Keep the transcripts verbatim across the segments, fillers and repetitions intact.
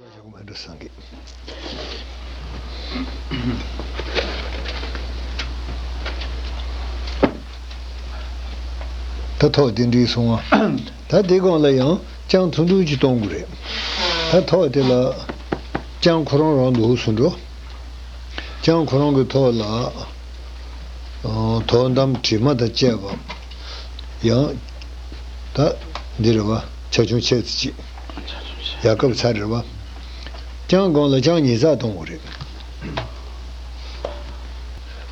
མ་འགྲོ་སངས་རྒྱས། ད་ཐོག་དེ་འདྲའི་སོང་བ། ད་དེ་སྒང་ལ་ཡང་ལྕང་ཐུང་ཐུང་ཅིག་གཏོང་དགོས་རེད། ད་ཐོག་དེ་ལ་ལྕང་ཁོ་རང་རང་འདུག་སུ་འགྲོ། ལྕང་ཁོ་རང་གི་ཐོག་ལ་ཨ་དོ་དམ་དྲི་མ་དང་བཅས་པ། ཡང་ད་འདི་རེད་བ། ཆ་ཆུང་ཆེ་ཙི་ཅིག་ཡ་སྐབས་ཚར་རེད་བ། ལྕང་སྒང་ལ་ལྕང་ཉིས་བརྩེགས་གཏོང་དགོས་རེད།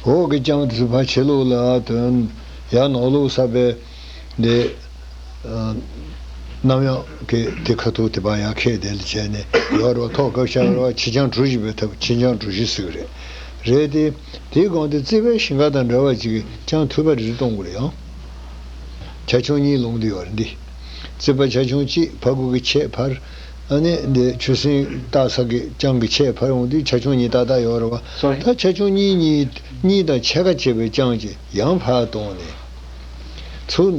འོག་གི་ལྕང་དེ་ཚོ་ཕར་ཕྱི་ལོགས་ལ་དོན། ཡ་ནང་ལོགས་ས་པའི་འདི་ཨ་གནམ་ཡག་གི་དེ་ཁ་ཐུག་དེ་བ་ཡ་ཁད་དེ་ལ་བྱས་ནས་ཡོད་རེད་བ། ཐོག་སྐབས་ཤར་རེད་བ། ཆིན་ཅང་གྲུ་བཞི་པའི་ཐབ་ཆིན་ཅང་གྲུ་བཞི་ཟེར་གི་རེད། རེད་དེ། དེའི་སྒང་དེ་རྩིག་པའི་ཞིང་ཁ་དང་འདྲ་བ་ཅིག་གི་ལྕང་ཐུག་པ་རེ་རེ་གཏོང་དགོས་རེད་ཡང་། ཆ་ཆུང་གཉིས་ལོངས་བསྡད་ཡོད་རེད་འདི། རྩིག་པ་ཆ་ཆུང་གཅིག་ཕ་གུ་གི་ཆེད་ཕར། ཨ་ནི་འདི་ཆུ་སྲིན་བཏགས་ས་གི་ལྕང་གི་ཆེད་ཕར་ཡོང་དུས་ཆ་ཆུང་གཉིས་ཏག་ཏག་ཡོད་རེད་བ། Sorry. ད་ཆ་ཆུང་གཉིས་གཉིས་གཉིས་དང་ཕྱེད་ཀ་བྱས་པའི་ལྕང་གཅིག་ཡང་ཕར་གཏོང་ནས། ཚུར་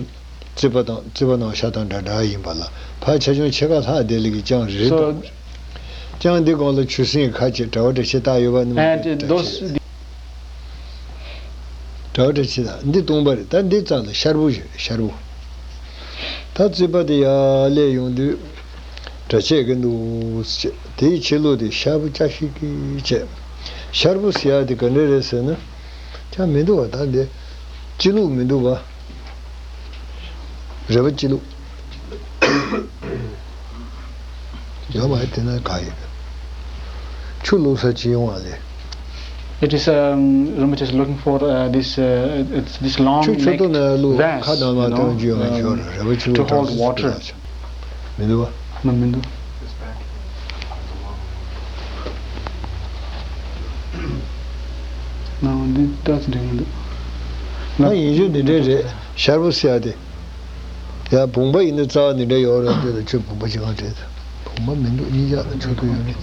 རྩིག་པ་དང་རྩིག་པ་ནང་ཤ་དང་འདྲ་འདྲ་ཡིན་པ་ལ་ཕར་ཆ་ཆུང་ཕྱེད་ཀ་ལྷག་དེ་ལ་གི་ལྕང་རེ་རེ། So གཏོང་། ལྕང་འདི་སྒང་ལ་ཆུ་སྲིན་ཁ་ཅིག་གྲྭ་པ་གྲྭ་ཆས་བཏགས་ཡོད་པ་ནི་མ་and རེད། གྲྭ་those ཆས། གྲྭ་པ་གྲྭ་ཆས་དང་འདི་སྟོང་པ་རེད། ད་འདི་རྩ་ལ་ཤར་བུ་ཞིག་རེད། ཤར་བུ། ད་རྩིག་པ་དེ་ཡར་སླེབས་ཡོང་དུས་གྲྭ་ཆས་གི་འདུག་ཅེས། དེའི་ཕྱི་ལོགས་དེ་ཤར་བུ་ཅག་ཤིག་གི་བྱས། ཤར་བུ་ཟེར་ཡ་དེ་ག་འདྲ་རེད་ཟེར་ན། ཅང་མི་འདུག་བ། ད་འདི་སྤྱི་ལུགས་མི་འདུག་བ། རེད་བ། སྤྱི་ལུགས་ཡོད་མ་རེད། དེ་ན་ག་ཡིན། ཆུ་བླུགས་ས་ཅི་ཡོང་བ་ལས། It is, um, Rinpoche is looking for, uh, this, uh, it's this long ཆུ་ཆུ་necked ཐོག་ནས་བླུགས། vase, ཁ་ནང་you ལ་know, སྟོན་རྒྱུ་ཡོད་ན་ཤོར་um, རེད་བ། ཆུ་to བླུགས་hold གྲང་water. མི་འདུག་བ། མ་མི་འདུག་ང་འདི་ལྟ་ཙམ་འགྲིག་མི་འདུག་ང་ཡིན་རྒྱུ་འདི་འདྲས་རེད། ཤར་བུ་ཟེར་ཡ་དེ། ཡ་བུམ་པ་ཡིན་ན་རྩ་བ་འདི་འདྲ་ཡོད་རེད། འདི་ལ་ཆུ་བུམ་པ་ཅིག་གང་རེད། བུམ་པ་མི་འདུག་གཉིས་ཆ་ལ་ཆུ་ཐུག་ཡོད་རེད།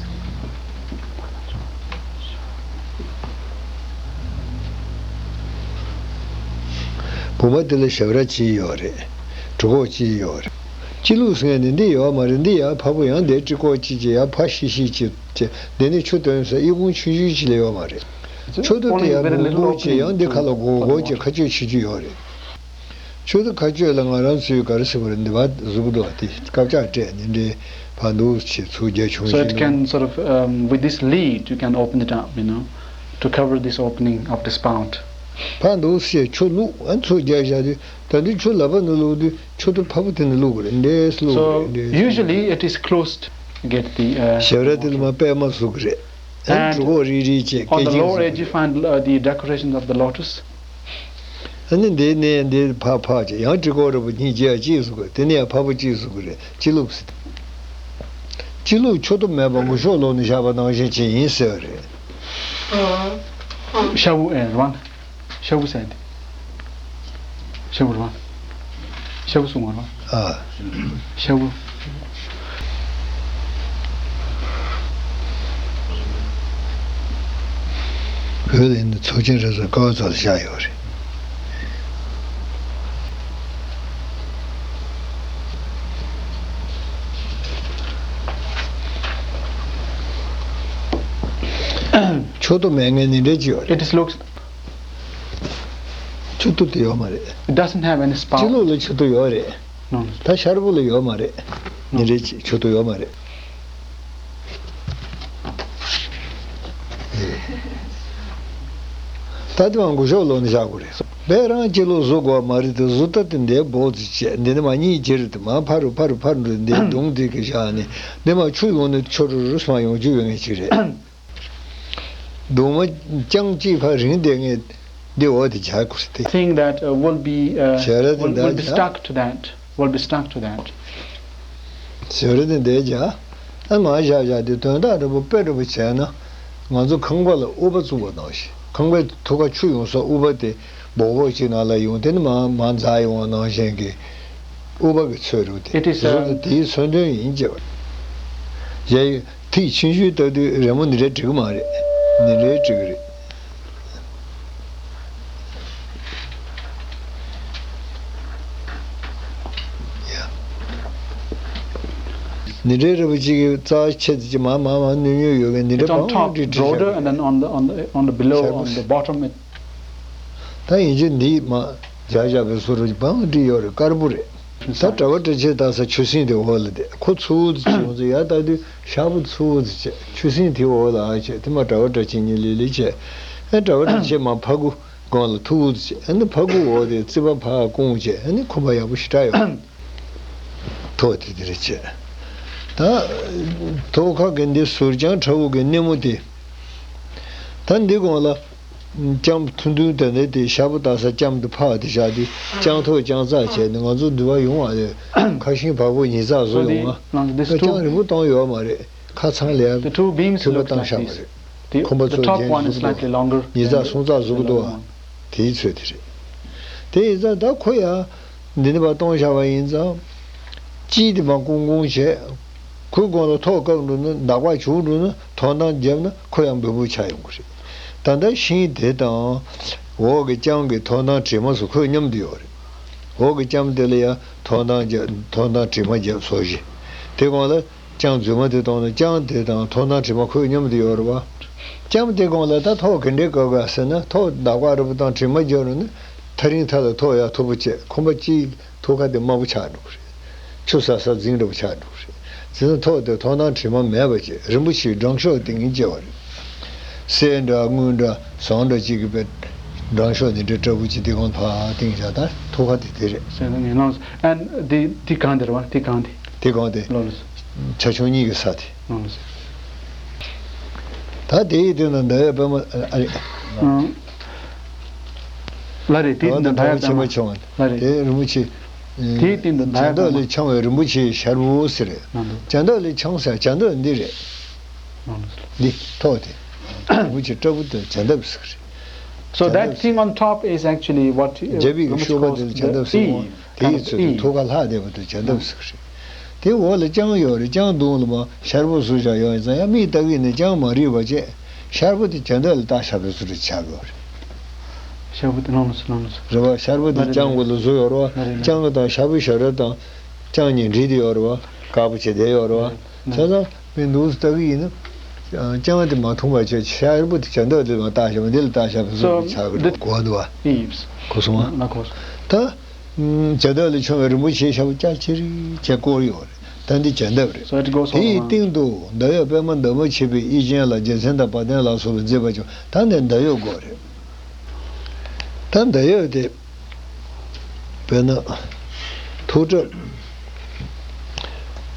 བུམ་པ་འདི་ལ་ཞབས་ར་གཅིག་ཡོད་རེད། གྲི་གོག་གཅིག་ཡོད་རེད། སྤྱི་ལུགས་ཟེར་མཁན་ནི་འདི་ཡོད་མ་རེད། འདི་ཡར་ཕར་བུ་ཡང་འདི་གྲི་གོག་གཅིག་གཅིག་ཡར་ཕར་ཤིག་ཤིག་གཅིག་བྱས། འདི་ནི་ཆུ་འདོན་ས་ཨི་ཁུང་ཆུང་ཆུང་གཅིག་ལས་ཡོད་མ་རེད། ཆུ་དུ་དེ་ཡར་མུག་མུག་བྱས། ཡང་འདི་ཁ་ལ་སྒོར་སྒོར་གྱི་ཁ་གཅོད་བྱེད་རྒྱུ་ཡོད་རེད། ཆུ་དུ་ཁ་གཅོད་ལ་ང་རང་ཚོའི་ག་རེ་ཟེར་བ་རེད། འདི་བ་གཟུགས་འདུག་བ། དེ་དཀར་ཆག་སྤྲད་ནི་འདྲའི་བར་འདུག་བྱས་ཚུར་རྒྱག་ཆུང་ཆུང་། So it can sort of, um, with this lead, you can open it up, you know, to cover this opening of the spout. བར་འདུག་བྱས་ཆུ་བླུགས། ཨ་ཚུར་རྒྱག་བཞག་དུས་ད་འདི་ཆུ་ལ་བ་ནི་བླུགས་དུས་ཆུ་དུ་ཕ་བུ་དེ་ནི་བླུགས་དགོས་རེད། འདྲེས་བླུགས་དགོས་རེད། So འདྲེས། Usually it is closed. Get the, uh, ཞབས་ར་དེ་ལ་མ་པད་མ་བཟོ་གི་རེད། ཨ་ནི་གྲི་གོག་རིལ་རིལ་བྱས་སྐེ་ཅིག་བཟོ་གི་རེད། And on the lower edge you find, uh, the decorations of the lotus. ཨ་ནི་འདི་ནས་འདི་ཕར་ཕར་བྱས། ཡང་གྲི་གོག་རིལ་བུ་གཉིས་བྱས་གཅིག་བཟོ་གི་རེད། དེ་ནས་ཡང་ཕ་བུ་གཅིག་བཟོ་གི་རེད། སྤྱི་ལུགས་ཟེར། སྤྱི་ལུགས་ཆུ་དུ་མེད་པ་མགོ་ཤོག་ལོག་ནས་བཞག་པ་ནང་བཞིན་བྱས་ཡིན་ཟེར་བ་རེད། ཤ་བུ་ཨེ་རེད་བ། ཤ་བུ་ཟེར་ཏེ། ཤ་བུ་རེད་བ། ཤ་བུ་གསུང་བ་རེད་བ། ཨ། ཤ་བུ། བོད་ལ་ཡིན་ན་ཚོགས་ཆེན་རེ་ཟུང་ཀ་བ་ཚོ་ལ་བཞག་ཡོད་རེད། ཆུ་དུ་མེད་མཁན་ནི་འདྲ་ཅིག་ཡོད་རེད། It is looks ཆུ་ཐུར་དེ་ཡོད་མ་རེད། It doesn't have any spout. སྤྱི་ལུགས་ལ་ཆུ་ཐུར་ཡོད་རེད། No, no. ད་ཤར་པོ་ལ་ཡོད་མ་རེད། ཉིན་རེ་གཅིག་ཆུ་ཐུར་ཡོད་མ་རེད། ད་དེ་མ་མགོ་ཤོག་ལོག་ནས་བཞག་དགོས་རེད། དཔེ་རང་སྤྱི་ལུགས་བཟོ་དགོས་པ་མ་རེད་དེ། བཟོ་ལྟ་དེ་འདའི་བོག་ཙི་བྱས། འདི་ནི་མ་གཉིས་གྱེར་དེ་མ་ཕར་རུ་ཕར་རུ་ཕར་འགྲོ། འདའི་གདུང་དེ་གི་བཞག་ནས་འདི་མ་ཆུ་ཡོང་ནས་ཆུ་རུ་རུ་སུ་མ་ཡོང་རྒྱུ་ཡོད་ངེས་ཅིག་རེད། གདུང་མ་རྐྱང་གཅིག་ཕར་རིང་བསྡད་ངེས་འདི་འོག་ཏུ་བྱ་དགོས་ཏེ། Thing that, uh, will be, uh, བྱ་ར་དེ་will, འདའ་will be བྱ། Stuck to that. Will be stuck to that. བྱ་ར་དེ་འདའ་བྱ། ཨ་མ་བཞག་བཞག་དེ་དོན་དག་འདྲ་པོ་དཔེ་འདྲ་པོ་བྱས་ན། ང་ཚོ་ཁང་པ་ལ་དབུ་བ་བཙུགས་པ་ནང་བཞིན། ཁང་པའི་ཐུགས་ཀ་ཆུ་ཡོང་ས་དབུ་བ་དེ་སྦོག་སྦོག་ཅིག་ནང་ལ་ཡོང་། དེ་ནི་མ་མ་འཛག་ཡོང་བ་ནང་བཞིན་གྱི་དབུ་བ་གི་ཚོད་རུ་དེ། It is, བཟོ་um, དེ་དེའི་མཚོན་དོན་ཡིན་ཅེས་པ། ཡ་ཡི། ཐིག་ཆུང་ཆུང་ལྟ་དུས་རི་མོ་འདི་འདྲ་འགྲིག་གི་མ་རེད། འདི་འདྲ་འགྲིག་གི་རེད། ཡ། ནི་འདྲའི་རིན་པོ་ཆེ་གི་རྩ་ཆེ་ཙི་ཅི་མ་མ་མ་ནུས་ནུས་ཡོད་མཁན་ནི་འདྲའི་It's on བང་top, བྲིས་བྲིས་broader, བཞག and then on the, on the, on the below, ཤར་on the bottom, it ད་ཡིན་གཅིག་འདི་མ་བརྒྱབ་བཞག་པའི་བཟོ་འདྲ་བང་བྲིས་ཡོད་རེད། དཀར་པོ་རེད། ད་གྲྭ་པ་བཀྲ་ཤིས་རྟ་ས་ཆུ་སྲིན་དེ་འོག་ལ་བསྡད། ཁོ་ཚུར་ཙི་བྱུང་ཙི་ཡར་ལྟ་དུས་ཤར་པོ་ཚུར་ཙི་བྱས། ཆུ་སྲིན་དེ་འོག་ལ་ཨ་བྱས། དེ་མ་གྲྭ་པ་བཀྲ་ཤིས་གཉིས་ལི་ལི་བྱས། ཨ་གྲྭ་པ་བཀྲ་ཤིས་མ་ཕ་གུ་སྒང་ལ་ཐུག་ཙི་བྱས། ཨ་ནི་ཕ་གུ་འོག་དེ་རྩིག་པ་ཕར་བསྐུངས་བྱས། ཨ་ནི་ཁུག་པ་ཡག་པོ་ཞེ་དྲག་ཡོད། ཐོག་དེ་དེ་རེད་བྱས། ད་ཐོག་ཁ་གི་འདི་ཟུར་བརྐྱང་ཁྲ་བོ་གི་སྣེ་མོ་དེ། ད་འདི་སྒང་ལ་ལྕམ་ཐུང་ཐུང་དེ་འདྲ་དེ་ཤར་པོ་ལྟ་ས་ལྕམ་དེ་ཕར་དེ་བཞག་དུས་ལྕང་ཐོག་ལྕང་རྩ་བྱས་ནས་ང་ཚོ་འདི་བ་ཡོང་བ་རེད། ཁ་ཤིང་བ་སྤུ་ཉིས་རྩ་བཟོ་ཡོང་ང་། ལྕང་རིང་པོ་བཏང་ཡོད་མ་རེད། ཁ་ཚང་ལས་མཐུན་པ་བཏང་བཞག་པ་རེད། ཁོམ་པ་ཚོ་རྒྱན་ཞིག་བཟོ་གི་འདུག་ཉིས་རྩ་སུམ་རྩ་བཟོ་གི་འདུག་བ། དེའི་ཚོད་དེ་རེད། དེ་ཡིན་ཙང་ད་ཁོ་ཡ་འདི་ནས་ཕར་བཏང་བཞག་པ་ཡིན་ཙང་། དཀྱིལ་དེ་མར་བསྐུངས་བསྐུངས་བྱས། ཁོའི་སྒང་ལ་ཐོག་བཀག་འགྲོ་ན། འདག་པ་བྱུག་འགྲོ་ན། ཐོག་མདངས་བརྒྱབ་ན་ཁོ་ཡང་འབུར་འབུར་ཆགས་ཡོང་གི་རེད། ད་ལྟ་ཤིང་དེ་དང་འོག་གི་ལྕང་གི་ཐོག་མདངས་དྲི་མ་སོགས་ཁོའི་མཉམ་དུ་ཡོད་རེད། འོག་གི་ལྕམ་དེ་ལ་ཡང་ཐོག་མདངས་བརྒྱབ། ཐོག་མདངས་དྲི་མ་བརྒྱབ་བཟོ་བཞིན། དེ་སྒང་ལ་ལྕང་རྫུན་མ་དེ་བཏང་ན་ལྕང་དེ་དང་ཐོག་མདངས་དྲི་མ་ཁོའི་མཉམ་དུ་ཡོད་རེད་བ། ལྕམ་དེ་སྒང་ལ་ད་ཐོག་ག་འདྲས་བཀག་ག་ཟེར་ན། ཐོག་འདག་པ་རིལ་པོ་དང་དྲི་མ་བརྒྱབ་རུང་ནི་ཐག་རིང་ཐག་ལ་ཐོག་ཡར་མཐུག་པོ་བྱས། ཁོམ་པ་གཅིག་ཐོག་ཁ་དེ་དམའ་པོ་ཆགས་འགྲོ་གི་རེད། ཆུ་ས་ས་རྫིང་འདྲ་པོ་ཆགས་འགྲོ་གི་རེད། བྱས་ཙང་ཐོག་དེ་ཐོག་མདངས་དྲི་མ་མེད་པ་བྱས། རིན་པོ་ཆེའི་སྦྲང་ཤོག་སྟེང་ནས་སྐྱེ་བ་རེད། གསེར་འདྲ་དངུལ་འདྲ་ཟངས་འདྲ་གཅིག་གི་པའི་སྦྲང་ཤོག་དེ་འདྲའི་ལྟ་བུ་ཅིག་དེ་སྒང་ཕར་བཏིང་བཞག་ད་ཐོག་ཁ་དེ་དེ་རེད། ཟེར་ན་ངན་ལོང་། ཨན་དེ་དེ་གང་དེ་རེད་བ། དེ་གང་དེ། དེ་གང་དེ། ལོ་ལོ། ཆ་ཆུང་གཉིས་ཀྱི་ས་དེ། ལོ་ལོ། ད་དེ་ཡི་སྟེང་ན་མདའ་ཡབ་པདྨ། ཨ་རེད། ཨང་། ལ་རེད། དེ་ད་ནི་མདའ་ཡབ་པདྨ། ལ་རེད། དེ་རིན་པོ་ཆེ། དེའི་སྟེང་དུ་མདའ་ཡབ་པདྨ། བྱ་མདའ་ལས་འཕྱང་བའི་རིན་པོ་ཆེའི་ཤར་བུ་ཟེར། ནང་དུ། བྱ་མདའ་ལས་འཕྱང་ཟེར་བྱ་མདའ་འདི་རེད། ནང་དུ། འདི་ཐོག་དེ། རིན་པོ་ཆེ་སྤྲ་བོ་དེ་བྱ་མདའ་ཟེར། So that thing on top is actually what, uh, རྒྱབ་ཡིག་གི་Rinpoche ཤོག་པ་calls དེ་ལ་བྱ་མདའ་the ཟེར། ཨི། དེ་ཡི་ཚོད་དུ་ཐོག་ཁ་ལྷག་བསྡད་པ་དེ་བྱ་མདའ་ཟེར། དེ་འོག་ལ་ལྕང་ཡོད་རེད། ལྕང་གདོང་ལ་མར་ཤར་བུ་བཟོས་བཞག་ཡོད་ཡིན་ཙང་ཡང་མིག་ལྟ་གི་ནི་ལྕང་མ་རིག་པ་བྱས། ཤར་བུ་དེ་བྱ་མདའ་ལ་བཏགས་བཞག་པའི་བཟོ་འདྲ་ཆགས་ཡོད་རེད། ཤར་བུ་དེ་ནང་ལ་སུ་ནང་ལ་སུ། རེད་བ། ཤར་བུ་དེ་ལ་རེད། ལྕང་གོ་ལ་བཟོས་ཡོད་རེད་བ། ལ་རེད། ལྕང་གི་དང་ཤར་བུ་ཞབས་ར་དང་ལྕང་གཉིས་འདྲེས་ཏེ་ཡོད་རེད་བ། དཀར་པོ་བྱས་བསྡད་ཡོད་རེད་བ། ལ་བྱས་ཙང་མི་འདུག་ལྟ་གི་ཡིན་ན། ལྕང་དེ་མ་མཐོང་བ་བྱས། ཤར་བུ་དེ་བྱ་མདའ་དེ་མར་བཏགས་བཞག་པ་འདི་ལ་བཏགས་བཞག་པའི་བཟོ་འདྲ་ཆགས་ཀྱི་འདུག་གོ་འདུག་བ། གོ་སོང་ང་། ད། བྱ་མདའ་ལས་འཕྱང་བའི་རིན་པོ་ཆེའི་ཤར་བུ་ལྕགས་ཅི་རིག་བྱས་བསྐོར་ཡོད་རེད། ད་འདི་བྱ་མདའ་རེད། So it goes all around. དེའི་སྟེང་དུ་མདའ་ཡབ་པདྨ་འདབ་མ་ཆེ་བའི་དབྱིབས་ཅན་ལ་རྒྱལ་མཚན་དང་བ་དན་ལ་སོགས་པའི་མཛེས་པ་བྱུང་། ད་འདི་མདའ་ཡབ་སྐོར་རེད། ད་མདའ་ཡབ་དེ་དཔེར་ན་ཐུགས་སྒྲུབ།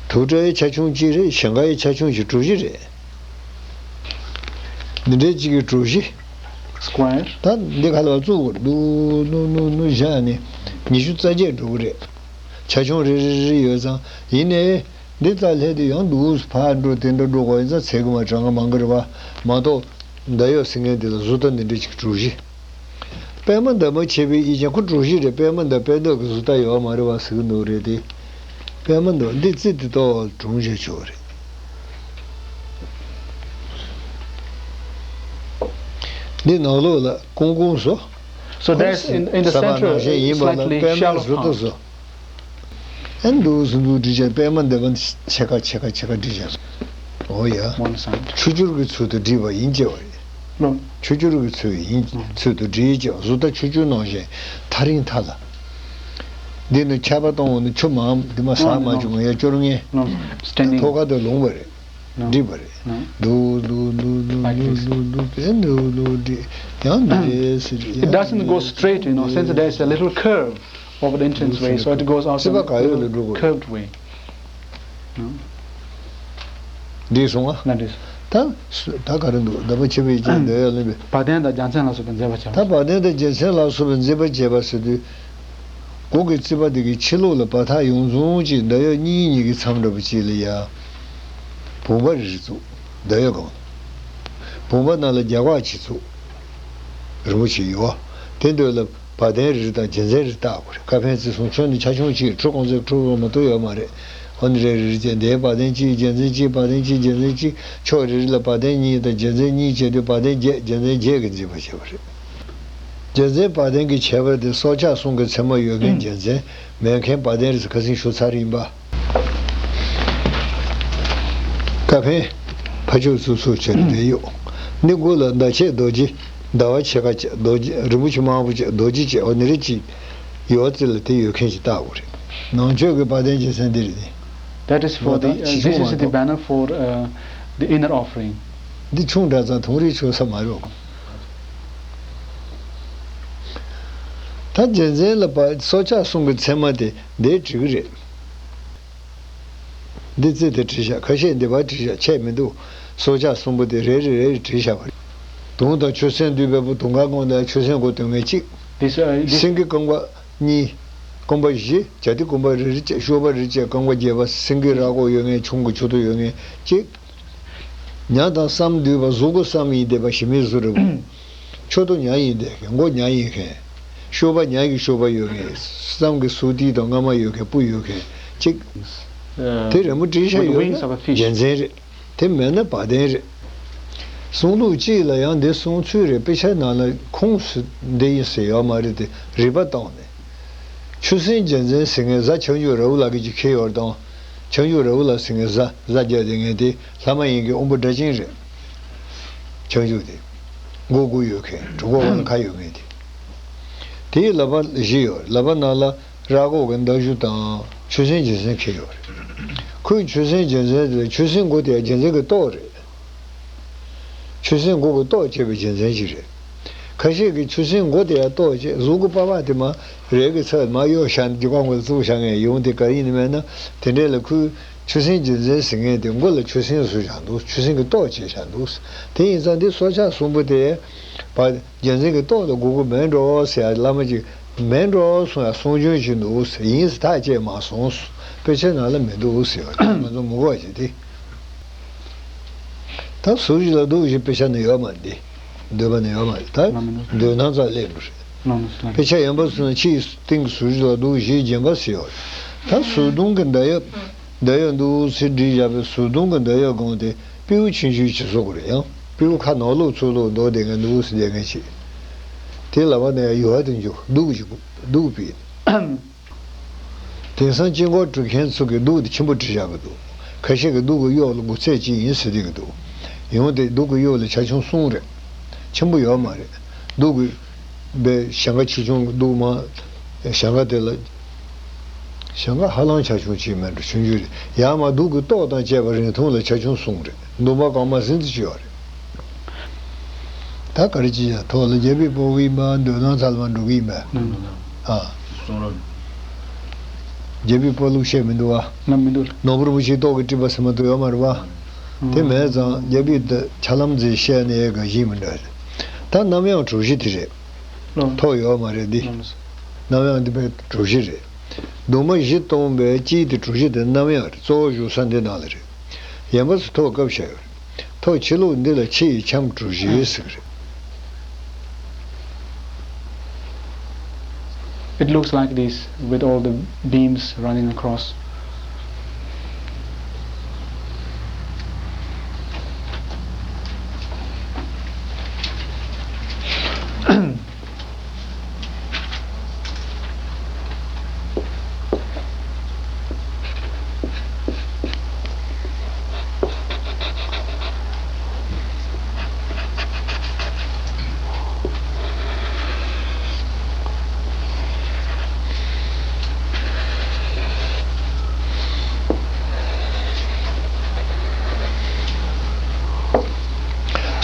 ཐུགས་སྒྲུབ་ཡི་ཆ་ཆུང་གཅིག་རེད། ཞིང་ཁ་ཡི་ཆ་ཆུང་གཅིག་གྲུ་བཞི་རེད། འདི་འདྲའི་གཅིག་གི་གྲུ་བཞི། Square. ད་འདི་ཁ་ལ་བཙུགས་དགོས་རེད། འདུག་ནུ་ནུ་ནུ་བཞག་ནས་ཉི་ཤུ་རྩ་བརྒྱད་འགྲོ་གི་རེད། ཆ་ཆུང་རེ་རེ་རེ་ཡོད་ཙང་། ཡིན་ནའི་འདི་རྩ་ལྷད་དེ་ཡང་འདུག་ཕར་འགྲོ་དེ་འདྲ་འགྲོ་དགོས་ཡིན་ཙང་ཚད་གི་མ་གྲངས་ཀ་མང་གི་རེད་བ། མ་གཏོགས་མདའ་ཡབ་ཟེར་མཁན་དེ་ལ་བཟོ་ལྟ་འདི་འདྲ་ཅིག་གྲུ་བཞི། པདྨ་འདབ་མ་ཆེ་བའི་དབྱིབས་ཅན། ཁོ་གྲུ་བཞི་རེད། པདྨ་འདབ་པད་འདབ་ཀྱི་བཟོ་ལྟ་ཡོད་མ་རེད་བ་ཟེར་གི་འདུག་རེད་དེ། པདྨ་འདབ་འདི་རྩི་དེ་ཏོག་གྲུང་བྱས་ཆོག་རེད། འདི་ནང་ལོགས་ལ་ཀུང་ཀུང་བཟོ། So there's in, in the center, ས་ཕག་ནང་བཞིན་ཡིན་པ་ལ་slightly པདྨའི་shallow བཟོ་ལྟ་བཟོ། ཨ་འདུག་སེ་འདུག་བསྒྲིགས་བྱས། པདྨ་འདབ་མ་ཕྱེད་ཀ་ཕྱེད་ཀ་ཕྱེད་ཀ་བསྒྲིགས་བྱས། འོ་ཡ། One side. ཆུ་སྐྱུར་གྱི་ཚུལ་དུ་བསྒྲིགས་པ་ཡིན་ཅེས་པ་རེད། ཆུ་སྐྱུར་གྱི་ཚུལ་ཡིན། ཚུལ་དུ་བསྒྲིགས་ཅེས་པ། བཟོ་ལྟ་ཆུ་སྐྱུར་ནང་བཞིན་ཐག་རིང་ཐག་ལ། འདི་ནི་ཆར་པ་གཏོང་འོང་ན་ཆུ་མང་འདི་མ་ཟག་མ་བྱུང་ངས་སྐྱུར་ངེས། ཐོག་ཁ་དེ་ལོང་བ་རེད། བསྒྲིགས་པ་རེད། འདུག་འདུག་འདུག་འདུག་འདུག་འདུག་འདུག་དེ་འདུག་འདུག་བསྒྲིགས། ཡང་འདུག་རེད་ཟེར། It doesn't go straight, you know, since there's a little curve over the entrance way, so it goes out a little curved way. འདི་སོང་ང་། ད་ད་ག་རེ་འདུག་མདའ་མོ་ཆེ་བའི་རྐྱེན་འདོད་ཡོད་ལེན་པས། བ་དན་དང་རྒྱལ་མཚན་ལ་སོགས་པའི་མཛེས་པ་བྱས། ད་བ་དན་དང་རྒྱལ་མཚན་ལ་སོགས་པའི་མཛེས་པ་བྱས་པ་ཟེར་དུས། གོང་གི་རྩིག་པ་དེ་གི་ཕྱི་ལོགས་ལ་བ་ཐག་ཡོངས་རྫོགས་ཀྱི་མདའ་ཡབ་གཉིས་གཉིས་ཀྱི་མཚམས་འདྲ་པོ་ཅིག་ལ་ཡ། བུམ་པ་རེ་རེ་བཙུགས། མདའ་ཡབ་སྒང་ལ། བུམ་པ་ནང་ལ་རྒྱ་གར་གྱི་བཙུགས། རིན་པོ་ཆེ་ཡོད། དེ་འདོད་ལ། བ་དན་རེ་རེ་དང་རྒྱལ་མཚན་རེ་རེ་བཏགས་དགོས་རེད། ཀ་ཕན་བརྩི་སྲུང་ཆོས་འདི་ཆ་ཆུང་གཅིག་གྲུ་གོང་ཚད་གྲུ་རོ་མ་གཏོགས་ཡོད་མ་རེད། འོ་ནི་རེ་རེ་རེ་བྱས་འདིའི་བ་དན་གཅིག་རྒྱལ་མཚན་གཅིག་བ་དན་གཅིག་རྒྱལ་མཚན་གཅིག་ཕྱོགས་རེ་རེ་ལ་བ་དན་གཉིས་དང་རྒྱལ་མཚན་གཉིས་བྱས་དུས་བ་དན་བརྒྱད་རྒྱལ་མཚན་བརྒྱད་ཀྱི་མཛེས་པ་བྱས་པ་རེད། རྒྱལ་མཚན་བ་དན་གྱི་ཁྱད་པར་དེ་སྲོག་ཆགས་གསུམ་གྱི་མཚན་མ་ཡོད་མཁན་རྒྱལ་མཚན་མེད་མཁན་བ་དན་རེད་ཟེར་ཁ་སང་ཞུ་ཚར་ཡིན་པ། ཀ་ཕན། ཕ་ཆོས་ཚུགས་ཚུགས་བྱས་ནས་ཡོད། འདི་མགོ་ལ་ཟླ་ཕྱེད་རྡོ་རྗེ། ཟླ་བ་ཕྱེད་ཀ་བྱས་རྡོ་རྗེ་རིན་པོ་ཆེ་མང་པོ་བྱས་རྡོ་རྗེ་བྱས་འོ་ནི་རེ་གཅིག་ཡོད་ཙི་ལ་དེ་ཡོད་མཁན་ཞིག་བཏགས་དགོས་རེད། ནང་ཆོས་ཀྱི་བ་དན་གྱི་སེམས་འདི་རེད། That is for the, uh, this is the banner for, uh, the inner offering. འདི་ཆུང་དྲགས་ཙང་ཐུང་རིགས་ཆོག་ས་མ་རེད། ད་རྒྱལ་མཚན་ལ་པ་སྲོག་ཆགས་གསུམ་གྱི་མཚན་མ་དེ་འདིར་བྲིས་ཀྱི་རེད། འདི་རྩིས་དེ་བྲིས་བཞག་ཁ་ཤས་འདི་པར་བྲིས་བཞག་ཆད་མི་འདུག་སྲོག་ཆགས་གསུམ་པོ་དེ་རེ་རེ་རེ་རེ་བྲིས་བཞག་པ་རེད། དུང་དང་ཆུ་སྲིན་འདུས་པའི་བུ་དུང་དཀར་དགོན་དང་ཆུ་སྲིན་མགོ་སྟོན་མཁན་གཅིག This, uh, this སེང་གེ་རྐང་པ་གཉིས། རྐང་པ་བཞི་བྱ་དེ་རྐང་པ་རེ་རེ་བཅས་གཤོག་པ་རེ་བཅས་རྐང་པ་བརྒྱད་པ་སེང་གེ་ར་མགོ་ཡོད་མཁན་ཆུང་གི་མཆུ་ཏོ་ཡོད་མཁན་གཅིག་ཉ་དང་སྲམ་འདུས་པ་གཟུགས་པོ་སྲམ་ཡིན་བསྡད་པ་ཞི་མི་གཟུགས་རེད། མཆུ་ཏོ་ཉ་ཡིན་བསྡད་མཁན་མགོ་ཉ་ཡིན་མཁན། གཤོག་པ་ཉ་ཡི་གཤོག་པ་ཡོད་མཁན། སྲམ་གྱི་གཟུགས་ཏིལ་དང་རྔ་མ་ཡོད་མཁན་སྤུ་ཡོད་མཁན་གཅིག Uh, དེ་རི་མོ་བྲིས་ཤག with ཡོད་wings of a ན་fish. རྒྱལ་མཚན་རེད། དེ་མེད་ན་བ་དན་རེད། གསུང་ལུགས་གཅིག་ལ་ཡང་འདི་གསུང་ཚུལ་རེད། དཔེ་ཆ་ནང་ལ་ཁུངས་སུ་འདི་ཡིན་ཟེར་ཡོད་མ་རེད་དེ་རིག་པ་བཏང་ནས། ཆུ་སྲིན་རྒྱལ་མཚན་ཟེར་མཁན་གཟའ་བྱང་ཆུབ་ར་བུ་ལགས་ཀྱིས་ཅིག་འཁྱེར་ཡོད་དང་། བྱང་ཆུབ་ར་བུ་ལགས་ཟེར་མཁན་གཟའ་གཟའ་རྒྱལ་དེ་ངན་དེ་ལྷ་མ་ཡིན་གྱི་དབོན་པོ་སྒྲ་གཅན་རེད། བྱང་ཆུབ་དེ། མགོ་དགུ་ཡོད་མཁན་གྲུ་གུ་གང་ལ་ཁ་ཡོད་མཁན་དེ། དེའི་ལག་པ་བཞི་ཡོད་ལག་པ་ནང་ལ་ར་མགོ་གི་མདའ་གཞུ་དང་ཆུ་སྲིན་རྒྱལ་མཚན་འཁྱེར་ཡོད་རེད། ཁོས་ཆུ་སྲིན་རྒྱལ་མཚན་དེ་ལ་ཆུ་སྲིན་མགོ་དེ་ཡང་རྒྱལ་མཚན་གྱི་ཏོག་རེད། ཆུ་སྲིན་མགོ་གི་ཏོག་བྱས་པའི་རྒྱལ་མཚན་ཞིག་རེད། ཁ་ཤས་ཀྱིས་ཆུ་སྲིན་མགོ་དེ་ཡང་ཏོག་བྱས་གཟུགས་ཀྱི་པགས་པ་དེ་མ་རས་ཀྱི་ཚབ་མ་གཡོགས་བཞག་ནས་རྒྱུ་སྐར་མགོ་ལ་བཙུགས་བཞག་མཁན་ཡོང་དེ་ག་ཡིན་ནི་མེད་ན་དེ་འདྲས་ལ་ཁོས་ཆུ་སྲིན་རྒྱལ་མཚན་ཟེར་མཁན་དེ་མགོ་ལ་ཆུ་སྲིན་བཟོས་བཞག་འདུག་ཆུ་སྲིན་གྱི་ཏོག་བྱས་བཞག་འདུག་དེ་ཡིན་ཙང་འདི་སྲོག་ཆགས་གསུམ་པོ་དེ་བ་རྒྱལ་མཚན་གྱི་ཏོག་ལ་དགོས་ཀྱི་མེད་འགྲོ་ཟེར་ཡ་བླ་མ་ཅིག་མེད་འགྲོ་གསུང་ཡ་གསུང་ཆོས་ཅིག་འདུག་ཡིན་ཟེར་ཐག་བཅད་མ་སོང་། དཔེ་ཆ་ནང་ལ་མི་འདུག་ཟེར་བ་ང་ཚོ་མི་གོ་བ་ཅིག་དེ། ད་ཟུར་ཞིག་ལ་འདུག་ཞེས་དཔེ་ཆ་ནི་ཡོད་མ་རེད། འདོད་པ་ནི་ཡོད་མ་རེད་ད། ལམ་མི་འདུག་འདོད་སྣང་ཙམ་སླེབས་འགྲོ་རེད། ལམ་མི་འདུག་དཔེ་ཆ་ཡན་པ་སོང་ན་ཕྱིའི་སྟེང་གི་ཟུར་ཞིག་ལ་འདུག་ཞེས་བརྒྱན་པ་ཟེར་ཡོད་རེད། ད་ཟུར་གདོང་གི་མདའ་ཡབ། མདའ་ཡབ་འདུག་ཟེར་བྲིས་བཞག་པའི་ཟུར་གདོང་གི་མདའ་ཡབ་སྒང་དེ་སྤྲེའུ་ཆུང་ཆུང་ཅིག་བཟོ་དགོས་རེད་ཡང་། སྤྲེའུ་ཁ་ནང་ལོགས་ཚུར་ལོགས་འདུག་བསྡད་མཁན་འདུག་ཟེར་བསྡད་མཁན་ཅིག་དེ་ལ་བ་ནས་ཡུ་བ་དུ་འཇུག་གདུགས་ཅིག་གདུགས་པས། དེང་སང་དཀྱིལ་འཁོར་བྲི་མཁན་ཚོ་གིས་གདུགས་དེ་ཆེན་པོ་བྲི་བཞག་གི་འདུག་ཁ་ཤས་ཀྱིས་གདུགས་ཀྱི་གཡོག་ལ་དགུ་ཚད་ཅིག་ཡིན་ཟེར་བསྡད་ཀྱི་འདུག་ཡང་དེ་གདུགས་ཀྱི་གཡོག་ལ་ཆ་ཆུང་གསུམ་རེད། ཆེན་པོ་ཡོད་མ་རེད། གདུགས་ཀྱི་པའི་ཞེང་ཁ་ཆེ་ཆུང་གི་གདུགས་མ། ཞེང་ཁ་དེ་ལ། ཞེང་ཁ་ཧ་ལམ་ཆ་ཆུང་ཅིག་མེད་འགྲོ་ཆུང་ཆུང་རེད། ཡར་མར་གདུགས་ཀྱི་ཏོག་དང་བཅས་པ་རིང་ཐུང་ལ་ཆ་ཆུང་གསུམ་རེད། མདུང་པ་རྐང་མ་ཟིན་ཙམ་ཅིག་ཡོད་རེད། ད་ག་རེ་ཅི་ཡང་ཐོག་ལ་རྒྱལ་པོའི་ཕོ་བྲང་ཡིན་པ་འདོད་སྣང་ཚལ་མ་འགྲོ་གི་ཡིན་པས། ཨ། རྒྱལ་པོའི་ཕོ་ལུགས་བཤད་མི་འདུག་བ། ལམ་མི་འདུག་ནོར་བུ་རིན་པོ་ཆེའི་ཏོག་གིས་བྲིས་པ་ཟེར་མ་གཏོགས་ཡོད་མ་རེད་བ། དེ་མེད་ཙང་རྒྱལ་པོས་འདི་ཆ་ལམ་འཛིན་བཤད་ནས་དགའ་བཞིན་མི་འདྲ་རེད། ད་གནམ་ཡངས་གྲུ་བཞི་དེ་རེད། ཐོག་ཡོད་མ་རེད་འདི། གནམ་ཡངས་འདི་པའི་གྲུ་བཞི་རེད། གདུང་མ་བཞི་སྟོང་པའི་དཀྱིལ་དེ་གྲུ་བཞི་དེ་གནམ་ཡངས་རེད། གཙོ་བོ་བཞུགས་ས་འདི་ནང་ལ་རེད། ཡན་པ་སུ་ཐོག་སྐབས་བཤད་ཡོད་རེད། ཐོག་ཕྱི་ལོགས་འདི་ལ་ཕྱི་ཡི་ཁྱམས་གྲུ་བཞི་ཟེར་གི་རེད། It looks like this with all the beams running across.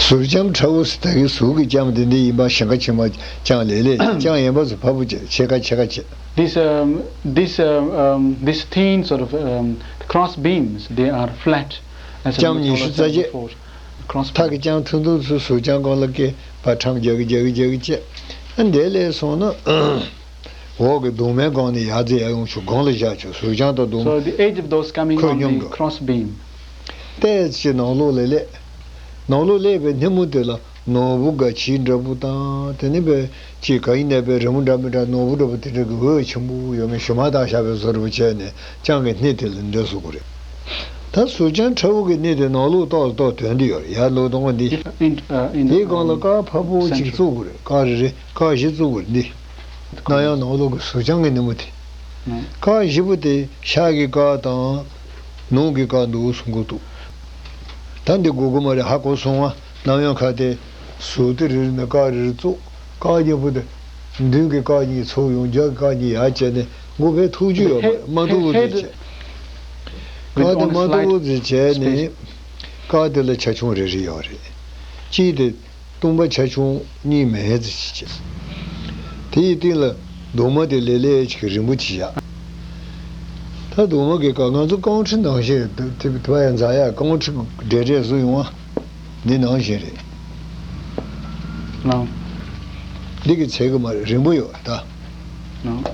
ཟུར་ལྕམ་ཁྲ་བོ་ཟེར་ད་གི་ཟུར་གྱི་ལྕམ་དེ་འདི་ཡིན་པ་ཞེང་ཁ་ཆེ་མ་ལྕམ་ལེ་ལེ་ལྕམ་ཡན་པ་ཚོ་ཕ་བུ་བྱས་ཕྱེད་ཀ་ཕྱེད་ཀ་བྱས། This, um, this, uh, um, this thin sort of, um, cross beams, they are flat, as I ལྕམ་ཉི་ཤུ་རྩ་བརྒྱད། Cross ཐག་གི་ལྕམ་ཐུང་ཐུང་ཚོ་ཟུར་ལྕམ་སྒང་ལ་སྐེད་པ་ཁྲམ་རྒྱག་གི་རྒྱག་གི་རྒྱག་གི་བྱས། ཨ་འདས་ལས་སོང་ན། འོག་གི་གདུང་མའི་སྒང་ནས་ཡར་འཛེགས་ཡར་ཡོང་ཆུ་སྒང་ལ་བཞག་ཆུ་ཟུར་ལྕམ་དང་གདུང་མ། So the edge of those coming ཁོད་on སྙོམས་the འགྲོ། Cross beam. ཏོག་ཙམ་ནང་ལོགས་ལ་སླེབས། ནང་ལོགས་སླེབས་པའི་སྣེ་མོ་དེ་ལ་ནོར་བུ་སྒ་ཆས་འདྲ་པོ་དང་དེ་ནི་པའི་ཅིག་ག་ཡིན་ནའི་པའི་རི་མོ་འདྲ་མི་འདྲ་ནོར་བུ་འདྲ་པོ་དེ་འདྲ་གི་འོད་ཆེན་པོ་ཡོད་མཁན་ཞུ་མ་བཏང་བཞག་པའི་བཟོ་འདྲ་པོ་བྱས་ནས་ལྕམ་གྱི་སྣེ་དེ་ལ་འདྲ་བཟོ་དགོས་རེད། ད་ཟུར་ལྕམ་ཁྲ་བོ་གི་སྣེ་དེ་ནང་ལོགས་ཏོག་ཏོག་དོན་དེ་ཡོད་རེད་ཡར་ལོག་གཏོང་བ་འདི། In, uh, in the, དེའི་སྒང་ལ་um, དཀར་ཕ་བོ་ཅིག་center. བཙུགས་དགོས་རེད་དཀར་རེ་རེ་དཀར་བཞི་བཙུགས་དགོས་རེད་འདི། གནམ་ཡངས་ནང་ལོགས་ཀྱི་ཟུར་ལྕམ་གྱི་སྣེ་མོ་དེ། ཨང་། དཀར་བཞི་པོ་དེ་ཤར་གྱི་དཀར་དང་། ནུབ་ཀྱི་དཀར་འདུག་གསུང་གི་འདུག་ད་འདི་དགོས་ཀྱི་མ་རེད། ཧ་གོ་སོང་བ། གནམ་ཡངས་ཁ་དེ་ཟུར་དེ་རེ་རེ་ནས་རྐང་རེ་རེ་བཙུགས། རྐང་གཉིས་པོ་དེ་མདུན་གྱི་རྐང་གཉིས་ཚུར་ཡོང་། རྒྱབ་ཀྱི་རྐང་གཉིས་ཡར་བྱས་ནས་མགོ་བོ་ཐུག་རྒྱུ་ཡོད་མ་རེད། མ་འདུག་པོ་དེ་བྱས། རྐང་དེ་མ་འདུག་པོ་དེ་བྱས་ནས་རྐང་དེ་ལ་ཆ་ཆུང་རེ་རེ་ཡོད་རེད། གཅིག་དེ་སྟོང་པ་ཆ་ཆུང་གཉིས་མེད་ཙི་ཅིག་བྱས། དེ་ཡི་སྟེང་ལ་གདུང་མ་དེ་ལེ་ལེ་ཅིག་རིང་པོ་ཅིག་བཞག། ད་གདུང་མ་གི་ཀ་ང་ཚོ་རྐང་ཁྲི་ནང་བཞིན་དེ་དེ་བ་ཡང་འཛག་ཡ། རྐང་ཁྲི་འབྲེལ་འབྲེལ་བཟོ་ཡོང་བ་འདི་ནང་བཞིན་རེད། ལགས། འདི་གི་ཚད་གི་མ་རེད། རིང་པོ་ཡོད་ད། ལགས།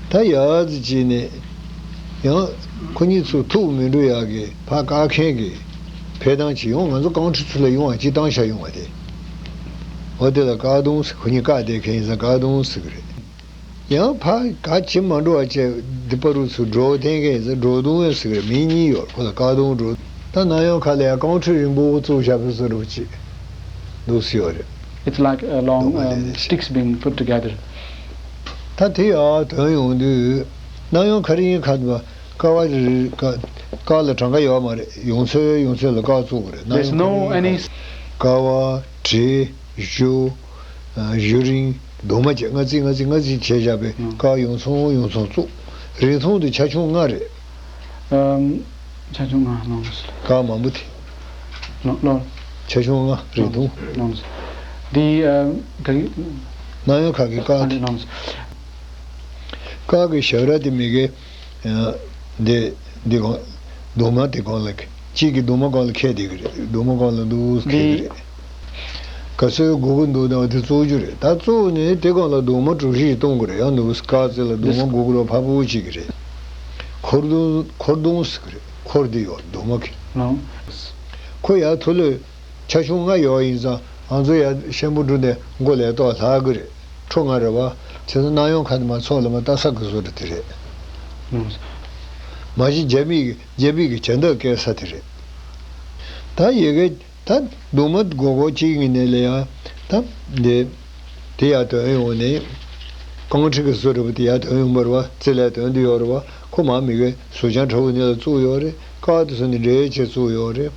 ད་ཡ་ཙི་ཅིག་ནས་ཡང་ཁོ་གཉིས་ཚོ་ཐུག་མི་འགྲོ་ཡག་གི་ཕར་བཀག་མཁན་གྱི་ཕེ་སྟངས་ཅིག་ཡོང་། ང་ཚོ་རྐང་ཁྲི་ཚུར་ལ་ཡོང་བ་ཅིག་བཏང་བཞག་ཡོང་བ་དེ། འོ་དེ་ལ་བཀག་རྡུང་ཟེར། ཁོ་གཉིས་བཀག་བསྡད་མཁན་ཡིན་ཙང་བཀག་རྡུང་ཟེར་གི་རེད། ཡང་ཕར་ག་ཅི་མ་འགྲོ་བ་བྱས་འདི་པ་རུ་ཚུར་འགྲོ་བསྡད་མཁན་ཡིན་ཙང་འགྲོ་རྡུང་ཡང་ཟེར་གི་རེད། མིང་གཉིས་ཡོད། ཁོ་ལ་བཀག་རྡུང་འགྲོ། ད་གནམ་ཡངས་ཁ་ལ་ཡང་རྐང་ཁྲི་རིང་པོ་བཙུགས་བཞག་པའི་བཟོ་འདྲ་ཅིག་འདུག་སེ་ཡོད་རེད། It's like, uh, long, um, sticks being put together. ད་དེ་ཡར་ཐོན་ཡོང་དུས་གནམ་ཡངས་ཁ་རི་ཡིན་ཁ་ཐུབ་པ། ཀ་བ་རི་རི་ཀ་ཀ་ལ་གྲངས་ཀ་ཡོད་མ་རེད། ཡོང་ཚད་ཡོང་ཚད་ལ་བཀག་བཙུགས་པ་རེད། གནམ་There's ཡངས་ཁ་རི་no ཡིན་any ཁ་ཀ་བ་བྲེ་གཞུ་གཞུ་རིང་གདུང་མ་བཅས་ལྔ་རྩིས་ལྔ་རྩིས་ལྔ་རྩིས་བྱས་བཞག་པའི་ཀ་ཡོང་ཚང་ཡོང་ཚང་བཙུགས། རིང་ཐུང་དེ་ཆ་ཆུང་ལྔ་རེད། ཨམ། ཆ་ཆུང་ལྔ་ལོངས། ཀ་མང་པོ་དེ། ལོ་ལོ། ཆ་ཆུང་ལྔ་རིང་ཐུང་། ལོངས། འདི་ཨམ་ག་གི། གནམ་ཡངས་ཁ་གི་ཀ་དེ། ལོངས། ཀ་གི་ཞབས་ར་དེ་མི་གི། ཨ། འདི་འདི་གོང་། གདུང་མ་དེ་གོང་ལ། གཅིག་གི་གདུང་མ་གོང་ལ་འཁེལ་བསྡད་ཀྱི་རེད། གདུང་མ་གོང་ལ་འདུག་འཁེལ་གྱི་རེད། ག་ཚོད་སྒུག་གི་འདུག་དང་དེ་བཙུགས་རྒྱུ་རེད། ད་བཙུགས་ནས་དེ་གོང་ལ་གདུང་མ་གྲུ་བཞི་ཞིག་གཏོང་གི་རེད། ཡང་འདུག་ཀ་རྩེ་ལ་གདུང་མ་སྒུག་གི་རོ་ཕ་བུ་གཅིག་གི་རེད། འཁོར་གདུང་། འཁོར་གདུང་ཟེར་གི་རེད། འཁོར་འདི་ཡོད་གདུང་མ་གི། ལོ། ཁོ་ཡར་མཐོ་ལོས་ཆ་ཆུང་ལྔ་ཡོད་ཡིན་ཙང་ང་ཚོ་ཡར་ཤམ་བུ་གྲུ་ནས་མགོ་ལས་ཏོག་ལྷག་གི་རེད། ཁྲོ་ལྔ་རེད་བ། བྱས་ཙང་གནམ་ཡངས་ཁ་ནས་མར་ཚོགས་ལ་མར་ལྟ་ས་གི་བཟོ་འདྲ་དེ་རེད། ལོ། མ་གཞི་རྒྱ་མིས་རྒྱ་མིས་ཀྱི་བྱ་འདབ་བཀལ་ས་དེ་རེད། ད་ཡ་གི་ད་གདུང་མ་སྒོར་སྒོར་གཅིག་ཡིན་ནའི་ལ་ཡ། ད་འདི་དེ་ཡར་ཐོན་ཡོང་ནས་རྐང་ཁྲི་གི་བཟོ་འདྲ་པོ་དེ་ཡར་ཐོན་ཡོང་བ་རེད་བ། རྩེ་ལ་ཐོན་དུ་ཡོད་རེད་བ། ཁོ་མ་མི་གི་ཟུར་བྱང་ཁྲ་བོ་ནས་ལ་བཙུགས་ཡོད་རེད། ཀ་དེ་ཚོ་ནི་འདྲེས་བྱས་བཙུགས་ཡོད་རེད།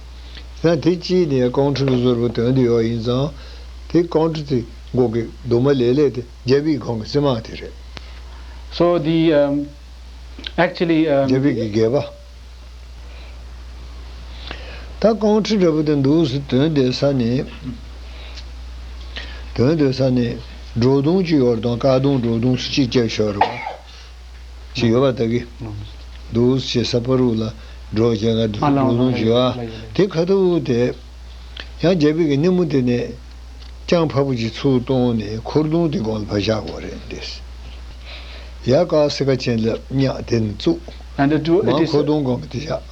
ད་དེ་གཅིག་ནས་རྐང་ཁྲི་གི་བཟོ་འདྲ་པོ་ཐོན་དུ་ཡོད་ཡིན་ཙང་། དེ་རྐང་ཁྲི་དེ་སྒོ་གི་གདུང་མ་ལེ་ལེ་དེ་རྒྱ་བིའི་གོང་གི་རྩིབ་མ་དེ་རེད། So the, um, actually, um, རྒྱ་བིའི་གི་སྒལ་པ། ད་རྐང་ཁྲི་འདྲ་པོ་དེ་འདུག་སེ་ཐོན་བསྡད་ས་ནས། ཐོན་བསྡད་ས་ནས་སྒྲོ་གདུང་ཅིག་ཡོད་རེད་དང་། བཀག་གདུང་སྒྲོ་གདུང་སུ་གཅིག་བརྒྱབ་ཤོར་བ་ཅིག་ཡོད་པ་ད་གི། འདུག་སེ་ས་པ་རུ་ལ་སྒྲོ་བྱས་ང་སྒྲོ་གདུང་བྱས་པ་དེ་ཁ་ཐུག་དེ། ཡང་རྒྱ་བིའི་གི་སྣེ་མོ་དེ་ནས་རྐྱང་ཕ་བུ་ཅིག་ཚུར་གཏོང་ནས་འཁོར་གདུང་དེ་གོང་ལ་ཕར་བཞག་དགོས་རེད་འདི། ཡ་ཀ་སི་ཀ་ཅན་ལ་ཉག་དེ་ནས་བཙུགས། And the two, it མང་is འཁོར་གདུང་གོང་གི་དེ་བཞག།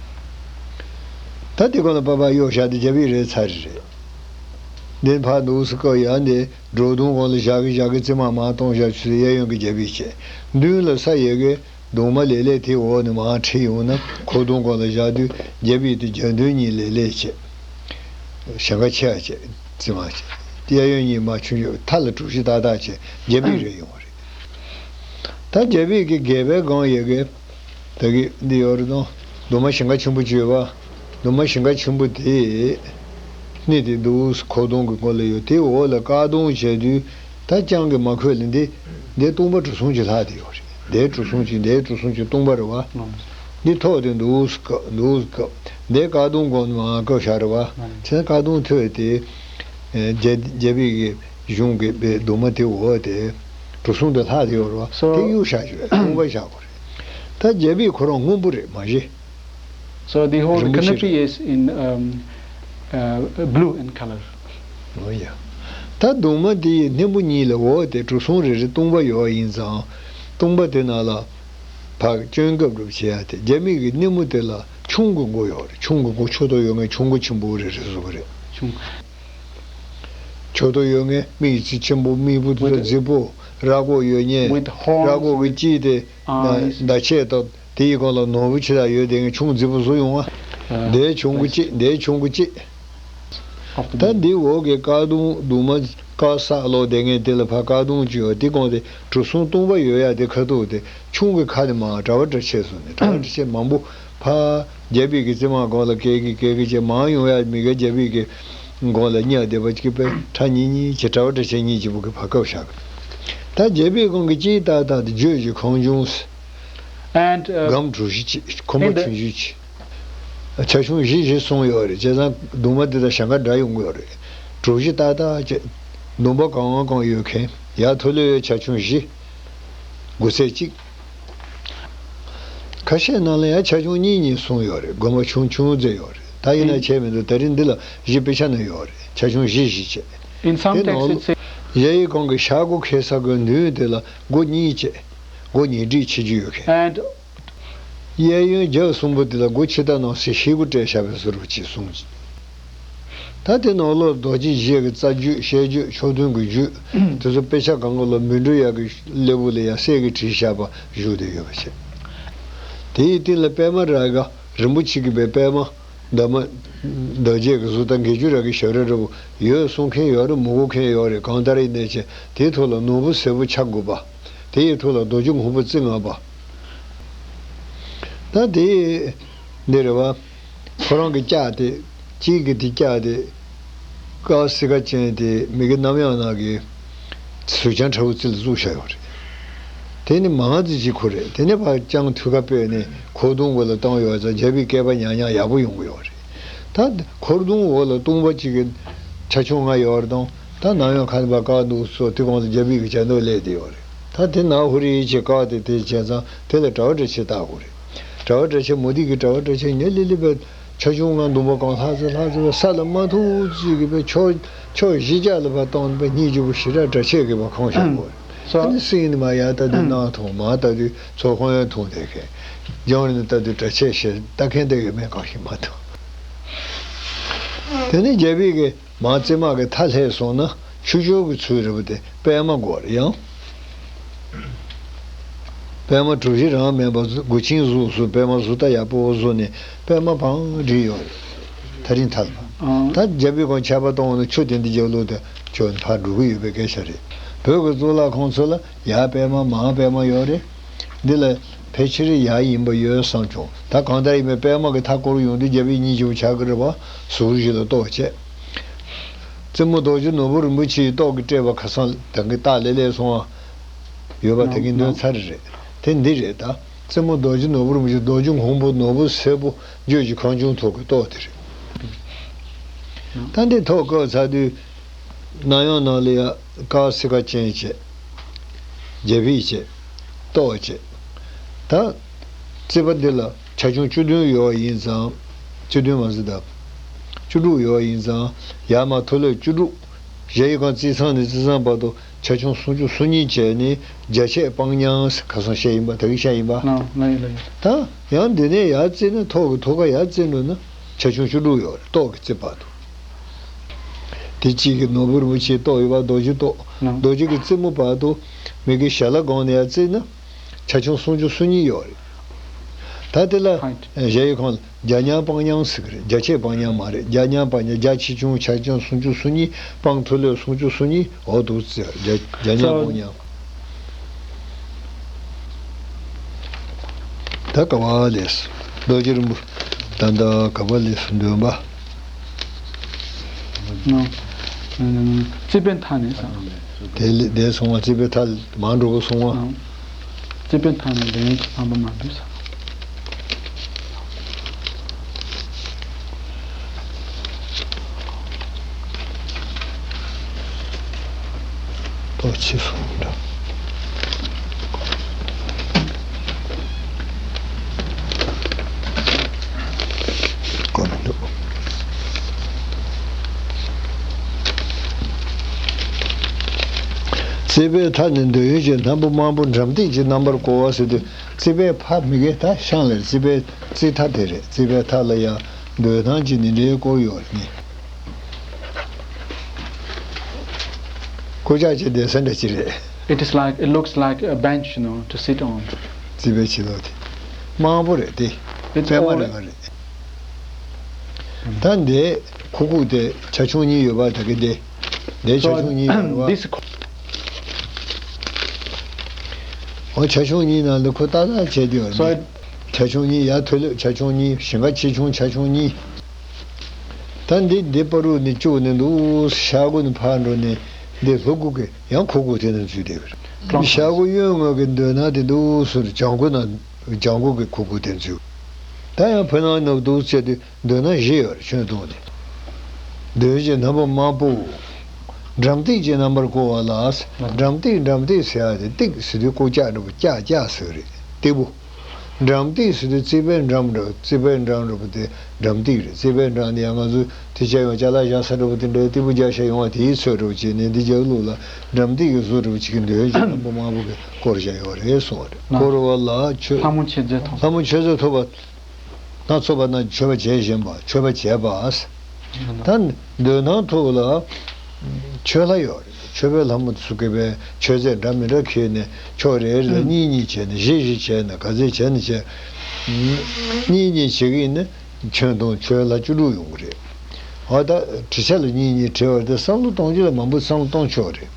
ད་དེ་གོང་ལ་པ་པ་གཡོག་བཞག་དེ་རྒྱ་བིའི་རེད་ཚར་རེད། འདི་ཕར་འདུག་སེ་བཀག་ཡ་འདི་སྒྲོ་གདུང་གོང་ལ་བཞག་གི་བཞག་གི་རྩིབ་མ་མར་གཏོང་བཞག་ཆུ་ཚོད་གཡས་གཡོན་གྱི་རྒྱ་བིའི་བྱས། མདུན་ལ་ས་ཡོད་གི། གདུང་མ་ལེ་ལེ་དེ་འོག་ནས་མར་ཁྲིད་ཡོང་ན་འཁོར་གདུང་གོང་ལ་བཞག་དུས་རྒྱ་བིའི་དེ་རྒྱ་མདུན་གཉིས་ལེ་ལེ་བྱས། ཞེང་ཁ་ཆེ་བ་བྱས་རྩིབ་མ་བྱས། གཡས་གཡོན་གཉིས་མར་ཆུང་ཆུང་མཐའ་ལ་གྲུ་བཞི་ཏག་ཏག་བྱས་རྒྱ་བིའི་རེད་ཡོང་བ་རེད། ད་རྒྱ་བིའི་གི་སྒལ་པའི་སྒང་ཡོད་གི། ད་གི་འདི་ཡོད་རེད་དང་། གདུང་མ་ཞེང་ཁ་ཆེན་པོ་བྱས་པ། གདུང་མ་ཞེང་ཁ་ཆེན་པོ་དེ་སྣེ་དེ་འདུག་སེ་འཁོར་གདུང་གི་སྒོ་ལ་ཡོད། དེའི་འོག་ལ་བཀག་གདུང་བྱས་དུས། ད་རྐྱང་གི་མ་ཁོད་ལ་འདི། འདི་སྟོང་པ་གྲུ་གསུམ་གྱི་ལྷག་དེ་ཡོད་རེད། འདིའི་གྲུ་གསུམ་གྱི་འདིའི་གྲུ་གསུམ་གྱི་སྟོང་པ་རེད་བ། འདི་ཐོག་དེ་འདུག་སེ་བཀག་འདུག་སེ་བཀག་འདིའི་བཀག་གདུང་སྒོ་ནས་མར་བཀག་བཞག་རེད་བ། བྱས་ཙང་བཀག་གདུང་ཐོད་དེ། རྒྱ་རྒྱ་བིའི་གི་གཞུང་གི་པའི་གདུང་མ་དེ་འོག་དེ་གྲུ་གསུམ་དེ་ལྷག་དེ་ཡོད་རེད་བ། So དེ་གཡུག་བཞག་རྒྱུ་རེད། སྟོང་པ་བཞག་དགོས་རེད། ད་རྒྱ་བིའི་ཁོ་རང་སྔོན་པོ་རེད་མ་གཞི། So the whole རིན་པོ་ཆེ canopy རེད། Is in, um, uh, blue in color. འོ་ཡ། ད་གདུང་མ་དེ་ཡི་སྣེ་མོ་གཉིས་ལ་འོག་དེ་གྲུ་གསུམ་རེ་རེ་སྟོང་པ་ཡོད་ཡིན་ཙང་། སྟོང་པ་དེ་ནང་ལ་ཕར་སྐྱོན་སྐབས་སྒྲུབ་བྱེད་ཡ་དེ་རྒྱ་མི་གི་སྣེ་མོ་དེ་ལ་ཆུང་གི་མགོ་ཡོད་རེད། ཆུང་གི་མགོ་མཆུ་ཏོ་ཡོད་མཁན་ཆུང་གི་ཆེན་པོ་རེ་རེ་བཟོ་གི་རེད། ཆུང་། མཆུ་ཏོ་ཡོད་མཁན་མིག་རྩི་ཆེན་པོ་མིག་སྤུ་དེ་ལ་With རྫིག་པོ་ར་མགོ་ཡོད་མཁན། With horns. ར་མགོ་གི་དཀྱིལ་དེ་Eyes. མདའ་ཆས་དང་དེ་ཡི་སྒང་ལ་ནོར་བུ་ཆེ་ས་ཡོད་དེ་ངས་ཆུང་རྫིག་པོ་བཟོ་ཡོང་ང་། ཨ། འདིའི་ཆུང་གི་གཅིག་འདིའི་ཆུང་གི་གཅིག Of the ད་འདི་འོག་གི་བཀག་གདུང་གདུང་མ་དཀར་ས་ལོག་དེ་ངས་དེ་ལ་ཕར་བཀག་གདུང་གཅིག་ཡོད་དེ་སྒང་དེ་གྲུ་གསུམ་སྟོང་པ་ཡོད་ཡ་དེ་ཁ་ཐུག་དེ་ཆུང་གི་ཁ་ནས་མར་གྲྭ་པ་འདྲ་ཆས་སོང་ནས་གྲྭ་པ་འདྲ་ཆས་མང་པོ། ཕར་རྒྱལ་པོའི་གི་རྩིབ་མ་སྒང་ལ་བཀལ་གི་བཀལ་གི་བྱས། མར་ཡོང་ཡ་མི་གི་རྒྱལ་པོའི་གི་སྒང་ལ་གཉའ་བསྡད་པ་ཅིག་པས། ཁྲ་གཉིས་གཉིས་བྱས། གྲྭ་པ་གྲྭ་ཆས་གཉིས་ཀྱི་བུ་གི་ཕར་བཀབ་བཞག་གི། ད་རྒྱལ་པོའི་སྒང་གི་གཅིག་ཏག་ཏག་དེ་བརྗོད་ཀྱི་ཁང་ཆུང་ཟེར། And, uh, སྒམ་གྲུ་བཞི་བྱས། ཁོག་མ in the ཆུང་ཆུང་བྱས། ཆ་ཆུང་བཞི་བཞི་གསུངས་ཡོད་རེད། བྱས་ཙང་གདུང་མ་དེ་དང་ཞེ་འགའ་འདྲ་ཡོང་གི་ཡོད་རེད། གྲུ་བཞི་ཏག་ཏག་བྱས། གདུང་པ་གང་གང་ཡོད་མཁན། ཡར་མཐོ་ལོས་ཡོད། ཆ་ཆུང་བཞི། དགུ་ཚད་གཅིག། ཁ་ཤས་ནང་ལ་ཡང་ཆ་ཆུང་གཉིས་གཉིས་གསུངས་ཡོད་རེད། སྒོ་མ་ཆུང་ཆུང་ཙམ་ཡོད་རེད། ད་ཡིན་ན་བྱས་མི་འདུག། ད་རིང་འདི་ལ་བཞི་དཔེ་ཆ་ནང་ཡོད་རེད། ཆ་ཆུང་བཞི་བཞི་བྱས། In some དེ་ནང་texts it says གཞལ་ཡས་ཁང་གི་ཤར་སྒོ་ཁེལ་ས་གི་མདུན་དེ་ལ་སྒོ་གཉིས་བྱས། སྒོ་ཉིས་སྒྲིལ་བྱེད་རྒྱུ་ཡོད་མཁན། And གཡས་གཡོན་རྒྱབ་གསུམ་པོ་དེ་ལ་སྒོ་ཕྱི་ལྟར་སྣང་སྲིད་ཤེལ་སྒོ་སྤྲད་བཞག་པའི་བཟོ་འདྲ་ཅིག་གསུངས་ཀྱི། ད་དེ་ནང་ལོགས་རྡོ་རྗེ་འཇིགས་ཀྱི་རྩ་རྒྱུད་བཤད་རྒྱུད་ཕྱོགས་མཐུན་གྱི་རྒྱུད་དེ་ཚོ་དཔེ་ཆ་སྒང་ག་ལ་མི་འགྲོ་ཡག་གི་སླེ་བོ་ལ་ཡང་གསེར་གྱིས་བྲིས་བཞག་པ་བཞུགས་བསྡད་ཡོད་པ་བྱས། དེའི་སྟེང་ལ་པད་མ་ར་ག་རིན་པོ་ཆེ་གི་པའི་པད་མ་འདབ་མ་འདབ་བརྒྱད་ཀྱི་གཟུགས་དང་། འགེལ་རྒྱུ་ར་གི་ཞབས་ར་འདྲ་བོ་ཡོད་གསུང་མཁན་ཡོད་རེད། མི་དགོས་མཁན་ཡོད་རེད། གང་ལྟར་ཡིན་ནའི་བྱས། དེའི་ཐོག་ལ་ནོར་བུ་སེར་པོ་ཆ་དགུ་པ། དེའི་ཐོག་ལ་རྡོ་རྗེ་སྔོན་པོ་རྩི་ལྔ་པ། ད་དེ་འདི་རེད་བ། ཁོ་རང་གི་ལྕགས་དེ། གཅིག་གི་དེ་ལྕགས་དེ་དཀར་སིལ་ཁ་ཅན་དེ་མི་གི་གནམ་ཡག་ནང་གི་ཟུར་བྱང་ཁྲ་བོ་རྩི་ལ་བཙུགས་བཞག་ཡོད་རེད། དེ་ནི་མང་ཙི་ཅིག་ཁུར་རེད། དེ་ནས་ཕར་ལྕང་ཐུག་ཁ་སྤོས་ནས་འཁོར་གདུང་འོག་ལ་བཏང་ཡོད་ཙང་རྒྱལ་པོའི་བསྐལ་པ་ཉག་ཉག་ཡག་པོ་ཡོང་གི་ཡོད་རེད། ད་འཁོར་གདུང་འོག་ལ་བཏུང་བ་གཅིག་གི་ཆ་ཆུང་ལྔ་ཡོད་རེད་དང་། ད་ནམ་ཡང་ཁ་ནས་ཕར་བཀག་འདུག་སོ། དེ་གོང་ལ་རྒྱལ་པོའི་གི་བྱ་འདོད་སླེབས་བསྡད་ཡོད་རེད། ད་དེ་ནང་ཧུ་རི་ཅིག་བཀག་སྟེ། དེ་བྱས་ཙང་དེ་ལ་གྲྭ་པ་གྲྭ་ཆས་བཏགས་དགོས་རེད། གྲྭ་པ་གྲྭ་ཆས་མོ་དེ་གི་གྲྭ་པ་གྲྭ་ཆས་ཉེ་ལི་ལི་པའི་ཆ་ཆུང་ལྔ་འདུག་པ་གང་ལྷག་ཙེ་ལྷག་ཙེ་པའི་ས་ལ་མ་ཐུག་ཅིག་གི་པའི་ཕྱོགས་ཕྱོགས་བཞི་ཅག་ལ་ཕར་གཏོང་པའི་སྙིང་རྗེ་པོ་ཞེ་དྲག་གྲྭ་ཆས་གི་པ་ཁོང་བཞག་དགོས་རེད། ཨ་ནི་སྲིང་ནི་མ་ཡར་ལྟ་དུས་གནག་མཐོང་། མར་ལྟ་དུས་ཚོ་ཁོང་ཡང་མཐོང་བསྡད་མཁན། རྒྱང་རིང་ལ་ལྟ་དུས་གྲྭ་ཆས་ཞེ་ལྟ་མཁན་དེ་ཡོད་མེད་གང་ཤེས་མ་ཐུབ། དེ་ནས་རྒྱལ་པོའི་གི་མར་རྩིབ་མ་གི་མཐའ་ལྷེབ་སོང་ན་ཆུ་སྐྱོར་གྱི་ཚུལ་རེད་པ། དེ་པད་མ་དགོས་རེད། ཡང་པད་མ་གྲུ་བཞི་རང་མིན་པ་གཟུགས་མགོ་ཆེན་གཟུགས་སུ་པད་མ་གཟུགས་ལྟ་ཡག་པོ་བཟོས་ནས་པད་མ་བང་བསྒྲིགས་ཡོད་རེད། ཐག་རིང་ཐག་ལ། ཨང་། ད་རྒྱལ་པོའི་སྒང་ཆར་པ་གཏོང་ན་ཆུ་དེ་འདི་རྒྱབ་ལོགས་དེ་ཆུ་ཕར་འགྲོ་གི་ཡོད་པའི་སྐད་ཆ་རེད། བོད་ཀྱི་གཙུག་ལག་ཁང་ཚོ་ལ་ཡར་པད་མ་མར་པད་མ་ཡོད་རེད། འདི་ལ་ཕལ་ཆེར་ཡག་ཡིན་པ་ཡོད་བསམ་བྱུང་། ད་གང་ལྟར་ཡིན་པའི་པད་མ་གི་མཐའ་བསྐོར་ཡོང་དུས་རྒྱལ་པོའི་སྙིང་རྗེ་པོ་ཆགས་ཀྱི་རེད་པ། ཟུར་བཞི་ལ་གཏོར་བྱས། རྩེ་མོ་རྡོ་རྗེ་ནོར་བུ་རིན་པོ་ཆེའི་ཏོག་གིས་སྤྲས་པ་ཁ་སང་དེང་གི་རྟགས་ལས་སླེབས་སོང་བ། ཡོད་པ་དེ་གི་འདོན་ཚར་རེད། དེ་འདི་རེད་ད། རྩེ་མོ་རྡོ་རྗེ་ནོར་བུ་རིན་པོ་ཆེ། རྡོ་རྗེ་སྔོན་པོ་ནོར་བུ་སེར་པོ་བརྗོད་ཀྱི་ཁང་ཆུང་ཐོག་གི་ཏོག་དེ་རེད། ད་འདི་ཐོག་བཀབ་ཚར་དུས། གནམ་ཡང་ནང་ལ་ཡ་དཀར་སིལ་ཁ་ཅན་བྱས། རྒྱ་ཕིབས་བྱས། ཏོག་བྱས། ད་རྩིབ་པ་འདི་ལ་ཆ་ཆུང་བཅུ་བདུན་ཡོད་པ་ཡིན་ཙང་། བཅུ་བདུན་མ་ཟད་ད། བཅུ་དྲུག་ཡོད་པ་ཡིན་ཙང་། ཡར་མར་མཐོ་ལོས་བཅུ་དྲུག། གཞལ་ཡས་ཁང་རྩིག་ཚང་ནས་རྩིག་ཚང་བར་དུ་ཆ་ཆུང་སུམ་ཅུ་སོ་གཉིས་བྱས་ནས་རྒྱ་ཆས་སྤང་མཉམ་ཟེར་ཁ་སང་བཤད་ཡིན་པ། ད་གིན་བཤད་ཡིན་པ། ལགས་ལགས་ཡིན་ལགས་ཡིན། ད་ཡང་འདི་ནས་ཡར་རྩིབ་ན། ཐོག་གི་ཐོག་ཁ་ཡར་རྩིབ་འགྲོ་ན་ཆ་ཆུང་བཅུ་དྲུག་ཡོད་རེད། ཏོག་གི་རྩིབ་བར་དུ། དེ་གཅིག་གི་ནོར་བུ་རིན་པོ་ཆེའི་ཏོག་ཡོད་པ། རྡོ་རྗེ་ཏོག་ལགས། རྡོ་རྗེ་གི་རྩེ་མོ་བར་དུ་མི་གི་ཞལ་ལག་སྒང་ནས་ཡར་རྩིབ་ན། ཆ་ཆུང་སུམ་ཅུ་སོ་གཉིས་ཡོད་རེད། ད་དེ་ལ་ཧའིཊ། གཞལ་ཡས་ཁང་ལ་རྒྱ་མཉམ་སྤང་མཉམ་ཟེར་གི་རེད། རྒྱ་ཆས་སྤང་མཉམ་མ་རེད། རྒྱ་མཉམ་སྤང་མཉམ། རྒྱ་ཆེ་ཆུང་ཆ་ཆུང་སུམ་ཅུ་སོ་གཉིས། སྤང་མཐོ་ལོས་སུམ་ཅུ་སོ་གཉིས། འོ་འདུག་ཟེར། རྒྱ་རྒྱ་མཉམ་སོ་སྤང་མཉམ། ད་ག་བ་ལས་སོ། རྡོ་རྗེ་རིན་པོ། ད་ད་ག་བ་ལས་སོ། འདོན་པ། ནོ། ཨ། རྩིག་པའི་མཐའ་ནས་ཟེར། དེ་ལས་དེ་སོང་བ། རྩིག་པའི་མཐའ་མར་འགྲོ་གི་སོང་བ། ཨང་། རྩིག་པའི་མཐའ་ནས་ལན་གྱི་ལྷམ་པ་མ་འབུད་ཟེར། ཏོག་ཕྱིས་སོང་འདྲ། གོ་མི་འདུག། རྩིག་པའི་མཐའ་ནི་འདོད་ཡོན་གྱི་སྣམ་བུ་དམར་པོ་འགྲམ་སྟེགས་ཀྱི་རྣམ་པར་བསྐོར་བ་ཟེར་དུས། རྩིག་པའི་ཕ་མི་གེ་ད་ཤང་ལ་རྩིག་པའི་རྩིག་མཐའ་དེ་རེད། རྩིག་པའི་མཐའ་ལ་ཡང་འདོད་སྣམ་གྱི་ནི་འདྲའི་བསྐོར་ཡོད་རེད་ནི། སྐུ་ཅག་ཅིག་བསྡད་ས་འདྲ་ཅིག་རེད། It is like, it looks like a bench, you know, to sit on. རྩིག་པའི་ཕྱི་ལོགས་དེ་དམར་པོ་རེད་དེ། It's པད་མ་all རེ་ལྔ་རེད། ད་འདི་ཁུག་ཁུག་དེ་ཆ་ཆུང་གཉིས་ཡོད་པ། ད་གི་འདི་འདི་ཆ་ཆུང་གཉིས་ཡོད་པ། So, this འོ་ཆ་ཆུང་གཉིས་ནང་ལ་ཁོ་ཏག་ཏག་བྱས་དེ་ཡོད་So རེད། ཆ་ཆུང་གཉིས། ཡར་མཐོ་སླེབས་ཆ་ཆུང་གཉིས། ཞིང་ཁ་ཆེ་ཆུང་ཆ་ཆུང་གཉིས། ད་འདི་འདི་བར་དུ་ནི་བཅུག་ནས་འདུག་ཤར་སྒོ་ནས་ཕར་འགྲོ་ནས་འདི་ལྷོ་སྒོ་གི་ཡང་ཁུག་ཁུག་དེ་ནས་འཛུལ་བསྡད་པ་རེད། ཤར་སྒོ་གཡོན་ངོས་ཀྱི་མདུན་ན་དེ་འདུག་ཟེར། བྱང་སྒོ་ན་བྱང་སྒོ་གི་ཁུག་ཁུག་དེ་འཛུལ། ད་ཡང་ཕར་ནང་ནུབ་འདུག་བྱས་ཏེ། མདུན་ན་བཞི་ཡོད་རེད། ཁྱོན་བསྡོམས་ནས། མདུན་གྱི་རྣམ་པ་དམར་པོ། འགྲམ་སྟེགས་ཀྱི་རྣམ་པར་བསྐོར་བ་ལ། འགྲམ་སྟེགས། འགྲམ་སྟེགས་ཟེར་ཡ་དེ། སྟེགས་ཟེར་དུས་སྐོར་བཀྱག་འདྲ་པོ། བཀྱག་བཀྱག་ཟེར་རེད། སྟེགས་བུ། འགྲམ་སྟེགས་ཟེར་དུས་རྩིག་པའི་འགྲམ་འདྲ། རྩིག་པའི་འགྲམ་འདྲ་པོ་དེ་འགྲམ་སྟེགས་རེད། རྩིག་པའི་འགྲམ་དེ་ཡང་ང་ཚོ་དེ་ཅག་ཡང་ཅ་ལག་བཞག་ས་འདྲ་པོ་དེ་འདྲའི་སྟེགས་བུ་རྒྱག་ས་ཡོང་བ་དེའི་ཚོད་འདྲ་པོ་བྱས་ནས། འདི་རྒྱབ་ལོགས་ལ་འགྲམ་སྟེགས་ཀྱི་བཟོ་འདྲ་པོ་ཅིག་གི་མདུན་གྱི་རྣམ་པ་དམར་པོ་གིས་བསྐོར་བཞག་ཡོད་རེད་གསུངས་པ་རེད། བསྐོར་བ་ལ་མཆོད། ལྷ་མོ་མཆོད་རྫས་ཐོབ། ལྷ་མོ་མཆོད་རྫས་ཐོབ་པ། སྣ་ཚོགས་པ་རྣམས་ཀྱིས་མཆོད་པ་བྱས་བཞིན་པ། མཆོད་པ་བྱས་པ། ད་མདུན་ཐང་ཐོག་ལ་མཆོད་ལྷ་ཡོད་རེད། མཆོད་པའི་ལྷ་མོ་ཚོ་གིས་པའི་མཆོད་རྫས་འདྲ་མི་འདྲ་ཁྱེར་ནས། ཕྱོགས་རེ་རེ་ལ་གཉིས་གཉིས་བྱས་ནས། བཞི་བཞི་བྱས་ནས། ག་ཚད་བྱས་ནས་བྱས། གཉིས་གཉིས་བྱེད་ཀྱི་ཡིན་ན་ཁྱོན་བསྡོམས་མཆོད་ལྷ་བཅུ་དྲུག་ཡོང་གི་རེད། འོ་ད་བྲིས་ཆ་ལ་གཉིས་གཉིས་བྲིས་པ་དེ་བསམ་བློ་གཏོང་རྒྱུ་ལ་མང་པོ་བསམ་བློ་གཏོང་ཆོག་རེད།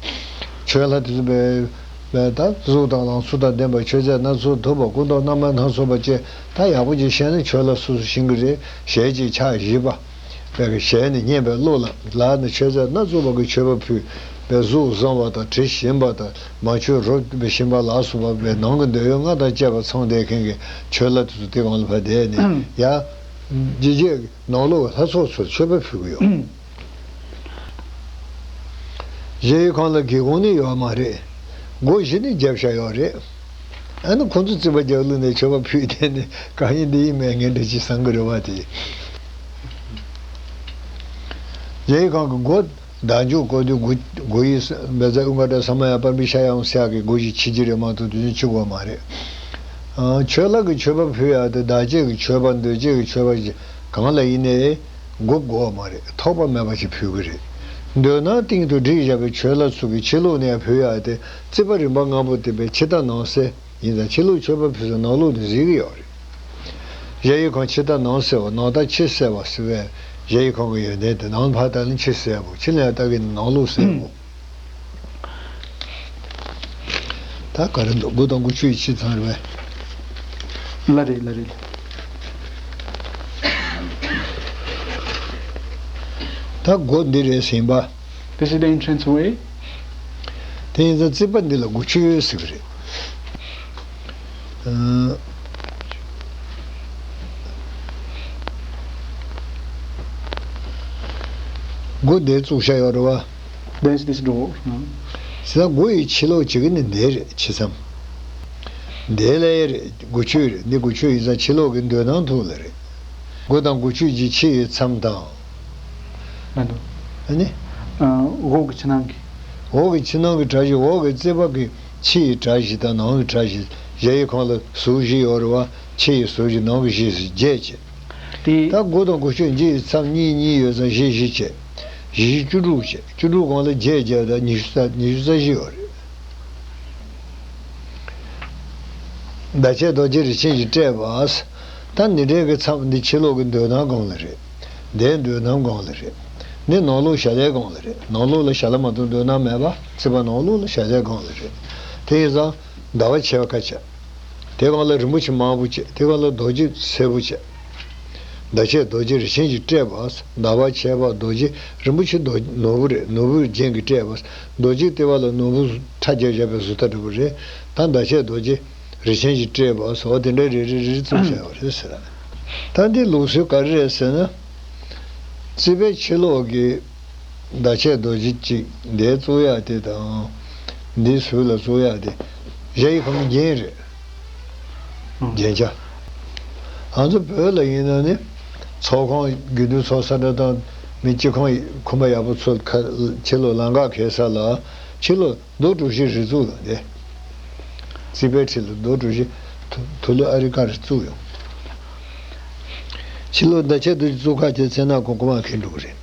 མཆོད་ལྷ་དེ་ཚོ་བས་བས་ད་གཟུགས་དང་ལང་ཚོ་དང་ལྡན་པ། མཆོད་རྫས་སྣ་ཚོགས་ཐོབ་པ། སྐུ་མདོག་རྣམ་པ་སྣ་ཚོགས་པ་བཅས། ད་ཡག་པོ་ཅིག་བཤད་ན་མཆོད་ལྷ་སོ་སོ་ཤེས་ཀྱི་རེད། ཞལ་གཅིག་ཕྱག་བཞི་པ། བས་ཀྱི་ཞལ་ནས་སྙན་པའི་གླུ་ལ། ལག་ནས་མཆོད་རྫས་སྣ་ཚོགས་པ་གི་མཆོད་པ་ཕུལ། བས་གཟུགས་བཟང་བ་དང་། དྲི་ཞིམ་པ་དང་། མ་མཆོད་རོ་བཞིན་པ་ལ་སོགས་པ། བས་ནང་གི་འདོད་ཡོན་ལྔ་དང་བཅས་པ་ཚང་བསྡད་མཁན་གྱི་མཆོད་ལྷ་དེ་ཚོ་དེ་སྒང་ལ་ཕར་བསྡད་ནས། ཡ། རྗེས་རྗེས་ནང་ལོགས་ལྷ་ཚོགས་ཚོར་མཆོད་པ་ཕུལ་གྱི་ཡོད། གཞལ་ཡས་ཁང་ལ་སྒེའུ་ཁུང་ནི་ཡོད་མ་རེད། སྒོ་བཞི་ནི་བརྒྱབ་བཞག་ཡོད་རེད། ཨ་ནི་ཁོང་ཚོས་རྩིག་པ་རྒྱབ་ལོགས་ནས་མཆོད་པ་ཕུལ་བསྡད་ནས། གང་ཡིན་འདི་ཡིན་མེད་ངན་འདྲ་ཅིག་བསམ་གྱི་རེད་བ་དེ། གཞལ་ཡས་ཁང་གི་སྒོ། བདག་འཇུག་སྐོར་དུས་སྒོ། སྒོ་ཡི་ས། བཛྲ་ཨུ་ཀ་ཏྲ་ས་མ་ཡ་པཱ་ར་མི་ཤ་ཡ་ཧཱུྃ་ས་ཡ་གི་སྒོ་ཞིག་ཕྱེ་རྒྱུ་རེད་མ་གཏོགས་དེ་ཚོ་ཕྱེ་དགོས་མ་རེད། ཨ། མཆོད་ལྷ་གི་མཆོད་པ་ཕུལ་ཡག་དེ་བདག་བསྐྱེད་ཀྱི་མཆོད་པ། མདུན་བསྐྱེད་ཀྱི་མཆོད་པ་ཞིག་གང་ལ་ཡིན་ནའི་སྒོ་དགོས་མ་རེད། ཐོགས་པ་མེད་པ་ཞིག་ཕུལ་གྱི་རེད། མདུན་ན་སྟེང་དུ་བསྒྲིགས་བཞག་པའི་མཆོད་ལྷ་ཚོ་གི་ཕྱི་ལོགས་ནས་ཡར་ཕུལ་ཡག་དེ་རྩིག་པ་རིམ་པ་ལྔ་པོ་དེ་བས་ཕྱི་ལྟ་ནང་གསལ་ཡིན་ཙང་། ཕྱི་ལོགས་མཆོད་པ་ཕུལ་ས་ནང་ལོགས་ནས་གཟིགས་ཀྱི་ཡོད་རེད། གཞལ་ཡས་ཁང་ཕྱི་ལྟ་ནང་གསལ་བ། ནང་ལྟ་ཕྱི་གསལ་བ་ཟེར་བའི་གཞལ་ཡས་ཁང་གི་ཡོན་ཏན་དེ། ནང་ཕར་ལྟ་ན་ཕྱི་གསལ་བོ། ཕྱི་ནས་ལྟ་གི་ནང་ལོགས་གསལ་བོ། ད་ག་རེ་འདུག་དགུ་དང་དགུ་བཅུ་ཡི་ཕྱི་མཚམས་རེད་པས། ལགས་རེད། ལགས་རེད། ད་སྒོ་འདི་རེད་ཟིན་པ། This is the entrance way. དེ་ཡིན་ཙང་རྩིག་པ་འདི་ལ་སྒོ་ཕྱེ་ཡུལ་ཟེར་གི་རེད། ཨ། སྒོ་འདི་བཙུགས་བཞག་ཡོད་རེད་བ། There's this door. ཟེར་ན་སྒོ་ཡི་ཕྱི་ལོགས་བྱེད་ཀྱི་ནི་འདི་རེད། ཕྱི་མཚམས། འདི་ལ་ཡ་རེད། སྒོ་ཕྱེ་ཡུལ་རེད། འདི་སྒོ་ཕྱེ་ཡུལ་ཡིན་ཙང་ཕྱི་ལོགས་ཀྱི་མདུན་ཐང་ཐོག་ལ་རེད། སྒོ་དང་སྒོ་ཕྱོགས་ཀྱི་ཕྱི་ཡི་མཚམས་དང་། ཨ་ནི། ཨ། འོག་གི་ཕྱི་ནང་གི། འོག་གི་ཕྱི་ནང་གི་གྲྭ་བཞི། འོག་གི་རྩིག་པ་གི་ཕྱི་ཡི་གྲྭ་བཞི་དང་ནང་གི་གྲྭ་བཞི། གཞལ་ཡས་ཁང་ལ་ཟུར་བཞི་ཡོད་རེད་བ། ཕྱི་ཡི་ཟུར་བཞི། ནང་གི་བཞི་ཟེར་བརྒྱད་བྱས། དེ། ད་སྒོ་དང་སྒོ་ཕྱོགས་འདི་ཡི་མཚམས་གཉིས་གཉིས་ཡོད་ཙང་བཞི་བཞི་བྱས། བཞི་བཞི་བཅུ་དྲུག་བྱས། བཅུ་དྲུག་སྒང་ལ་བརྒྱད་བརྒྱབ་ད་ཉི་ཤུ་རྩ། ཉི་ཤུ་རྩ་བཞི་ཡོད་རེད། བདག་བསྐྱེད་རྡོ་རྗེ་རིན་ཆེན་གྱིས་སྤྲས་པ། ད་འདི་འདྲའི་གི་མཚམས་འདི་ཕྱི་ལོགས་ཀྱི་མདུན་ཐང་སྒང་ལ་རེད། འདིའི་མདུན་ཐང་སྒང་ལ་རེད། འདི་ནང་ལོགས་ཞལ་ལས་སྒང་ལ་རེད། ནང་ལོགས་ལ་ཞལ་ལས་མ་གཏོགས་མདུན་ཐང་མེད་པ། རྩིག་པ་ནང་ལོགས་ལ་ཞལ་ལས་སྒང་ལ་རེད། དེ་ཡིན་ཙང་ཟླ་བ་ཕྱེད་པ་ཁ་བྱས། དེ་སྒང་ལ་རིན་པོ་ཆེ་དམར་པོ་བྱས། དེ་སྒང་ལ་རྡོ་རྗེ་སེར་པོ་བྱས། བདག་བསྐྱེད་རྡོ་རྗེ་རིན་ཆེན་གྱིས་སྤྲས་པ། ཟླ་བ་ཕྱེད་པ་རྡོ་རྗེ། རིན་པོ་ཆེ་རྡོ། ནོར་བུ་རེད། ནོར་བུ་རྒྱན་གྱིས་སྤྲས་པ། རྡོ་རྗེ་ལྟེ་བ་ལ་ནོར་བུ་ཁྲ་རྒྱབ་བཞག་པའི་བཟོ་ལྟ་འདྲ་པོ་རེད། ད་བདག་བསྐྱེད་རྡོ་རྗེ་རིན་ཆེན་གྱིས་སྤྲས་པ་ཟེར་བ་དེ་འདྲ་རེ་རེ་རེ་རེ་བཙུགས་བཞག་ཡོད་རེད་ཟེར། ད་འདི་ལུགས་སྲོལ་ག་རེ་རེད་ཟེར་ན། རྩིག་པའི་ཕྱི་ལོགས་ཀྱི་བདག་བསྐྱེད་རྡོ་རྗེ་གཅིག་འདི་བཙུགས་ཡག་དེ་དང་། འདིའི་ཟུར་ལ་བཙུགས་ཡག་དེ་གཞལ་ཡས་ཁང་རྒྱན་རེད། རྒྱན་ཆ། ང་ཚོ་བོད་ལ་ཡིན་ན་ནི། ཚོགས་ཁང་། དགེ་འདུན་ཚོགས་ས་འདྲ་དང་། མི་སྤྱི་ཁང་ཁོམ་པ་ཡག་པོ་ཚོ་ཁ། ཕྱི་ལོགས་ལམ་ཁ་འཁེལ་ས་ལ། ཕྱི་ལོགས་རྡོ་གྲུ་བཞི་རེ་བཙུགས་ཡོང་དེ། རྩིག་པའི་འཁྲིས་ལ་རྡོ་གྲུ་བཞི། ཐུ། ཐུ་ལུ་ཨ་རི་ཀ་རེ་བཙུགས་ཡོང་། ཕྱི་ལོགས་བདག་བསྐྱེད་རྡོ་རྗེ་བཙུགས་ཁ་བྱས་ཚེ་ན་ཁོང་ཁོ་མ་འཁེལ་འགྲོ་གི་རེད།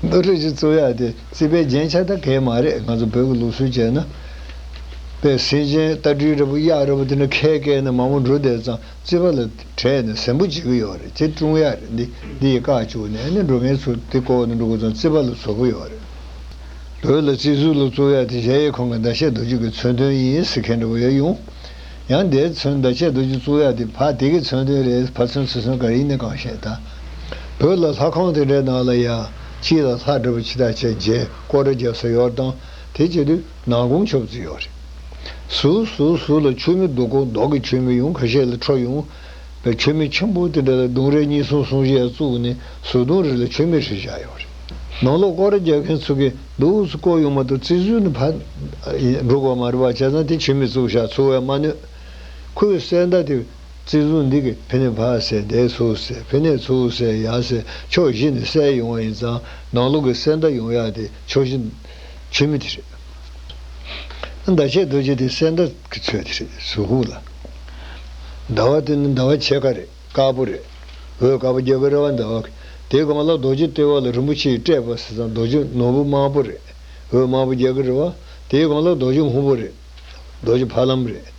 རྡོ་གྲུ་བཞི་བཙུགས་ཡག་དེ་རྩིག་པའི་རྒྱན་ཆ་ད་གས་མ་རེད། ང་ཚོ་བོད་ཀྱི་ལུགས་སྲོལ་བྱས་ན། དཔེ་སེམས་ཅན་རྟ་སྦྲུལ་འདྲ་པོ་གཡག་འདྲ་པོ་དེ་འདྲ་ཁལ་བཀལ་ནས་མང་པོ་འགྲོ་བསྡད་ཙང་། རྩིག་པ་ལ་བྲེགས་ནས་ཟིང་པོ་བྱེད་ཀྱི་ཡོད་རེད། དེ་བཀྲུང་ཡག་རེད། འདི། འདི་ཡི་བཀག་བཅུག་ནས་ནི་འགྲོ་མཁན་ཚོ་དེ་བཀོག་ནས་འགྲོ་དགོས་ཙང་རྩིག་པ་ལ་བཟོ་གི་ཡོད་རེད། བོད་ལ་རྩིག་ཟུར་ལ་བཙུགས་ཡག་དེ་གཞལ་ཡས་ཁང་གི་བདག་བསྐྱེད་རྡོ་རྗེ་གི་མཚོན་དོན་ཡིན་ཟེར་མཁན་འདྲ་པོ་ཡང་ཡོང་། ཡང་དེའི་མཚོན་མདའ་ཆས་རྡོ་རྗེ་བཙུགས་ཡག་དེ་ཕར་དེ་གི་མཚོན་དོན་རེད། ཕར་ཚུར་ཚུར་ཚུར་ག་རེ་ཡིན་ནའི་གང་ཤེས་ད། བོད་ལ་ལྷ་ཁང་དེ་འདྲའི་ནང་ལ་ཡ། དཀྱིལ་ལ་ལྷ་འདྲ་པོ་ཅིག་ད་བྱས་མཇལ་སྐོར་ར་རྒྱབ་ས་ཡོད་དང་། དེ་བྱེད་དུས་ནང་ཁུངས་ཆོབ་ཙི་ཡོད་རེད། ཟུར་ཟུར་ཟུར་ལ་མཆོད་མེ་རྡོ་ཀོ་རྡོ་གི་མཆོད་མེ་ཡུང་ཁ་ཤས་ལ་འཕྲོ་ཡོང་། པའི་མཆོད་མེ་ཆེན་པོ་དེ་འདྲ་ལ་གདུང་རེ་གཉིས་གསུམ་གསུམ་བཞི་ཡ་བཙུགས་ནས་ཟུར་གདུང་རེ་ལ་མཆོད་མེ་བསྲེས་བཞག་ཡོད་རེད། ནང་ལོགས་སྐོར་ར་རྒྱག་མཁན་ཚོ་གིས་འདུག་སེ་བསྐོར་ཡོང་མ་གཏོགས་རྩིག་ཟུར་ནས་ཕར་འགྲོ་དགོས་མ་རེད་པ། བྱས་ཙང་དེ་མཆོད་མེ་བཙུགས་བཞག་ཚུར་བས་མ་གནོད། ཁོའི་གསེར་མདའ་དེ་རྩིག་ཟུར་འདི་གིས་ཕི་ནས་ཕར་བསད་དེར་ཚུར་བསད་ཕི་ནས་ཚུར་བསད་ཡར་བསད་ཕྱོགས་བཞི་ནས་བསད་ཡོང་བ་ཡིན་ཙང་ནང་ལོགས་ཀྱི་གསེར་མདའ་ཡོང་ཡག་དེ་ཕྱོགས་བཞི་མཆོད་མེ་དེ་རེད། མདའ་ཆས་རྡོ་རྗེ་དེ་གསེར་མདའ་གི་ཚོད་དེ་རེད་ཟུར་ཁུག་ལ། ཟླ་བ་དེ་ནི་ཟླ་བ་ཕྱེད་ཀ་རེད། དཀར་པོ་རེད། འོད་དཀར་པོ་རྒྱག་གི་རེད་བ། འདི་བ། དེའི་སྒང་ལ་རྡོ་རྗེ་ལྟེ་བ་ལ་རིན་པོ་ཆེའི་སྤྲས་པ་ཟེར་ཙང་རྡོ་རྗེ་ནོར་བུ་དམར་པོ་རེད། འོད་དམར་པོ་རྒྱག་གི་རེད་བ། དེའི་སྒང་ལ་རྡོ་རྗེ་སྔོན་པོ་རེད། རྡོ་རྗེ་ཕ་ལམ་རེད།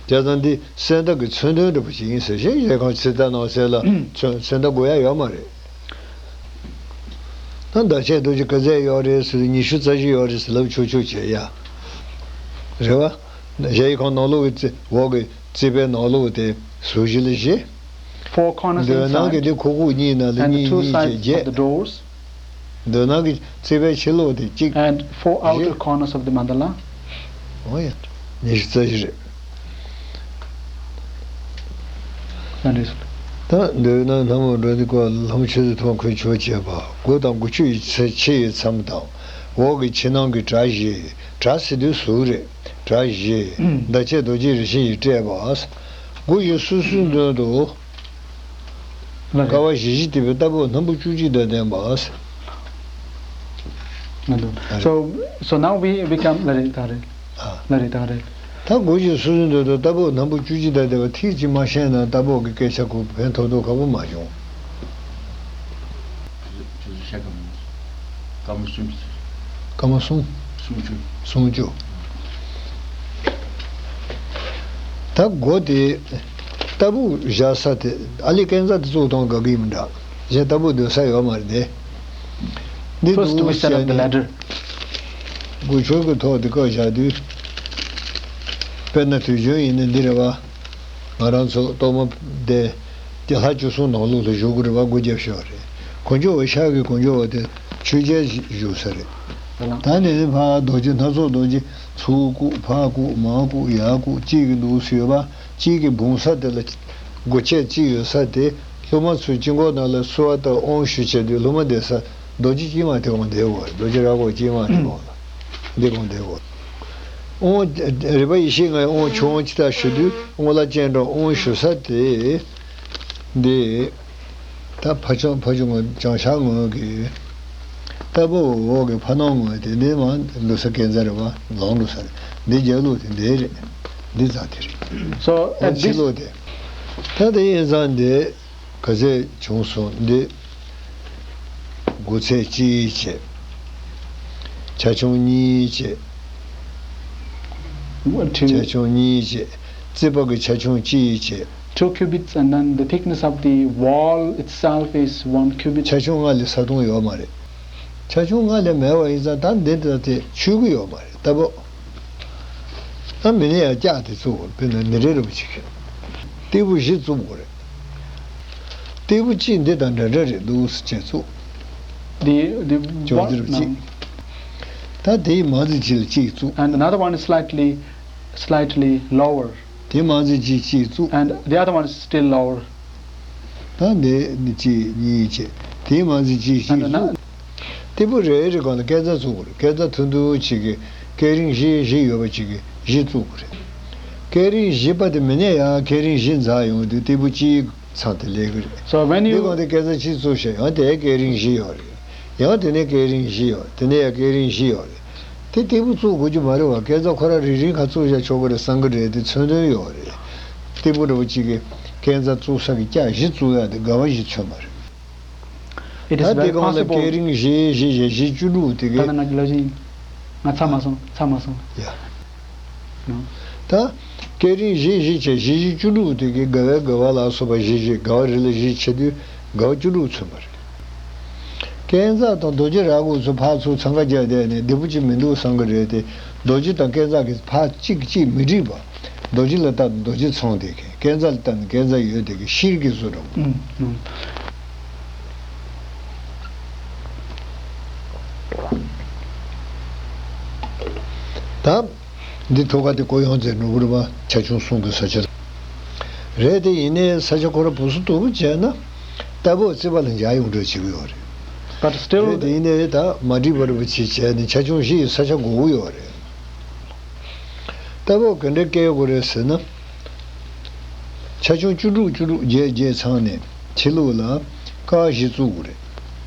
བྱས་ཙང་འདི་གསེར་མདའ་གི་མཚོན་དོན་འདྲ་པོ་ཞིག་ཡིན་ཟེར་བཤད་ཡས་ཁང་ཚིག་ད་ནང་གསེས་ལ་མཚོན་མཚོན་མདའ་དགོས་ཡ་ཡོད་མ་རེད། ད་མདའ་ཆས་རྡོ་རྗེ་ག་ཚད་ཡོད་རེད་ཟེར་ཉི་ཤུ་རྩ་བཞི་ཡོད་རེད་ཟེར་ལབ་ཆོག་ཆོག་བྱས་ཡ། རེད་བ། གཞལ་ཡས་ཁང་ནང་ལོགས་ཀྱི་རྩིག་འོག་གི་རྩིག་པའི་ནང་ལོགས་དེ་ཟུར་བཞི་ལ་བཞི། Four corners འདོད་སྣང་གི་inside འདི་ཁུག་ཁུག་གཉིས་ནང་ལ་and the གཉིས two གཉིས་བྱས sides of བརྒྱད། The doors འདོད་སྣང་གི་རྩིག་པའི་ཕྱི་ལོགས་དེ་གཅིག and four བཞི། Outer corners of the mandala. འོ་ཡ། ཉི་ཤུ་རྩ་བཞི་རེད། ད་འདོད་ན་ལྷ་མོ་འགྲོ་འདི་ཀོ་ལྷ་མོ་ཆུ་ཚོད་ཐོག་ཁོས་ཆོས་བྱེད་པ་དགུ་དང་དགུ་བཅུ་ཡི་ཚེ་ཕྱི་ཡི་མཚམས་དང་། འོག་གི་ཕྱི་ནང་གི་གྲྭ་བཞི། གྲྭ་ཟེར་དུས་ཟུར་རེད། གྲྭ་བཞི། མདའ་ཆས་རྡོ་རྗེ་རིན་ཆེན་ཡིས་སྤྲས་པ། དགུ་བཞི་སོ་སོའི་མདུན་དུ། ལ་རེད། ཀ་བ་བཞི་བཞི་དེ་བས་རྟ་ཕོ་སྣམ་བུ་བཅུ་གཅིག་དང་ལྡན་པ། ལ་རེད། So, so now we, we come ལ་རེད་ད་རེད། ཨ། ལ་རེད་ད་རེད། ད་དགུ་བཞི་སོ་སོའི་མདུན་དུ་རྟ་ཕོ་སྣམ་བུ་བཅུ་གཅིག་དང་ལྡན་པ་ཐིག་གཅིག་མ་ཤེས་ན་རྟ་ཕོ་གི་སྐད་ཆ་གོ་ཕན་ཐོགས་ཐོགས་ཁ་པོ་མ་བྱུང་། དེ་ཚོ་ཤ་སྐམ་སྐམ་པོ་གསུམ་གྱི་ཚུལ། སྐམ་པོ་གསུམ། སུམ་ཅུ། སུམ་ཅུ། ད་སྒོ་དེ་རྟ་ཕོ་བཞག་ས་དེ་ཨ་ལི་སྐས་འཛེག་དེ་བཙུགས་བཏང་དགའ་གི་མི་འདྲ། གཞན་རྟ་ཕོ་སྡོད་ས་ཡོད་མ་རེད་དེ། འདི་First འདུག་we set up བྱས་the ནས་ladder. སྒོ་ཕྱོགས་ཀྱི་ཐོག་དེ་བཀག་བཞག་དུས། དཔེར་ན་དུས་རྒྱུན་ཡིན་ན་འདི་རེད་བ། ང་རང་ཚོ་གཏོར་མ་དེ་དེ་ལྷ་བཅུ་གསུམ་ནང་ལོགས་ལ་བཞུགས་ཀྱི་རེད་བ། སྒོ་རྒྱབ་ཤོག་རེད། གོ་འཇོ་བ་ཤག་གི་གོ་འཇོ་བ་དེ་ཆོས་རྒྱལ་བཞུགས་ས་རེད། ད་ནས་ནི་ཕར་རྡོ་རྗེ་སྣ་ཚོགས་རྡོ་རྗེ་ཚུར་བཀུག་ཕར་བཀུག་མར་བཀུག་ཡར་བཀུག་གཅིག་གི་འདུག་སེ་ཡོད་པ། གཅིག་གི་འབུང་ས་དེ་ལ་སྒོ་ཕྱེད་གཅིག་ཡོད་ས་དེ་སློབ་མ་ཚོའི་དཀྱིལ་འཁོར་ནང་ལ་གསོལ་བ་བཏབ་དབང་ཞུ་བྱས་དུས་སློབ་མ་བསྡད་ས་རྡོ་རྗེ་དཀྱིལ་མ་དེ་གོང་བསྡད་དགོས། རྡོ་རྗེ་ར་གོ་དཀྱིལ་མ་དེ་གོང་ལ་འདི་གོང་བསྡད་དགོས། དབང་རིག་པ་ཡེ་ཤེས་ལྔའི་དབང་ཆུ་དབང་ཅི་ལྟར་ཞུ་དུས་དབང་ལ་སྤྱན་དྲངས་དབང་ཞུ་ས་དེ། འདི། ད་ཕ་ཆུང་ཕ་ཆུང་ངོས་བྱང་ཤར་ངོས་ཀྱི། རྟ་ཕོ་འོག་གི་ཕ་ནང་ངོས་དེ་འདི་མ་འདུག་ས་སྐས་འཛེག་རེད་བ། ལངས་འདུག་ས་རེད། འདི་རྒྱབ་ལོགས་དེ་འདི་རེད། འདི་རྩ་དེ་རེད། So འོ་at ཕྱི this ལོགས་དེ། ད་དེ་ཡིན་ཙང་འདི། ག་ཚད་བྱུང་སོང་འདི། དགུ་ཚད་གཅིག་བྱས། ཆ་ཆུང་གཉིས་བྱས། What, two, ཆ་ཆུང་གཉིས་བྱས། རྩིག་པ་གི་ཆ་ཆུང་གཅིག་བྱས། Two cubits, and then the thickness of the wall itself is one cubit. ཆ་ཆུང་ལྔ་ལས་ས་སྟོང་ཡོད་མ་རེད། ཆ་ཆུང་ལྔ་ལས་མེད་པ་ཡིན་ཙང་ད་འདི་འདྲ་དེ་ཆོད་གི་ཡོད་མ་རེད་རྟ་ཕོ། ད་མི་ནི་ཡང་ལྕགས་དེ་བཙུགས་དགོས་རེད། དཔེར་ན་ནི་རེ་རེ་བ་ཅིག་སྟེགས་བུ་བཞི་བཙུགས་དགོས་རེད། སྟེགས་བུ་གཅིག་འདི་དང་འདྲ་འདྲ་རེད་འདུག་སེ་བྱས་བཙུགས། The, the ཅོག་ཙེ་རུ་གཅིག་ད་དེའི་མང་ཙམ་གཅིག་ལ་གཅིག་བཙུགས། And another one is slightly, slightly lower. དེའི་མང་ཙམ་གཅིག་གཅིག་བཙུགས། And the other one is still lower. ད་འདི་ནི་གཅིག་གཉིས་བྱས། དེའི་མང་ཙམ་གཅིག་གཅིག་བཙུགས། སྟེགས་བུ་རེ་རེ་སྒང་ལ་སྐས་འཛེག་བཙུགས་དགོས་རེད། སྐས་འཛེག་ཐུང་ཐུང་ཅིག་གི་སྐས་རིམ་བཞི་བཞི་ཡོད་པ་ཅིག་གི་བཞི་བཙུགས་དགོས་རེད། སྐས་རིམ་བཞི་པ་དེ་མི་ནས་ཡང་སྐས་རིམ་བཞི་འཛེག་ཡོང་དུས་སྟེགས་བུ་གཅིག་ཚང་དེ་ལས་ཀྱི་རེད། So when འདི་you སྒང་དེ་སྐས་འཛེག་གཅིག་བཙུགས་ཤག་ཡང་དེ་སྐས་རིམ་བཞི་ཡོད་རེད། ཡང་དེ་ནས་སྐས་རིམ་བཞི་ཡོད་རེད། དེ་ནས་ཡང་སྐས་རིམ་བཞི་ཡོད་རེད། དེ་སྟེགས་བུ་བཙུགས་དགོས་རྒྱུ་མ་རེད་བ། སྐས་འཛེག་ཁོ་རང་རེ་རེ་ག་བཙུགས་བཞག་ཆོག་གི་རེད་བསམ་གི་རེད་དེ་མཚོན་དོན་ཡོད་རེད། སྟེགས་བུ་འདྲ་བོ་གཅིག་གི་སྐས་འཛེག་བཙུགས་ས་གི་ཀྱག་བཞི་བཙུགས་ཡག་དེ་དགའ་བ་བཞི་མཚོན་པ་རེད། It is ད་དེ་very གོང་ལ་possible. སྐས་རིམ་བཞི་བཞི་བཞི་བཞི་བཅུ་དྲུག་དེ་གི་ད་ནང་ལོ་རྒྱུས་ང་ཚར་མ་སོང་ཚར་མ་སོང་། ཡ། ནོ། ད་སྐས་རིམ་བཞི་བཞི་བྱས་བཞི་བཞི་བཅུ་དྲུག་དེ་གི་དགའ་བའི་དགའ་བ་ལ་སོགས་པ་བཞི་བཞི་དགའ་བ་རེ་ལ་བཞི་བྱེད་དུས་དགའ་བ་བཅུ་དྲུག་མཚོན་པ་རེད། སྐས་འཛེག་དང་རྡོ་རྗེ་ར་གོ་ཚོ་ཕར་ཚུར་འཚང་ཁ་རྒྱག་བསྡད་ནས་བདེ་པོ་ཅིག་མི་འདུག་བསམ་གི་རེད་དེ། རྡོ་རྗེ་དང་སྐས་འཛེག་གི་ཕར་གཅིག་གཅིག་མི་འགྲིག་པ། རྡོ་རྗེ་ལ་ལྟ་ན་རྡོ་རྗེ་ཚང་བསྡད་མཁན། བསྐས་འཛེག་ལ་ལྟ་ན་བསྐས་འཛེག་ཡོད་བསྡད་མཁན་ཤེལ་གྱི་བཟོ་འདྲ་པོ། ཨུམ། ཨུམ། ད་འདི་ཐུགས་ཀ་དེ་གོ་ཡོང་ཚེ་ནོར་བུ་རི་པ་ཆ་ཆུང་གསུམ་གྱི་ས་ཆ་རེད་དེ། ཡིན་ནའི་ས་ཆ་ཁོ་ར་བུ་སུ་དུ་བུ་བྱས་ན་ལྟ་བུ་རྩིས་པ་ལ་འཇགས་ཡོང་འདྲ་བྱེད་ཀྱི་ཡོད་རེད། But still རེད་དེ། ཡིན་ནའི་ད་མ་འགྲིག་པ་རེད་པ་ཅིག་བྱས་ནས་ཆ་ཆུང་བཞི་ཡི་ས་ཆ་དགོས་ཀྱི་ཡོད་རེད། ལྟ་བུ་ག་འདྲ་སྐྱེལ་དགོས་རེད་ཟེར་ན། ཆ་ཆུང་བཅུ་དྲུག་བཅུ་དྲུག་བརྒྱད་བརྒྱད་ཚང་ནས་ཕྱི་ལོགས་ལ་ཀ་བ་བཞི་བཙུགས་དགོས་རེད།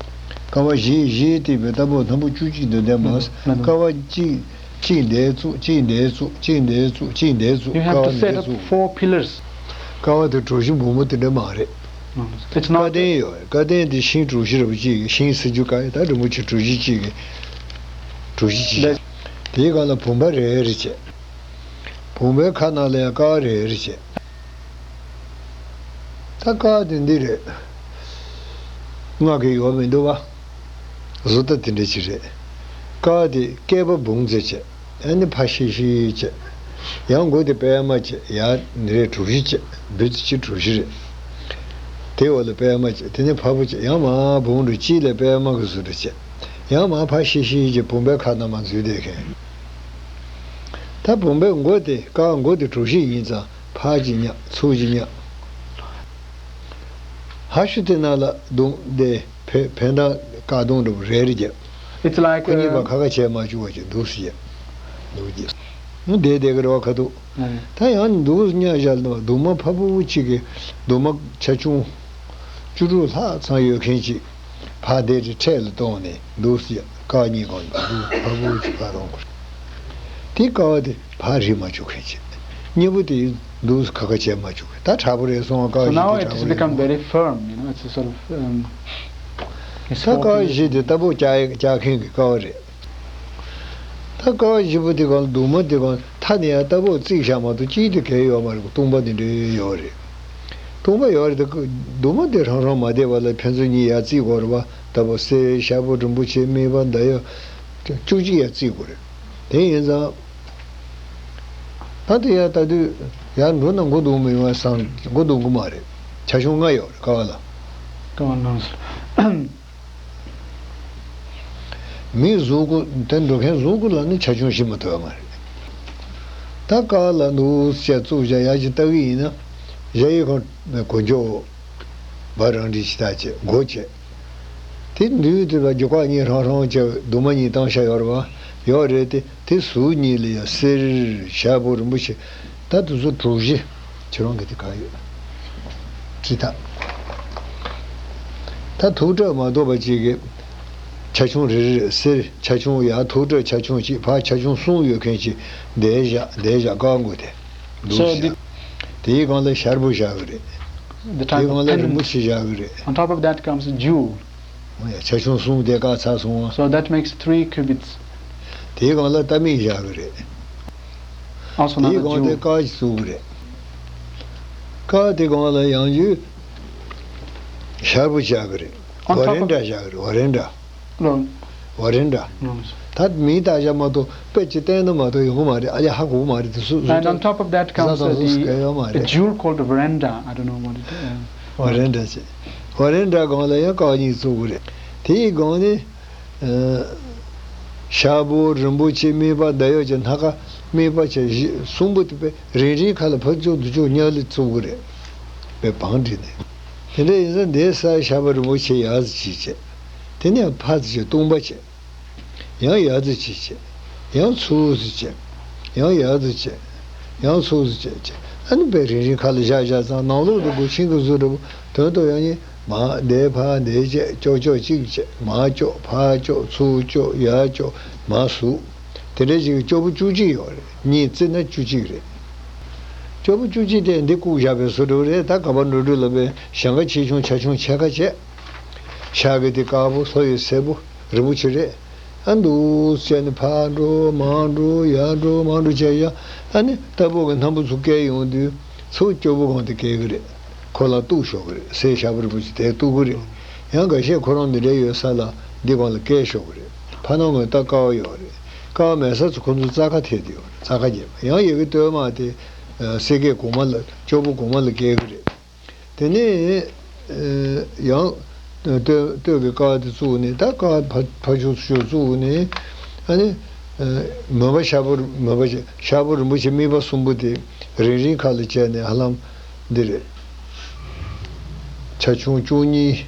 ཀ་བ་བཞི་བཞི་བལྟས་པའི་ལྟ་བུ་སྣམ་བུ་བཅུ་གཅིག་འདི་འདྲ་མ། ལགས་སོ། ལགས་སོ། ཀ་བ་གཅིག་གཅིག་འདིར་བཙུགས། གཅིག་འདིར་བཙུགས། གཅིག་འདིར་བཙུགས། གཅིག་འདིར་བཙུགས། You have to set up four pillars. ཀ་བ་དེ་གྲུ་བཞི་འབུར་མོ་དེ་འདྲ་མ་རེད། No, no. It's not. བཀའ་བསྟན་ཡོད། བཀའ་བསྟན་དེ་ཤིང་གྲུ་བཞི་རེད་པ་ཅིག་གི། ཤིང་ཟེར་རྒྱུ་ག་ཡོད། ད་རིན་པོ་ཆེ་གྲུ་བཞི་གཅིག་གི་གྲུ་བཞི་གཅིག་བཞག་དེའི་སྒང་ལ་བུམ་པ་རེ་རེ་བྱས། བུམ་པའི་ཁ་ནང་ལ་ཡང་ཀ་བ་རེ་རེ་བྱས། ད་ཀ་བ་དེ་འདི་རེད། སྔགས་ཀྱི་ཡོད་མི་འདུག་བ། བཟོ་ལྟ་དེ་འདྲ་ཅིག་རེད། ཀ་བ་དེ་བསྐལ་པ་འབུམ་ཙམ་བྱས། ཨ་ནི་ཕར་བཤིག་བཤིག་བྱས། ཡང་མགོ་དེ་པད་མ་བྱས། ཡར་ནི་རེ་གྲུ་བཞི་བྱས། འབུ་ཙི་ཅི་གྲུ་བཞི་རེད། དེའི་འོག་ལ་པད་མ་བྱས། དེ་ནས་ཕ་བུ་བྱས། ཡང་མར་བུམ་གྲུ་གཅིག་ལ་པད་མ་གི་བཟོ་འདྲ་བྱས། ཡང་མར་ཕར་བཤིག་བཤིག་བྱས། བུམ་པའི་ཁ་ནང་མར་འཛུལ་བསྡད་མཁན། ད་བུམ་པའི་མགོ་དེ། ཀ་བ་མགོ་དེ་གྲུ་བཞི་ཡིན་ཙང་ཕར་གཅིག་བརྙ། ཚུར་གཅིག་བརྙ། ཧ་ཤུ་དེ་ནང་ལ་གདུང་དེ་བེ་བེ་འདྲ་དཀར་གདུང་འདྲ་པོ་རེ་རེ་བརྒྱབ། It's like, ཁོ་གཉིས་པ། um, ཁ་ཁ་བྱས་མ་བཅུག་པ་ཅིག་འདུག་སེ་བརྒྱབ། འདུག་སེ་བརྒྱབ། ཨུ། བསྡད་བསྡད་ཀྱི་རེད་བ། ཁ་ཐུག་ཨ་ནི། ད་ཡང་འདུག་སེ་བརྙ་བཞག་ལ་གདུང་མ་ཕ་བུ་གཅིག་གི་གདུང་མ་ཆ་ཆུང་བཅུ་དྲུག་ལྷག་ཙམ་ཡོད་མཁན་ཅིག་ཕར་དེ་རེ་འཕྲེད་ལ་གཏོང་ནས་འདུག་སེ་བརྒྱབ། ཀ་བ་གཉིས་སྒང་ལ་འདུག་ཕ་བུ་གཅིག་ཕར་གཏོང་དགོས་རེད། དེ་ཀ་བ་དེ་ཕར་རིལ་མ་བཅུག་མཁན་ཅིག་གཉིས་པོ་དེ་འདུག་སེ་ཁ་ཁ་བྱས་མ་བཅུག་གི། ད་དྲག་པོ་རེད་སོང་བ། ཀ་བ། So བཞི now དེ་it has དྲག་པོ་རེད་become སོང་བ། Very firm, you know, it's a sort of, um, it's ད་ཀ་བ་four pillars. བཞི་དེ་ལྟ་བུ་བཀྱག་བཀྱག་མཁན་གྱི་ཀ་བ་རེད། ད་ཀ་བ་བཞི་པོ་དེ་སྒང་ལ་གདུང་མ་དེ་སྒང་མཐའ་ནས་ཡར་ལྟ་བུ་བརྩིགས་བཞག་མ་གཏོགས་གཅིག་དེ་གས་ཡོད་མ་རེད། སྟོང་པ་དེ་འདྲ་ཡོད་རེད། སྟོང་པ་ཡོད་རེད་དེ། གདུང་མ་དེ་རང་རང་མ་བསྡད་པ་ལ་ཕན་ཚུན་གཉིས་ཡར་བརྩིགས་དགོས་རེད་བ། ལྟ་བུ་གསེར་ཞྭ་སྦུག་རིན་པོ་ཆེ་མིད་པ་མདའ་ཡོལ་བཅུ་གཅིག་ཡར་བརྩིགས་དགོས་རེད། དེ་ཡིན་ཙང་། ད་དེ་ཡར་ལྟ་དུས་ཡར་འགྲོ་ན་མགོ་གདུང་མི་ཡོང་བ་སང་མགོ་གདུང་གི་མ་རེད། ཆ་ཆུང་ལྔ་ཡོད་རེད་ཀ་བ་ལ། ཀ་བ་ལ། མི་གཟུགས་སྐུ་དེ་འགྲོ་མཁན་གཟུགས་སྐུ་ལ་ནི་ཆ་ཆུང་བཞི་མ་གཏོགས་ཡོད་མ་རེད། ད་ཀ་བ་ལ་འདུག་སེ་བཙུགས་བཞག་ཡག་ཅིག་ལྟ་གི་ཡིན་ན། གཞལ་ཡས་ཁང་གོ་འཇོ་བ་རང་འགྲིག་ཅིག་ལྟ་བྱས་སྒོ་བྱས། དེ་མདུན་དེ་ལ་རྒྱུ་སྐར་གཉིས་ཧྲང་ཧྲང་བྱས་གདུང་མ་གཉིས་བཏང་བཞག་ཡོད་རེད་བ། ཡོད་རེད་དེ། དེ་ཟུར་གཉིས་ལ་ཡང་གསེར་ཞྭ་སྦུག་རིན་པོ་ཆེ། ད་དེ་ཚོ་གྲུ་བཞི། ཁྱེད་རང་གི་དེ་ག་ཡོད། ཅི་ད། ད་ཐུག་ཀྲག་མ་གཏོགས་པ་ཅིག་གི་ཆ་ཆུང་རེ་རེ་རེ། གསེར་ཆ་ཆུང་ཡ། ཐུག་ཀྲག་ཆ་ཆུང་གཅིག་ཕར་ཆ་ཆུང་གསུམ་ཡོད་མཁན་ཅིག་འདིར་བཞག་འདིར་བཞག་ཀ་བ་མགོ་དེ། འདུག So སེ་བཞག the དེའི་སྒང་ལ་ཞྭ་སྦུག་བཞག་གི་རེད། The དེའི་type སྒང་of ལ་རིན་པོ pendant. ཆེ་བཞག་གི་རེད། On top of that comes a jewel. འོ་ཡ། ཆ་ཆུང་གསུམ་དེ་བཀག་ཚར་སོང་བ། So that makes three cubits. དེའི་སྒང་ལ་རྟ་མིག་བཞག་གི་རེད། Also དེའི་another སྒང་དེ་jewel. ཀ་བ་ཞིག་བཙུགས་གི་རེད། ཀ་བ་དེའི་སྒང་ལ་ཡང་རྒྱུ་ཞྭ་སྦུག་བཞག་གི་རེད། On བ་top རེན་of འདྲ་བཞག་གི་རེད། བ་རེན་འདྲ། No. བ་རེན་འདྲ། No. ད་མིང་བཏགས་བཞག་མ་གཏོགས་དཔེ་ཅིག་བསྟན་ན་མ་གཏོགས་ཡོང་གི་མ་རེད། ཨ་ཡ་ཧ་གོ་གི་མ་རེད། དེ་སུ་སུ། And on top of that comes བཟའ་ཚང་སུ་སུ་ག་ཡོད་མ་the, the རེད། Jewel called veranda. I don't know what it is. བ་རེན་འདྲ་ཟེར། བ་རེན་འདྲ་སྒང་ལ་ཡང་ཀ་བ་གཉིས་བཙུགས་གི་རེད། དེའི་སྒང་ནས་ཨ་ཞྭ་སྦུག་རིན་པོ་ཆེ་མིད་པ་མདའ་ཡོལ་གྱི་སྣ་ཁ་མིད་པ་བྱས་བཞི་གསུམ་པོ་དེ་དཔེ་རིང་རིང་ཁ་ལ་ཕར་ཅུང་འདུག་ཅུང་ཉག་ལི་བཙུགས་གི་རེད། དཔེ་བང་བསྒྲིགས་ནས། དེ་འདྲ་ཡིན་ཙང་འདིའི་སར་ཞྭ་སྦུག་རིན་པོ་ཆེ་ཡར་ཙམ་ཅིག་བྱས། དེ་ནས་ཕར་ཙམ་ཅིག་སྟོང་པ་བྱས། ཡང་ཡར་ཙམ་ཅིག་བྱས། ཡང་ཚུར་ཙམ་བྱས། ཡང་ཡར་ཙམ་བྱས། ཡང་ཚུར་ཙམ་བྱས་བྱས། ཨ་ནི་དཔེ་རིང་རིང་ཁ་ལ་བཞག་བཞག་ཙང་ནང་ལོགས་དུ་སྒོ་ཆེན་གྱི་བཟོ་འདྲ་པོ། དོན་དུ་ཡང་ནི་མར་འདིར་ཕར་འདིར་བྱས། ཅོག་ཅོག་གཅིག་བྱས། མར་ཅོག་ཕར་ཅོག་ཚུར་ཅོག་ཡར་ཅོག་མར་ཟུག་དེ་འདྲ་ཞིག་གི་སྐྱོ་པོ་བཅུ་གཅིག་ཡོད་རེད། གཉིས་བརྩིས་ན་བཅུ་གཅིག་རེད། སྐྱོ་པོ་བཅུ་གཅིག་དེ་འདི་བཀུག་བཞག་པའི་བཟོ་འདྲ་པོ་རེད། ད་ག་པར་འགྲོ་འགྲོ་ལབ་པའི་ཞེང་ཁ་ཆེ་ཆུང་ཆ་ཆུང་ཕྱེད་ཀ་བྱས། ཤག་གི་དེ་དཀར་པོ་ལྷོ་ཡི་སེར་པོ་རིན་པོ་ཆེ་རེད། ཨ་འདུག་བྱས་ནས་ཕར་འགྲོ་མར་འགྲོ་ཡར་འགྲོ་མར་འགྲོ་བྱས་ཡ། ཨ་ནི་རྟ་ཕོ་གི་སྣམ་བུ་ཚུར་བཀལ་ཡོང་དུས་ཚུར་སྐྱོ་པོ་སྒང་དེ་བཀལ་གི་རེད། ཁོ་ལ་གཏུག་ཤོག་གི་རེད། སེར་ཞྭ་སྦུག་རིན་པོ་ཆེ་དེར་གཏུག་གི་རེད། ཡང་འགའ་ཤས་ཁོ་རང་འདི་འདྲ་ཡོད་ས་ལ་འདི་སྒང་ལ་བཀལ་ཤོག་གི་རེད། ཕར་ནང་ངོས་ད་ཀ་བ་ཡོད་རེད། ཀ་བ་མེད་ས་ཚོ་ཁོ་ཚོ་རྩྭ་ཁ་ཐེབས་ཏེ་ཡོད་རེད། རྩྭ་ཁ་རྒྱབ། ཡང་ཡ་གི་སྟོད་མ་དེ་ ཨ་སེ་གོལ་གོང་མ་ལ་ཅོག་བུ་གོང་མ་ལ་བཀལ་གི་རེད། དེ་ནས་ཨ་ཡང་སྟོད་སྟོད་ཀྱི་ཀ་དེ་བཙུགས་ནས། ད་ཀ་ཕར་ཕར་ཕྱོགས་ཚུར་ཕྱོགས་བཙུགས་ནས། ཨ་ནི་ཨ་མོན་པ་ཤར་པོ་མོན་པ་ཤར་པོ་རིན་པོ་ཆེ་མིག་པ་གསུམ་པོ་དེ་རིང་རིང་ཁ་ལ་བྱས་ནས། ཧ་ལམ་འདི་རེད། ཆ་ཆུང་བཅུ་གཉིས།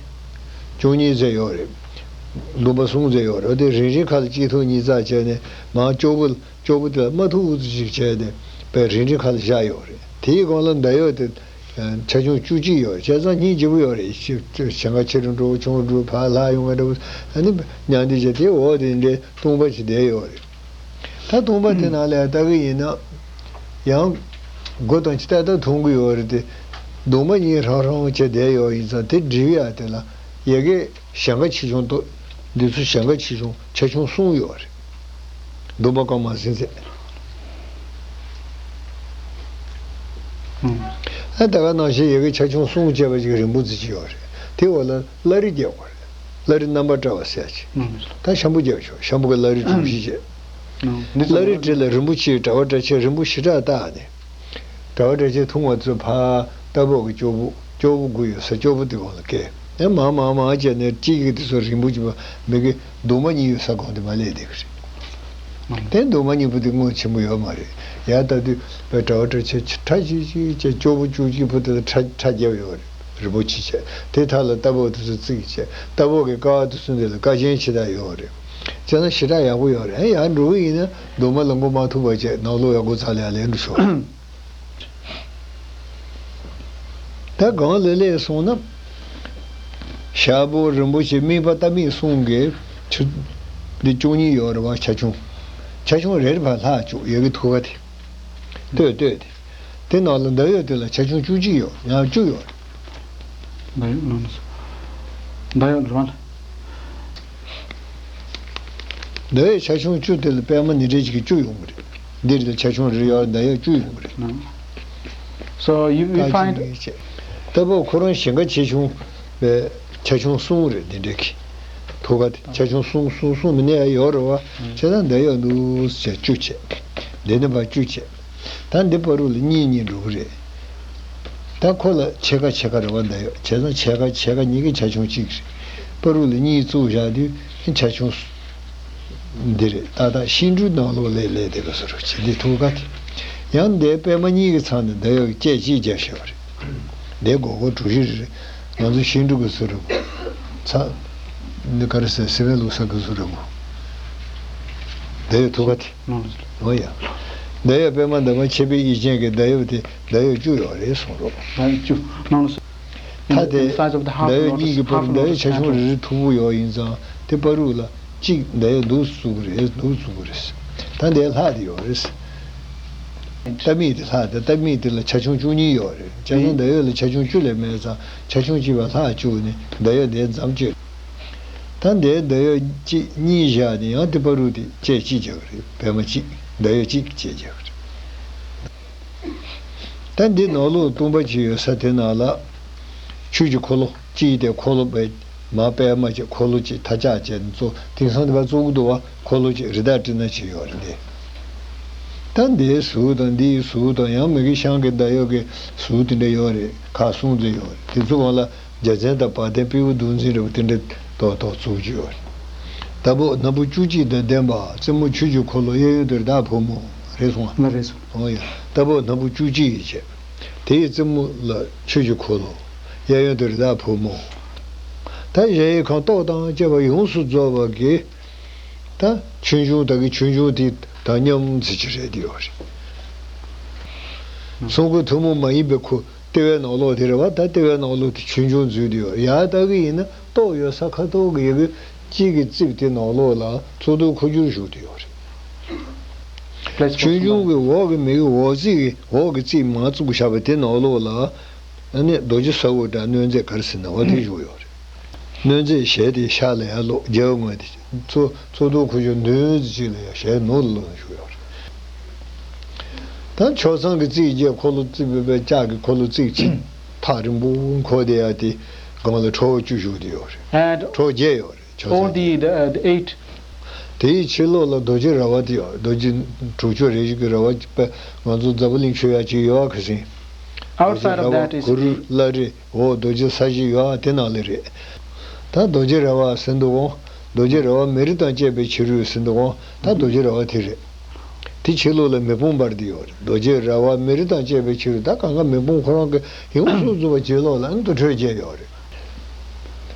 བཅུ་གཉིས་ཟེར་ཡོད་རེད། འདུན་པ་གསུམ་ཟེར་ཡོད་རེད། དེ་རིང་རིང་ཁ་ལ་གཅིག་ཐུག་གཉིས་བཙུགས་བྱས་ནས། མར་ཅོག་བུ་ཅོག་བུ་དེ་ལ་རྨ་ཐུག་ཙམ་ཞིག་བྱས་ནས། དཔེ་རིང་རིང་ཁ་ལ་བཞག་ཡོད་རེད། དེའི་སྒང་ལ་མདའ་གཡོག་དེ་ཆ་ཆུང་བཅུ་གཅིག་ཡོད་རེད། བྱས་ཙང་སྙིང་རྗེ་པོ་ཡོད་རེད། ཞེ་དྲག་ཆེ་རུ་འགྲོ། ཆུང་རུ་འགྲོ། ཕར་ལྷག་ཡོང་བ་འདྲ་བོ། ཨ་ནི་མཉམ་འདི་བྱས། དེ་འོག་དེ་འདྲའི་ཐུང་པ་ཞིག་བསྡད་ཡོད་རེད། ད་ཐུང་པ་དེ་ནང་ལ་ལྟ་གི་ཡིན་ན། ཡང་སྒོ་དང་ཅི་ལྟར་ལྟར་མཐོང་གི་ཡོད་རེད་དེ། གདུང་མ་གཉིས་ཧྲང་ཧྲང་བྱས་བསྡད་ཡོད་ཡིན་ཙང་། དེ་སྒྲིལ་ཡ་དེ་ལ་ཡ་གི་ཞེང་ཁ་ཆེ་ཆུང་ཏོ། འདི་ཚོ་ཞེང་ཁ་ཆེ་ཆུང་ཆ་ཆུང་གསུམ་ཡོད་རེད། གདུང་པ་ཀ་མ་ཟིན་ཚད། ཨ་ད་ག་ནང་བཞིན་ཡ་གི་ཆ་ཆུང་གསུམ་བྱས་པ་ཅིག་རིང་པོ་ཙི་ཅིག་ཡོད་རེད། དེ་འོག་ལ་བླ་རི་རྒྱག་དགོས་རེད། བླ་རི་རྣམ་པར་བཀྲ་བ་ཟེར་ཅིག་ད་ཤམ་བུ་རྒྱབ་ཆོག་ཤམ་བུ་གི་བླ་རི་གྲུ་བཞི་བྱས། བླ་རི་གྲུ་ལ་རིན་པོ་ཆེའི་དྲ་བ་དྲ་ཕྱེད་རིང་པོ་ཞེ་དྲག་བཏགས་ནས། དྲ་བ་དྲ་ཕྱེད་ཐུང་བ་ཚོ་ཕར་རྟ་ཕོག་གི་ཅོག་བུ་ཅོག་བུ་དགུ་ཡོད་ས་ཅོག་བུ་དེ་གོང་ལ་བཀལ། ཨེ་མང་མང་མང་བྱས་ནས་གཅིག་གི་དེ་ཚོ་རིང་པོ་ཅིག་མ་གི་གདུང་མ་གཉིས་ཡོད་ས་གོང་དེ་མར་སླེབས་བསྡད་ཀྱི་རེད། དེ་གདུང་མ་གཉིས་པོ་དེ་ངོ་ཆེན་པོ་ཡོད་མ་རེད། ཡར་ལྟ་དུས་དཔེ་དྲ་བ་དྲ་ཕྱེད་ཕྲ་ཅིག་ཅིག་བྱས། ཅོག་བུ་བཅུ་གཅིག་པོ་དེ་ལ་ཁྲ་ཁྲ་བརྒྱབ་ཡོད་རེད། རིན་པོ་ཆེ་བྱས། དེ་མཐའ་ལ་རྟ་ཕོག་དེ་ཚོ་བརྩིགས་བྱས། རྟ་ཕོག་གི་ཀ་བ་དེ་ཚོ་འདི་ལ་ཀ་ཆེན་ཞེ་དྲག་ཡོད་རེད། བྱས་ན་ཞེ་དྲག་ཡག་པོ་ཡོད་རེད། ཡར་འགྲོ་གི་ཡིན་ན་གདུང་མ་ལ་མགོ་མ་ཐུག་པ་བྱས། ནང་ལོགས་ཡར་སྒོ་ཚང་ལ་ཡར་ལེན་འགྲོ་ཤོག་ད་སྒང་ལ་སླེབས་སོང་ན། ཤར་པོ་རིན་པོ་ཆེ་མིག་པ་རྟ་མིག་གསུམ་གྱི་ཆུ་འདི་བཅུ་གཉིས་ཡོད་རེད་པ། ཆ་ཆུང་། ཆ་ཆུང་རེ་རེ་ཕར་ལྷག་བཅུག་ཡ་གི་ཐུག་ཀ་དེ། ལྟོས་ལྟོས་དེ། དེ་ནང་ལ་མདའ་གཡོག་དེ་ལ་ཆ་ཆུང་བཅུ་གཅིག་ཡོད། ཡང་བཅུ་ཡོད་རེད། མདའ་གཡོག་ནང་ལ་མདའ་གཡོག་འགྲོ་ལ། མདའ་གཡོག་ཆ་ཆུང་བཅུ་དེ་ལ་པད་མ་ནི་རེ་གཅིག་གིས་བཅུ་ཡོང་གི་རེད། འདི་རེ་ལ་ཆ་ཆུང་རེ་ཡོད། མདའ་གཡོག་བཅུ་ཡོང་གི་རེད། So you, you ཀ་ཆེན་find གཉིས་བྱས། རྟ་ཕོག་ཁོ་རང་ཞེང་ཁ་ཆེ་ཆུང་བའི་ཆ་ཆུང་གསུམ་རེད། འདི་འདྲ་གི་ཐུག་ཀ་དེ་ཆ་ཆུང་གསུམ་གསུམ་གསུམ་མིན་ན་ཡང་ཡོད་རེད་པ། བྱས་ཙང་མདའ་གཡོག་འདུག་ཟེར་བཅུ་བྱས། འདི་ནས་ཕར་བཅུ་བྱས། ད་འདི་བར་རུ་ལ་གཉིས་གཉིས་འགྲོ་གི་རེད། ད་ཁོ་ལ་ཕྱེད་ཀ་ཕྱེད་ཀ་རེད་པ། མདའ་གཡོག་བྱས་ཙང་ཕྱེད་ཀ་ཕྱེད་ཀ་གཉིས་ཀྱི་ཆ་ཆུང་གཅིག་རེད། བར་རུ་ལ་གཉིས་བཙུགས་བཞག་དུས་ཆ་ཆུང་འདི་རེད། ཏག་ཏག་ཤིང་འབྲུག་ནང་ལོགས་ལ་སླེབས་བསྡད་པ་བཟོ་འདྲ་བྱས། འདི་ཐུག་ཀ་དེ། ཡང་འདིའི་པད་མ་གཉིས་ཀྱི་ཚང་ནས་མདའ་གཡོག་གི་ལྕེ་གཅིག་བརྒྱབ་བཞག་པ་རེད། འདི་སྒོར་སྒོར་གྲུ་བཞི་རེད། ང་ཚོ་ཤིང་འབྲུག་གི་བཟོ་འདྲ་པོ། ཚ། འདི་ག་རེ་ཟེར། སི་མེན་ལུག་ས་གི་བཟོ་འདྲ་པོ། མདའ་གཡོག་ཐུག་ཀ་དེ། ཨོ་ཡ། མདའ་གཡོག་པད་མ་འདབ་མ་ཆེ་བའི་དབྱིག་ཅན་གྱི་མདའ་གཡོག་དེ་མདའ་གཡོག་བཅུ་ཡོད་རེད་གསུངས་རོགས། མདའ་གཡོག་བཅུ། ནང་ལ་མཐའ་དེ་མདའ་གཡོག་གཉིས་ཀྱི་བར་རུ་མདའ་གཡོག་ཆ་ཆུང་རེ་རེ་མཐུག་པོ་ཡོད་ཡིན་ཙང་། དེ་བར་རུ་ལ་གཅིག་མདའ་གཡོག་འདུག་བཙུགས་ཀྱི་རེད། འདུག་བཙུགས་ཀྱི་རེད། ད་འདའི་ལྷག་དེ་ཡོད་རེད། རྟ་མིག་དེ་ལྷག་དེ། རྟ་མིག་དེ་ལ་ཆ་ཆུང་བཅུ་གཉིས་ཡོད་རེད། ཆ་ཆུང་མདའ་གཡོག་ལ་ཆ་ཆུང་བཅུ་ལས་མེད་ཙང་། ཆ་ཆུང་གཅིག་ཕར་ལྷག་བཅུག་ནས་མདའ་གཡོག་དེ་མཚམས་གཅོད། ད་འདའི་མདའ་གཡོག་གཅིག་གཉིས་བཞག་ནས། ཡང་དེ་བར་རུ་དེ་ལྕེ་གཅིག་རྒྱག་གི་རེད། པད་མ་གཅིག་མདའ་གཡོག་གཅིག་ལྕེ་རྒྱག་གི་རེད། ད་འདི་ནང་ལོགས་སྟོང་པ་ཅིག་ཡོད་ས་དེ་ནང་ལ་ཆོས་ཀྱི་འཁོར་ལོ་གཅིག་དེ། འཁོར་ལོ་པད་མ་པད་མ་གཅིག་འཁོར་ལོ་གཅིག་མཐའ་ལྕགས་བྱས་ནས་བཙུགས། དེང་སང་དེ་བར་བཙུགས་ཀྱི་འདུག་པ། འཁོར་ལོ་གཅིག་རི་དྭགས་སྤྲིན་ནག་ཅིག་ཡོད་རེད་འདི། ད་འདིའི་ཟུར་དང་འདིའི་ཟུར་དང་། ཡང་མ་གི་ཤང་གི་མདའ་གཡོག་གི་ཟུར་དེ་འདྲ་ཡོད་རེད། ཁག་གསུམ་ཙམ་ཡོད་རེད། དེ་ཚོ་གང་ལ་རྒྱལ་མཚན་དང་བ་དན་སྤྲེའུ་གདུང་འཛིན་འདྲ་པོ་དེ་འདྲ་ཏོག་ཏོག་བཙུགས་ཀྱི་ཡོད་རེད། རྟ་ཕོག་སྣ་བུག་བཅུ་གཅིག་དང་ལྡན་པ། རྩེ་མོ་ཆོས་ཀྱི་འཁོར་ལོ་གཡས་གཡོན་དུ་རི་དྭགས་ཕོ་མོ། རེད་སོང་ང་། ལགས་རེད་སོང་། ཨོ་ཡ། རྟ་ཕོག་སྣ་བུག་བཅུ་གཅིག་ཡིན་བྱས། དེའི་རྩེ་མོ་ལ་ཆོས་ཀྱི་འཁོར་ལོ། གཡས་གཡོན་དུ་རི་དྭགས་ཕོ་མོ། ད་གཞལ་ཡས་ཁང་ཏོག་དང་བཅས་པ་ཡོངས་སུ་རྫོགས་པ་གི། ད་ཆོས་འབྱུང་དག་གི་ཆོས་འབྱུང་དེ་དང་མཉམ་ཚིག་ཅིག་རེད་དེ་ཡོད་རེད། གསུང་འཁོར་ཐུན་མོང་མ་ཡིན་པའི་ཁོ་ལྟེ་བའི་ནང་ལོགས་དེ་རེད་བ། ད་ལྟེ་བའི་ནང་ལོགས་དེ་ཆོས་འབྱུང་འཛུལ་དུ་ཡོད། ཡར་ལྟ་གི་ཡིན་ན་ཏོག་ཡོད་ས་ཁ་ཐོག་གི་ཡ་གི་གཅིག་གི་རྩིབས་དེ་ནང་ལོགས་ལ་གཙུག་ཏོར་འཁོར་སྒྱུར་བཞུགས་དུ་ཡོད་རེད། ཆོས་འབྱུང་གི་འོག་གི་མི་གི་འོག་རྩིབས་ཀྱི་འོག་གི་རྩིབས་མར་བཙུགས་བཞག་པ་དེ་ནང་ལོགས་ལ། ཨ་ནི་རྡོ་རྗེ་ས་འོག་དང་གནོད་མཛེས་ག་རེ་ཟེར་ན་འོ་དེ་བཞུགས་ཡོད་རེད། གནོད་མཛེས་ཞལ་དེ་ཤར་ལ་ཡར་ལོག་རྒྱལ་བ་དངོས་དེ། གཙུག་གཙུག་ཏོར་འཁོར་སྒྱུར་ནུབ་ཙམ་ཅིག་ལ་ཡང་ཞལ་ནུབ་ལ་ལོག་ནས་བཞུགས་ཡོད་རེད། ད་ཕྱོགས་མཚམས་ཀྱི་རྩིབས་བརྒྱད། འཁོར་ལོ་རྩིབས་བརྒྱད་པའི་ལྕགས་ཀྱི་འཁོར་ལོ་རྩིབས་གཅིག་ཐག་རིང་པོ་འཁོར་དེ་ཡ་དེ་སྒང་ལ་ཁྲོ་བོ་བཅུ་བཞུགས་བསྡད་ཡོད་རེད། And ཁྲོ་བོ་བརྒྱད་ཡོད་རེད། ཕྱོགས་all མཚམས་the, the, uh, the eight. དེའི་ཕྱི་ལོགས་ལ་རྡོ་རྗེ་ར་བ་དེ་ཡོད། རྡོ་རྗེ་དྲུག་ཅུ་རེ་བཞི་གི་ར་བ་པ། ང་ཚོ་རྫ་བུ་གླིང་ཆོས་ཡ་གཅིག་ཡོད་ཨ། ཁ་སང་རྡོ་རྗེ་Outside of ར་བ་that is གུ་རུ་བླ་རེ། འོ་རྡོ་རྗེ་ས་གཞི་ཡོད་ཨ། དེ་ནང་ལ་རེད། ད་རྡོ་རྗེ་ར་བ་ཟེར་འདུག་གོ། རྡོ་རྗེ་ར་བ་མེ་རི་དང་བཅས་པའི་ཕྱི་རོལ་ཟེར་འདུག་གོ། ད་རྡོ་རྗེ་ར་བ་དེ་རེད། དེ་ཕྱི་ལོགས་ལ་མེ་དཔུང་འབར་དེ་ཡོད་རེད། རྡོ་རྗེ་ར་བ་མེ་རི་དང་བཅས་པའི་ཕྱི་རོལ། ད་གང་ག་མེ་དཔུང་ཁོ་རང་གི་ཡོངས་སུ་རྫོགས་པ་ཕྱི་ལོགས་ལ་ཨ་ནི་དུར་ཁྲོད་བརྒྱད་ཡོད་རེད།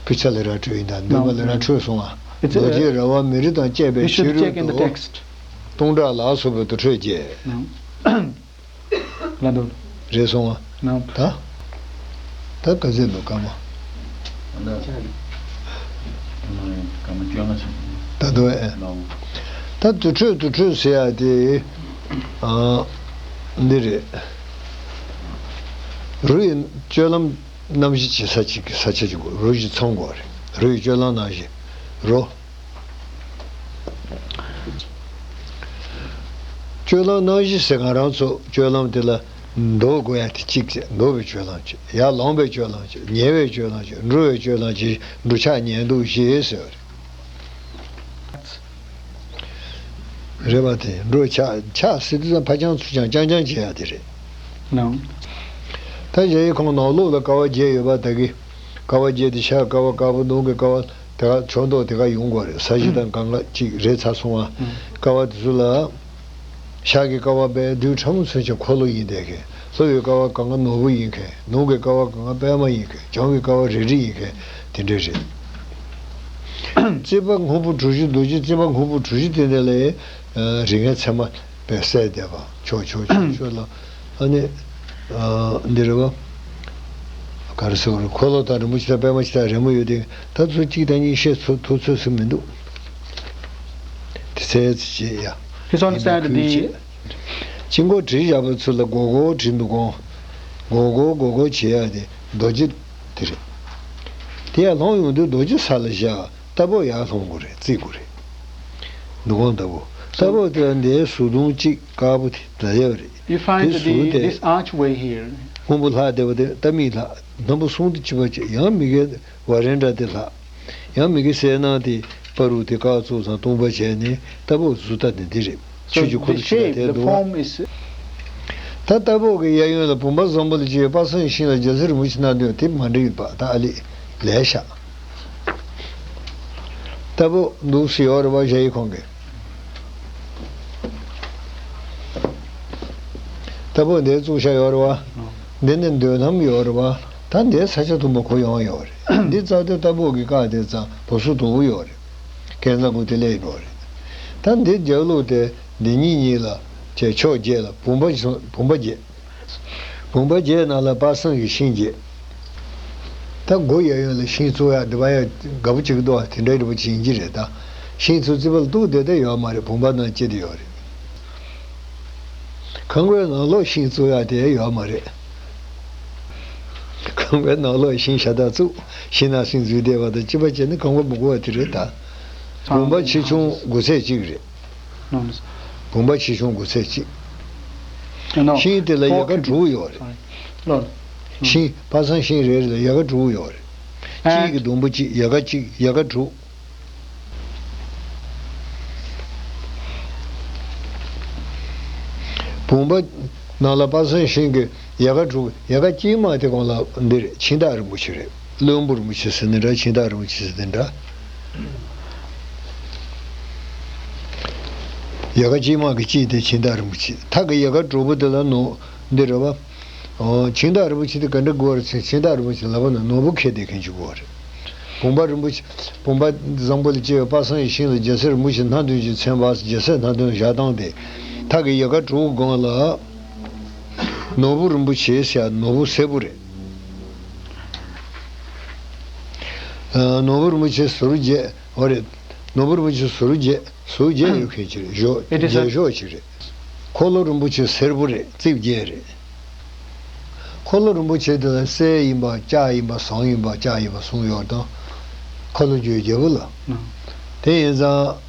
ཕུ་ཚ་ལ་ར་ཁྲོད་ཡིན་ད་འདོན་པ་ལ་ར་ཁྲོད་སོང་ཨ། It's a རྡོ་རྗེ་ར་བ་མེ་རི་དང་བཅས་པའི You should ཕྱི་རོལ check in the དུ་text. སྟོང་ཕྲག་ལ་སོགས་པའི་དུར་ཁྲོད་བརྒྱད། ལ་འདུག་རེད་སོང་ཨ། ད། ད་ག་ཚོད་འདུག་སྐར་མ། སྐར་མ་བཅོ་ལྔ་ཚོད། ད་འདུག་ཨེ། ད་དུར་ཁྲོད་དུར་ཁྲོད་ཟེར་ཡ་དེ། ཨ། འདི་རེད། རུ་ཡི་སྤྱོད་ལམ་རྣམ་བཞི་བྱེད་ས་གཅིག་གི་ས་ཆ་གཅིག་དགོས། རུ་བཞི་ཚང་དགོས་རེད། རུ་ཡི་སྤྱོད་ལམ་རྣམ་བཞི། རོ། སྤྱོད་ལམ་རྣམ་བཞི་ཟེར་ང་རང་ཚོ་སྤྱོད་ལམ་དེ་ལ་འདུག་དགོས་ཡ་དེ་གཅིག་བྱས། འདུག་པའི་སྤྱོད་ལམ་གཅིག་ཡར་ལངས་པའི་སྤྱོད་ལམ་གཅིག་ཉལ་བའི་སྤྱོད་ལམ་གཅིག་འགྲོ་བའི་སྤྱོད་ལམ་གཅིག་འགྲོ་འཆག་ཉལ་འདུག་བཞི་ཟེར་བ་རེད། རེད་པ། དེ་འགྲོ་འཆག་འཆག་ཟེར་དུས་ཙམ་ཕར་འགྱངས་ཚུར་འགྱངས་རྐྱང་རྐྱང་བྱེད་ཡ་དེ་རེད། ནང་། ད་གཞལ་ཡས་ཁང་ནང་ལོགས་ལ་ཀ་བ་བརྒྱད་ཡོད་པ་ད་གི། ཀ་བ་བརྒྱད་དེ་ཤར་ཀ་བ་དཀར་པོ། ནུབ་ཀྱི་ཀ་བ་དེ་ག་ཕྱོགས་མདོག་དེ་ག་ཡོང་དགོས་རེད། ས་གཞི་དང་གང་ག་གཅིག་རེད་ཚར་སོང་བ། ཀ་བ་དེ་ཚོ་ལ། ཤར་གྱི་ཀ་བ་དཔེ་རྡུལ་ཕྲ་མོ་ཚོན་ཆེན་འཁོར་ལོ་ཡིན་བསྡད་མཁན། ལྷོ་ཡི་ཀ་བ་གང་ག་ནོར་བུ་ཡིན་མཁན། ནུབ་ཀྱི་ཀ་བ་གང་ག་པད་མ་ཡིན་མཁན། བྱང་གི་ཀ་བ་རལ་གྲི་ཡིན་མཁན། དེ་འདྲ་རེད། རྩིག་པ་སྔོན་པོ་གྲུ་བཞི། རྡོ་རྗེ་རྩིག་པ་སྔོན་པོ་གྲུ་བཞི་དེ་འདྲ་ལ། རིགས་ལྔའི་མཚན་མ་དཔེ་གསལ་བསྡད་པ། ཕྱོགས་ཕྱོགས་ཕྱོགས་ཕྱོགས་ལ། ཨ་ནི། ཨ། འདི་རེད་པ། ག་རེ་ཟེར་དགོས་རེད། འཁོར་ལོ་དང་རིན་པོ་ཆེ་དང་པད་མ་ཆེ་དང་རི་མོ་ཡོད་དེ། ད་ཚོ་གཅིག་དང་གཉིས་བཤད་ཚུལ་ཐུབ་ཚོད་ཟིག་མི་འདུག་དེ་ཚོའི་ཚིག་བྱེད་ཡ། Please understand ཡིན་པའི་ཁུལ་the བྱེད། དཀྱིལ་འཁོར་བྲིས་བཞག་པའི་ཚུལ་ལ་སྒོར་སྒོར་བྲིས་འདུག་གོ། སྒོར་སྒོར་སྒོར་སྒོར་བྱེད་ཡ་དེ་རྡོ་རྗེ་དེ་རེད། དེ་ཡར་ལྷུང་ཡོང་དུས་རྡོ་རྗེ་ས་ལ་བཞག་རྟ་ཕོ་ཡར་ལྷུང་དགོས་རེད། བརྩིག་དགོས་རེད། འདུ་ཁང་རྟ་ཕོ། རྟ་ཕོ་དེ་ལ་འདིའི་ཟུར་དུམ་གཅིག་དཀར་པོ་དེ་ད་ཡོད་རེད། You find དེ་the ཟུར་དེ་this archway here. སྔོན་པོ་ལྷག་བསྡད་པ་དེ་རྟ་མིག་ལྷག་སྣམ་བུ་གསུམ་དུ་གཅིག་པ་བྱས། ཡང་མི་དགེ་བ་རེ་འདྲ་དེ་ལྷག་ཡང་མི་དགེ་གསལ་སྣང་དེ་པ་རུ་དེ་ཀ་ཙུག་ཚང་སྟོང་པ་བྱས་ནས་རྟ་ཕོ་ཟུར་ལྟ་དེ་འདི་རེད། So ཆུ་ཀྱི་འཁོར་this ལོ་ཞིག་ལ་shape, དེ་the འདུག་form is ད་རྟ་ཕོ་གི་གཡས་གཡོན་ལ་བུམ་པ་བཟང་པོ་ལ་བཅས་པའི་དཔག་བསམ་ཤིང་ལ་རྒྱལ་སྲས་རིན་པོ་ཆེ་སྣ་བདུན། དེ་མ་འགྲིག་པ་ད་ཨ་ལི་ལས་ཤག་རྟ་ཕོ་འདུག་སེ་ཡོད་རེད་པ། གཞལ་ཡས་ཁང་གི། རྟ་ཕོ་འདིར་བཙུགས་བཞག་ཡོད་རེད་པ། འདི་ནི་འདོན་ལྷམ་ཡོད་རེད་པ། ད་འདིར་ས་ཆ་དུམ་པ་གོ་ཡོང་ཡོད་རེད། འདི་རྩ་དོན་རྟ་ཕོ་གི་བཀག་དེ་ཙམ་བུ་སུ་དུམ་བུ་ཡོད་རེད། ཁེ་ན་གུ་དེ་ལས་འགྲོ་རེད། ད་འདི་རྒྱབ་ལོགས་དེ་འདི་གཉིས་གཉིས་ལ་བྱས་ཕྱོགས་བརྒྱད་ལ་བུམ་པ་བྱས། བུམ་པ་བརྒྱད། བུམ་པ་བརྒྱད་ནང་ལ་དཔག་བསམ་གྱི་ཤིང་བརྒྱད། ད་སྒོ་གཡས་གཡོན་ལ་ཤིང་བཙུགས་ཡ་འདི་པ་ཡ་དགའ་པོ་བྱེད་ཀྱི་འདུག་བ། དེ་འདྲའི་རིན་པོ་ཆེ་ཡིན་གྱི་རེད་ད། ཤིང་ཚུར་རྩིག་པ་ལ་གཏུགས་བསྡད་དེ་ཡོད་མ་རེད། བུམ་པ་ནང་བཅད་དེ་ཡོད་རེད། ཁང་པའི་ནང་ལོགས་ཤིང་བཙུགས་ཡ་དེ་ཡོད་མ་རེད། ཁང་པའི་ནང་ལོགས་ཤིང་ཤ་སྟག་བཙུགས། ཤིང་ནང་ཤིང་འཛུལ་བསྡད་པ་དང་གཅིག་པ་བྱས་ནས་ཁང་པ་མི་སྒོ་བ་དེ་རེད་ད། བུམ་པ་ཆེ་ཆུང་དགུ་ཚད་གཅིག་རེད། བུམ་པ་ཆེ་ཆུང་དགུ་ཚད་གཅིག་ཤིང་དེ་ལ་ཡལ་ག་དྲུག་ཡོད་རེད། ཤིང་དཔག་བསམ་ཤིང་རེ་རེ་ལ་ཡལ་ག་དྲུག་ཡོད་རེད། གཅིག་གི་ཟླུམ་པོ་གཅིག་ཡལ་ག་གཅིག་ཡལ་ག་དྲུག་བུམ་པ་ནང་ལ་དཔག་བསམ་ཤིང་གི་ཡལ་ག་དྲུག་ཡལ་ག་དཀྱིལ་མ་དེ་གོང་ལ་འདིར་ཕྱི་ཟླ་རིན་པོ་ཆེ་རེད། བློན་པོ་རིན་པོ་ཆེ་ཟེར་ནི་འདྲ། ཕྱི་ཟླ་རིན་པོ་ཆེ་ཟེར་ནི་འདྲ། ཡལ་ག་དཀྱིལ་མ་གི་དཀྱིལ་དེ་ཕྱི་ཟླ་རིན་པོ་ཆེ། མཐའ་གི་ཡལ་ག་དྲུག་པོ་དེ་ལ་ནོར་འདི་རེད་བ། ཨོ། ཕྱི་ཟླ་རིན་པོ་ཆེ་དེ་ག་འདྲ་དགོས་རེད་ཟེར། ཕྱི་ཟླ་རིན་པོ་ཆེ་ལག་པ་ན་ནོར་བུ་འཁྱེར་བསྡད་མཁན་ཅིག་དགོས་རེད། བུམ་པ་རིན་པོ་ཆེ། བུམ་པ་བཟང་པོ་ལ་བཅས་པའི་དཔག་བསམ་གྱི་ཤིང་ལ་རྒྱལ་སྲས་རིན་པོ་ཆེ་སྣ་བདུན་གྱིས་མཚན་པ། རྒྱལ་སྲས་སྣ་བདུན་བཞག་སྟངས་དེ། མཐའ་གི་ཡལ་ག་དྲུག་སྒང་ལ་ནོར་བུ་རིན་པོ་ཆེ་ཟེར་ཡ་ནོར་བུ་སེར་པོ་རེད། ཨ། ནོར་བུ་རིན་པོ་ཆེ་ཟུར་བརྒྱད། འོ་རེད། ནོར་བུ་རིན་པོ་ཆེ་ཟུར་བརྒྱད། ཟུར་བརྒྱད་ཡོད་མཁན་ཅིག་རེད། ཞོ། It is a རྒྱན་ཤོག་ཅིག་རེད། འཁོར་ལོ་རིན་པོ་ཆེ་སེར་པོ་རེད། རྩིབས་བརྒྱད་རེད། འཁོར་ལོ་རིན་པོ་ཆེ་དེ་ལ་གསེར་ཡིན་པ་ལྕགས་ཡིན་པ་ཟངས་ཡིན་པ་ལྕགས་ཡིན་པ་གསུམ་ཡོད་དང་། འཁོར་ལོ་བརྒྱད་རྒྱལ་པོ་ལ། ཨང་། དེ་ཡིན་ཙང་།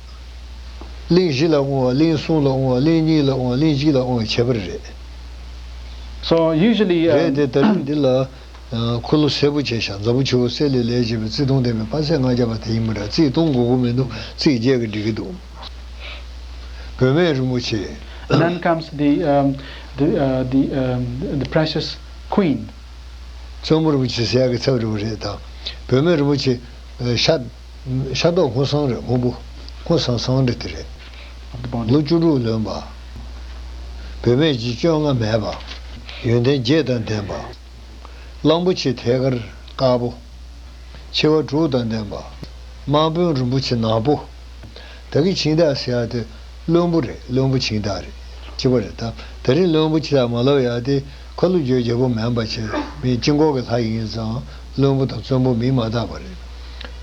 གླིང་བཞི་ལ་དབང་བ། གླིང་གསུམ་ལ་དབང་བ། གླིང་གཉིས་ལ་དབང་བ། གླིང་གཅིག་ལ་དབང་བའི་ཁྱད་པར་རེད། So usually, རེད་um, དེ་ད་རིང་འདི་ལ། འཁོར་ལོ་སེར་པོ་བྱས་ཤག་འཛམ་བུ་ཆེན་པོ་གསེར་ལས་ལས་བྱས་པའི་རྩིས་མཐོང་ལྡན་པའི་དཔལ་སྲས་ལྔ་བརྒྱ་པ་དེ་ཡིན་པ་འདྲ། རྩིས་གཏོང་དགོས་ཀྱི་མི་འདུག་རྩིས་བརྒྱད་ཀྱིས་འགྲིག་གི་འདུག་བུད་མེད་རིན་པོ་ཆེ། And then comes the, um, the, uh, the, um, the precious queen. བཙུན་མོ་རིན་པོ་ཆེ་ཟེར་ཡག་གི་ཚབ་རེད་པ། རེད་དང་། བུད་མེད་རིན་པོ་ཆེ། ཨ། ཤ། ཤ་མདོག་སྔོ་སངས་རེད། སྔོན་པོ། སྔོ་སངས་སངས་རེད། དེ་རེད། Of the body. ལོ་བཅུ་དྲུག་ལོན་པ། བུད་མེད་ཀྱི་སྤྱོད་ལྔ་མེད་པ། ཡོན་ཏན་བརྒྱད་དང་ལྡན་པ། གླང་པོ་ཆེ་ཐད་ཀར་དཀར་པོ། མཆེ་བ་དྲུག་དང་ལྡན་པ། དམར་དཔོན་རིན་པོ་ཆེ་ནག་པོ། ད་གིན་ཆིང་ཏཱ་ཟེར་ཡག་དེ་བློན་པོ་རེད། བློན་པོ་ཆིང་ཏཱ་རེད། གཅིག་པ་རེད་ད། དེ་རིང་བློན་པོ་ཆེ་ལ་མ་ལབ་ཡག་དེ་ཁ་ལོ་བརྗེ་བརྗེ་པོ་མིན་པ་བྱས། མི་དཀྱིལ་འཁོར་གྱི་ལྷ་ཡིན་ཙང་བློན་པོ་དང་བཙུན་པོ་མིང་མ་བཏགས་པ་རེད།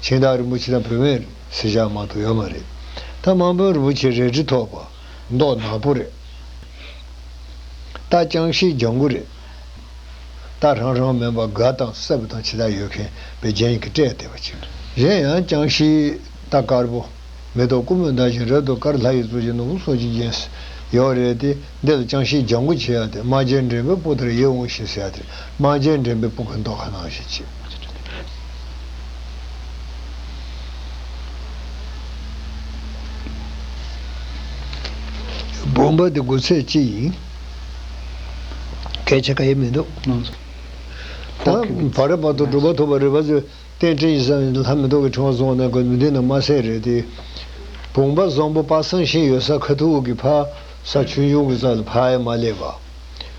ཆིང་ཏཱ་རིན་པོ་ཆེ་དང་བུད་མེད་ཟེར་བཞག་མ་གཏོགས་ཡོད་མ་རེད། ད་དམར་དཔོན་རིན་པོ་ཆེ་རལ་གྲི་ཐོགས་པ། མདོག་ནག་པོ་རེད། རྟ་རྐྱང་ཤིང་ལྗང་གུ་རེད། རྟ་ཧྲང་ཧྲང་མིན་པ་དགའ་དང་སྲབ་དང་ཇི་ལྟར་ཡོད་མཁན་པའི་རྒྱན་གྱིས་སྤྲས་བསྡད་པ་ཅིག་གཞན་ཡང་རྐྱང་ཤིང་རྟ་དཀར་པོ། མེ་ཏོག་ཀུ་མུད་ཟླ་བཞིན་རབ་ཏུ་དཀར། ལྷ་ཡི་གཙུག་གཞུག་ནོར་བུ་སོགས་ཀྱིས་བརྒྱན། ཡོད་རེད་དེ། འདི་ལ་རྐྱང་ཤིང་ལྗང་གུ་བྱེད་ཡག་དེ། རྨ་བྱའི་འགྲེང་བུའི་སྤུ་ལྟར་ཡིད་འོང་ཞིང་ཟེར་ཡག་དེ། རྨ་བྱའི་འགྲེང་བུའི་སྤུ་གི་མདོག་ཁ་ནང་བཞིན་བྱེད། བུམ་པ་འདི་དགུ་ཚད་གཅིག་ཡིན། སྐད་ཆ་གང་ཡང་མི་འདུག་ལགས་སོ། ད་བར་བར་དུ་གྲུབ་པ་ཐོབ་པ་རེད་པ་ཚོས། རྟེན་སྤྲིན་ཡིན་ས་ལྷ་མེ་ཏོག་གི་ཕྲེང་བ་བཟུང་ནས་ཀོ་འདི་ན་མ་ཟད་རེད་དེ། བུམ་པ་བཟང་པོ་དཔག་བསམ་ཤིང་ཡོད་ས་ཁ་ཐུག་གི་ཕ་ས་ཆུང་ཆུང་གི་རྩ་ལ་ཕར་ཡང་མ་སླེབས་པ།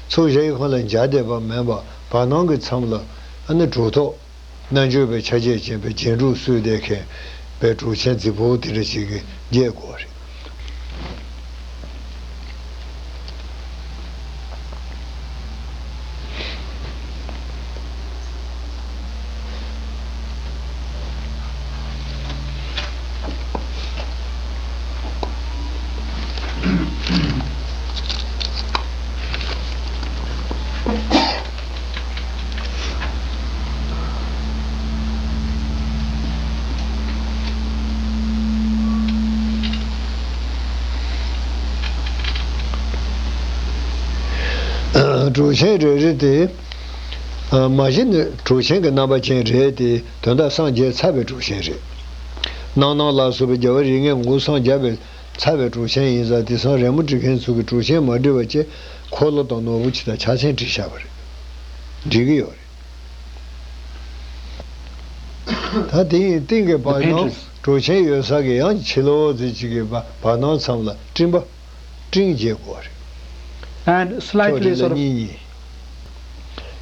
ཚུར་གཞལ་ཡས་ཁང་ལ་འབྱར་བསྡད་པ་མིན་པ། བར་སྣང་གི་མཚམས་ལ་ཨ་ནི་གྲུབ་ཐོབ། རྣལ་འབྱོར་པའི་ཆ་བྱད་ཅན་པའི་རྒྱན་དྲུག་གསོལ་བསྡད་མཁན་པའི་གྲུབ་ཆེན་རྫིག་པོ་དེ་འདྲ་ཞིག་གི་རྒྱན་དགོས་རེད། གྲུབ་ཆེན་རེ་རེ་དེ། མ་གཞི་ནི་གྲུབ་ཆེན་གྱི་རྣམ་པ་ཅན་རེད་དེ། དོན་དག་སངས་རྒྱས་ཚར་བའི་གྲུབ་ཆེན་རེད། རྣམ་སྣང་ལ་སོགས་པའི་རྒྱལ་བ་རིགས་ལྔའི་ངོ་བོ་སངས་རྒྱས་པའི་ཚར་བའི་གྲུབ་ཆེན་ཡིན་ཙང་། དེང་སང་རི་མོ་འབྲི་མཁན་ཚོ་གིས་གྲུབ་ཆེན་མ་བྲིས་པ་བྱས། འཁོར་ལོ་དང་ནོར་བུ་ཇི་ལྟར་ཕྱག་མཚན་བྲིས་བཞག་པ་རེད། འགྲིག་གི་ཡོད་རེད། ད་དེ་ཡི་སྟེང་གི་བར་སྣང་། གྲུབ་ཆེན་ཡོད་ས་གི་ཡང་ཕྱི་ལོགས་ཙམ་ཅིག་གི་བར་བར་སྣང་མཚམས་ལ་སྤྲིན་པ། སྤྲིན་བྱེད་དགོས་རེད། And slightly sort of སྤྲིན་གཉིས་གཉིས།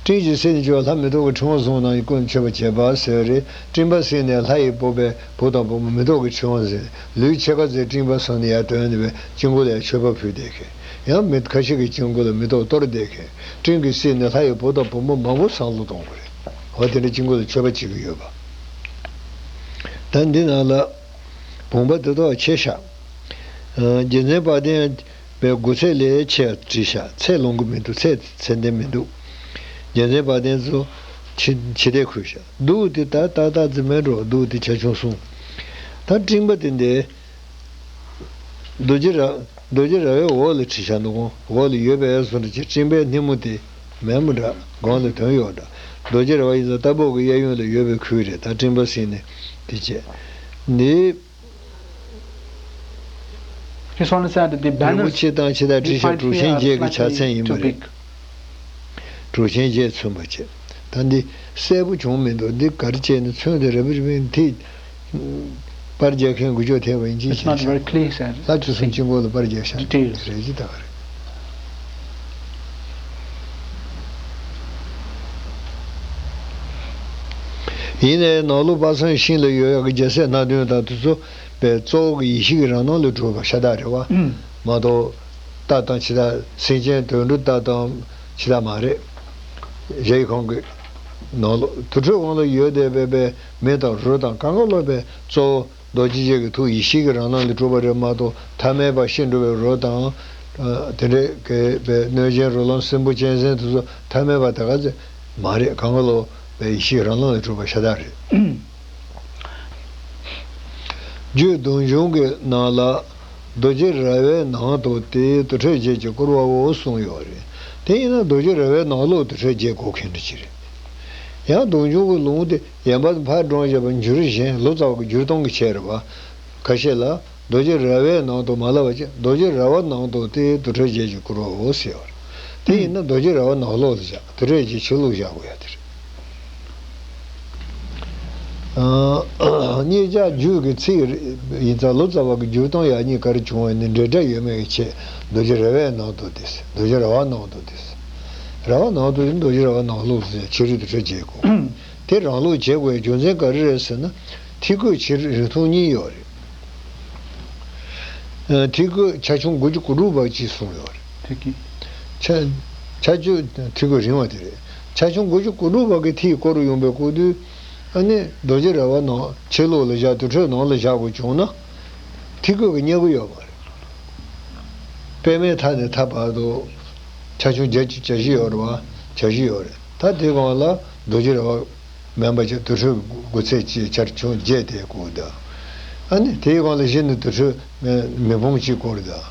སྤྲིན་གྱི་སྲིད་ནས་བྱུང་བ་ལྷ་མེ་ཏོག་གི་ཕྲེང་བ་བཟུང་ནས་ཀུན་མཆོད་པ་བྱེད་པ་ཟེར་རེད། སྤྲིན་པ་སྲིད་ནས་ལྷ་ཡི་སྤོབས་པའི་བུ་དང་བུ་མོ་མེ་ཏོག་གི་ཕྲེང་བ་ཟེར། ལུས་ཕྱེད་ཀ་ཙམ་སྤྲིན་པ་བཟུང་ནས་ཡར་དོན་ནས་པའི་དཀྱིལ་འཁོར་ལ་མཆོད་པ་ཕུལ་བསྡད་མཁན། ཡང་མི་ཁ་ཤས་ཀྱི་དཀྱིལ་འཁོར་ལ་མེ་ཏོག་གཏོར་བསྡད་མཁན། སྤྲིན་གྱི་སྲིད་ནས་ལྷ་ཡི་བུ་དང་བུ་མོ་མང་པོ་བསམ་བློ་གཏོང་དགོས་རེད། འོ་དེ་འདྲ་དཀྱིལ་འཁོར་ལ་མཆོད་པ་བྱེད་ཀྱི་ཡོད་པ། ད་འདི་ནང་ལ་བུམ་པ་དེ་དག་ཆེ་ཤག་རྒྱལ་མཚན་དཔལ་ལྡན་པའི་དགུ་ཚད་ལས་ཆེ་བ་བྲིས་ཤག་ཚད་ལོངས་ཀྱི་མི་འདུག་ཚད་ཚད་ལྡན་མི་འདུག་རྒྱལ་མཚན་དཔལ་ལྡན་ཚོ་ཕྱི་ཕྱི་བལྟས་ཁུལ་ཤག་གདུགས་དེ་ད་ཏག་ཏག་ཙམ་མེད་འགྲོ། གདུགས་དེ་ཆ་ཆུང་སོང་། ད་སྤྲིན་པ་དེ་འདི་རྡོ་རྗེ་ར་རྡོ་རྗེ་ར་བའི་འོག་ལ་བྲིས་ཤག་འདུག་གོ་འོག་ལ་ཡོད་པའི་བཟོ་འདྲ་ཅིག་སྤྲིན་པའི་སྣེ་མོ་དེ་མེད་མོ་འདྲ། གོང་ལ་དོན་ཡོད་འདྲ། རྡོ་རྗེ་ར་བ་ཡིན་ཙང་རྟ་ཕོ་གི་གཡས་གཡོན་ལ་ཡོད་པའི་ཁུལ་རེད། ད་སྤྲིན་པ་ཟེར་ནས་དེ་བྱས་འདི། Just want to say that the རིན་པོ banners ཆེ་དང་ཇི་ལྟར་བྲིས་ཤག་གྲུབ་ཆེན་བརྒྱད་ཀྱི་ཕྱག་མཚན་ཡིན་པ་རེད། གྲུབ་ཆེན་བརྒྱད་མཚོན་པ་བྱས། ད་འདི་གསལ་པོ་བྱུང་མི་འདུག་འདི་ག་རེ་བྱས་ནས་མཚོན་དེ་ར་བི་རི་བི་འདི་པར་རྒྱག་མཁན་འགུལ་སྐྱོད་ཐེབས་པ་ཡིན་གཅིག་It's not very clear, sir. ལྷ་བཅུ་གསུམ་དཀྱིལ་འཁོར་ལ་པར་རྒྱག་ཤག Details. རེད་ཅི་ད་ག་རེད། ཡིན་ནའི་ནང་ལོགས་དཔག་བསམ་ཤིང་ལ་ཡོད་ཡག་གི་རྒྱལ་སྲས་སྣ་བདུན་དང་དེ་ཚོ་པའི་གཙོ་བོ་གི་ཡེ་ཤེས་ཀྱི་རང་སྣང་ལས་གྲུབ་པ་ཤ་སྟག་རེད་བ། ཨུམ། མ་གཏོགས་རྟ་དང་ཇི་ལྟར་སེམས་ཅན་དོན་གྲུབ་རྟ་དང་ཇི་ལྟར་མ་རེད། གཞལ་ཡས་ཁང་གི་ནང་ལོགས་དུར་ཁྲོད་ཁང་ལ་ཡོད་བསྡད་པའི་པའི་མེ་དང་རོ་དང་གང་ག་ལོག་པའི་གཙོ་བོ་རྡོ་རྗེ་འཆང་གི་ཐུགས་ཡེ་ཤེས་ཀྱི་རང་སྣང་ལས་གྲུབ་པ་རེད་མ་གཏོགས། ཐ་མལ་པ་ཤི་འགྲོ་བའི་རོ་དང་། དེ་འདྲའི་གི་པའི་གནོད་སྦྱིན་རོ་ལངས་སྲིན་པོ་གཅན་གཟན་དེ་ཚོ་ཐ་མལ་པ་དེ་ག་ཚོད་མ་རེད། གང་ག་ལོག་པའི་ཡེ་ཤེས་རང་སྣང་ལས་གྲུབ་པ་ཤ་སྟག་རེད། རྒྱུད་སྡོམ་གཞུང་གི་ནང་ལ་རྡོ་རྗེ་ར་བའི་ནང་དུ་དེའི་དུར་ཁྲོད་བརྒྱད་ཀྱིས་བསྐོར་བའོ་གསུངས་ཡོད་རེད། དེ་ཡིན་ན་རྡོ་རྗེ་ར་བའི་ནང་ལོགས་དུར་ཁྲོད་བརྒྱད་བསྐོར་མཁན་འདྲ་ཅིག་རེད། ཡང་སྡོམ་འཇུག་གི་ལུང་དེ་ཡན་པ་དང་ཕར་དྲངས་བཞག་པ་འགྱུར་གཞན་ལོ་ཙཱ་བ་གི་འགྱུར་སྟངས་ཀྱི་ཆེད་རེད་བ། ཁ་ཤས་ལ་རྡོ་རྗེ་ར་བའི་ནང་དུ་མ་ལབ་པ་ཅིག་རྡོ་རྗེ་ར་བ་ནང་དུ་དེ་དུར་ཁྲོད་བརྒྱད་ཀྱིས་བསྐོར་བའོ་ཟེར་བ་རེད། དེ་ཡིན་ན་རྡོ་རྗེ་ར་བ་ནང་ལོགས་ལ་བཞག་དུར་ཁྲོད་བརྒྱད་ཕྱི་ལོགས་བཞག་དགོས་ཡ་དེ་རེད། ཨ། གཉིས་ཆ་རྒྱུད་ཀྱི་ཚིག་ཡིན་ཙང་ལོ་ཙཱ་བ་གི་འགྱུར་སྟངས་ཡག་ཉེས་ག་རེ་བྱུང་བ་ཡིན་ན་འབྲེལ་སྒྲ་ཡོད་མེད་ཀྱི་ཆེད་རྡོ་རྗེ་ར་བའི་ནང་དུ་དེ། རྡོ་རྗེ་ར་བ་ནང་དུ་དེ། ར་བ་ནང་དུ་དེ་རྡོ་རྗེ་ར་བ་ནང་ལོགས་སུ་ཕྱི་རོལ་དུ་ཁྲོད་བྱེད་དགོས། དེ་རང་ལུགས་བྱེད་དགོས་རྒྱུ་མཚན་ག་རེ་རེད་ཟེར་ན། ཐིག་སྐུད་ཕྱི་རོལ་རིང་ཐུང་གཉིས་ཡོད་རེད། ཨ། ཐིག་སྐུད་ཆ་ཆུང་དགུ་བཅུ་གོ་དྲུག་བར་གྱིས་གསུངས་ཡོད་རེད། ཐིག་གི། ཆ། ཆ་ཆུང་ཐིག་སྐུད་རིང་བ་དེ་རེད། ཆ་ཆུང་དགུ་བཅུ་གོ་དྲུག་བར་གྱི་ཐིག་བསྐོར་ཡོང་བའི་སྐབས་དུས། ཨ་ནི་རྡོ་རྗེ་ར་བ་ནང་ཕྱི་ལོགས་ལ་བཞག་དུར་ཁྲོད་ནང་ལ་བཞག་དགོས་བྱུང་ན། ཐིག་སྐུད་ཀྱིས་རྙེད་ཀྱི་ཡོད་མ་རེད། པདྨའི་མཐའ་ནས་མཐའ་བར་དུ་ཆ་ཆུང་བརྒྱད་ཅུ་གྱ་བཞི་ཡོད་རེད་བ། གྱ་བཞི་ཡོད་རེད། ད་དེའི་སྒང་ལ་རྡོ་རྗེ་ར་བ་མིན་པ་ཅིག་དུར་ཁྲོད་དགུ་ཚད་ཅིག་ཆ་ཆུང་བརྒྱད་དེ་བསྐོར་དང་། ཨ་ནི་དེའི་སྒང་ལ་གཞི་ནས་དུར་ཁྲོད་མེ་དཔུང་གཅིག་བསྐོར་དང་།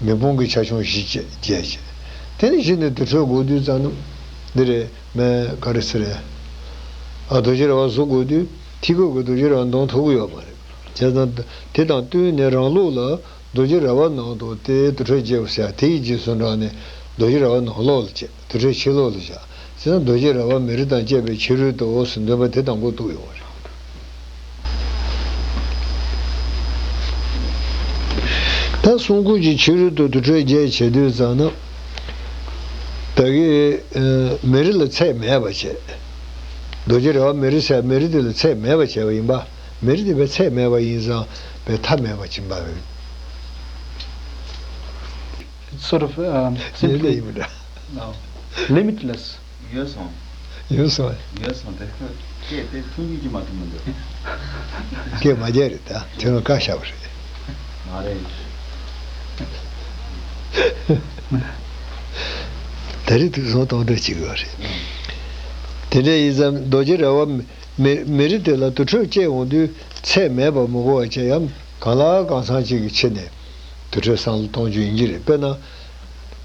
མེ་དཔུང་གི་ཆ་ཆུང་བཞི་བཅས་བརྒྱད་བཅས། དེ་ནས་གཞི་ནས་དུར་ཁྲོད་དགོས་དུས་ཙམ་ན། འདི་རེད། མེ་ག་རེ་ཟེར་རེད། ཨ། རྡོ་རྗེ་ར་བ་བཟོ་དགོས་དུས་ཐིག་སྐུད་ཀྱིས་རྡོ་རྗེ་ར་བ་འདོན་ཐུབ་ཀྱི་ཡོད་མ་རེད། བྱས་ཙང་དེ་དང་བསྟུན་ནས་རང་ལུགས་ལ་རྡོ་རྗེ་ར་བ་ནང་དུ་དེ་དུར་ཁྲོད་བརྒྱད་པོ་ཟེར་དེ་ཡི་རྗེས་སུ་འབྲངས་ནས་རྡོ་རྗེ་ར་བ་ནང་ལོགས་ལ་བྱས། དུར་ཁྲོད་ཕྱི་ལོགས་ལ་བཞག་ཟེར་ན་རྡོ་རྗེ་ར་བ་མེ་རི་དང་བཅས་པའི་ཕྱི་རོལ་དུ་འོ་ཟེར་འདོན་པ་དེ་དང་པོ་བཏུགས་ཡོང་བ་རེད། ད་གསུང་འཁོར་གྱི་ཕྱི་རོལ་དུ་དུར་ཁྲོད་བརྒྱད་བྱེད་དུས་ཙམ་ན། ད་གིན་མེ་རི་ལ་ཚད་མེད་པ་བྱས། རྡོ་རྗེ་ར་བ་མེ་རི་ཟེར་མེ་རི་དེ་ལ་ཚད་མེད་པ་བྱས་པ་ཡིན་པ། མེ་རི་དེ་བས་ཚད་མེད་པ་ཡིན་ཙང་བས་མཐའ་མེད་པ་ཅིག་འབའ་བས། It's sort of, um, ཡིན་ད་simply, ཡིན་པ་འདྲ། No. Limitless. ཡོད་སོང་། ཡོད་སོང་། ཡོད་སོང་། དེ་ཁོས་སྐད་དེ་ཐུང་ཉུང་ཅིག་མ་ཐུང་མི་འདུག་སྐད་མ་རྒྱག་རེད་ད། ཁྱོད་རང་བཀའ་བཞག་པ་རེད། མ་རེད། ད་རེས་དུས་སང་གཏོང་འདོད་ཅིག་ཡོད་རེད། དེ་འདྲ་ཡིན་ཙང་རྡོ་རྗེ་ར་བ་མེ་མེ་རི་དེ་ལ་དུར་ཁྲོད་བཅས་འོང་དུས་ཚད་མེད་པ་མི་དགོས་པ་བྱས་ཡང་གང་ལ་གང་འཚམ་ཅིག་གི་ཆེད་ནས་དུར་ཁྲོད་སང་ལ་གཏོང་རྒྱུ་ཡིན་གྱི་རེད། དཔེར་ན།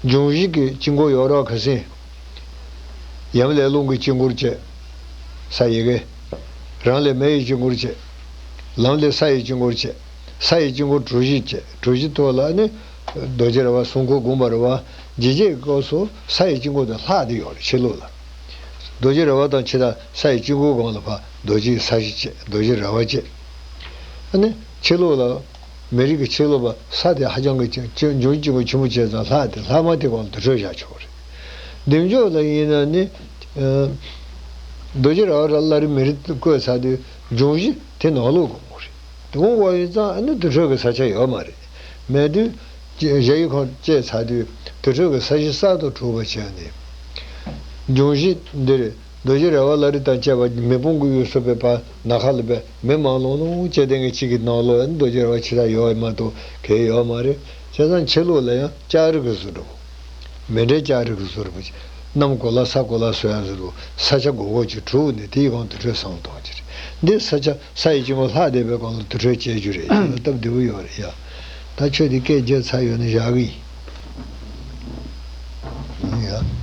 འབྱུང་བཞི་གི་དཀྱིལ་འཁོར་ཡོད་རེད་ཁ་སང་། ཡབ་ལེགས་ལུང་གི་དཀྱིལ་འཁོར་བཅས། ས་ཡི་གེ། རང་ལས་མེ་ཡི་དཀྱིལ་འཁོར་བཅས། ལམ་ལས་ས་ཡི་དཀྱིལ་འཁོར་བཅས། ས་ཡི་དཀྱིལ་འཁོར་གྲུ་བཞི་བཅས། གྲུ་བཞི་ཐོག་ལ་ནི། རྡོ་རྗེ་ར་བ་སྲུང་འཁོར་བསྒོམ་པ་རེད་བ། རྗེས་བཅད་ཀྱི་སྐབས་སུ་ས་ཡི་དཀྱིལ་འཁོར་དེ་ལྷག་བསྡད་ཡོད་རེད་ཕྱི་ལོགས་ལ། རྡོ་རྗེ་ར་བ་དང་ཕྱི་དང་ས་ཡི་དཀྱིལ་འཁོར་སྒང་ལ་ཕར་རྡོ་རྗེ་ས་གཞི་བཅས་རྡོ་རྗེ་ར་བ་བཅས། ཨ་ནི་ཕྱི་ལོགས་ལ། མེ་རི་གི་ཕྱི་ལོགས་པ་ས་དེ་ཧ་ཅང་གི་ཅིག་ཅིག་འབྱུང་ཆེན་པོ་ཆེན་པོ་བྱས་ཙང་ལྷག་དེ་ལྷག་མ་དེ་སྒང་ལ་དུར་ཁྲོད་བཞག་ཆོག་རེད། བདེ་མཆོག་ལ་ཡིན་ན་ནི། ཨ། རྡོ་རྗེ་ར་བ་བླ་རེ་མེ་རི་བཀོད་ཚར་དུས་འབྱུང་བཞི་དེ་ནང་ལོགས་དགོས་རེད། དེ་འོང་བ་ཡིན་ཙང་ཨ་ནི་དུར་ཁྲོད་ཀྱི་ས་ཆ་ཡོད་མ་རེད། མེད་དུས། གཞལ་ཡས་ཁང་བཅས་ཚར་དུས་དུར་ཁྲོད་ཀྱི་ས་གཞི་གསར་དུ་གྲུབ་པ་བྱས་ནས། འབྱུང་བཞི་འདིར། རྡོ་རྗེ་ར་བ་བླ་རེ་དང་བཅས་པ་མེ་དཔུང་གི་དབུས་སུ་པའི་བར་ན་ཁ་ལ་པའི་མེ་མང་ལོང་ལོང་བྱས་དེ་ངས་གཅིག་གི་ནང་ལོགས་ཡང་རྡོ་རྗེ་ར་བ་ཕྱི་དག་ཡོད་མ་གཏོགས་གལ་ཡོད་མ་རེད། བྱས་ཙང་ཕྱི་ལོགས་ལ་ཡང་ལྕགས་རི་གི་བཟོ་འདྲ་བོ། མེ་འདྲའི་ལྕགས་རི་གི་བཟོ་འདྲ་བོ། གནམ་གོ་ལ་ས་གོ་ལ་བཟོ་ཡ་བཟོ་འདྲ་བོ་ས་ཆ་སྒོར་སྒོར་གྱི་གྲུ་ནས་དེའི་སྒང་དུར་ཁྲོད་བསང་གཏོང་གི་རེད། འདི་ས་ཆ་ས་ཡི་དཀྱིལ་འཁོར་ལྷག་བསྡད་པའི་སྒང་ལ་དུར་ཁྲོད་བཅས་རྒྱུ་རེད། ཁྱེད་ལ་སྟབས་བདེ་པོ་ཡོད་རེད་ཡ། ད་ཁྱོད་འདི་སྐད་བརྒྱབ་ཚར་ཡོད་ན་བཞག་གི་ཡིན།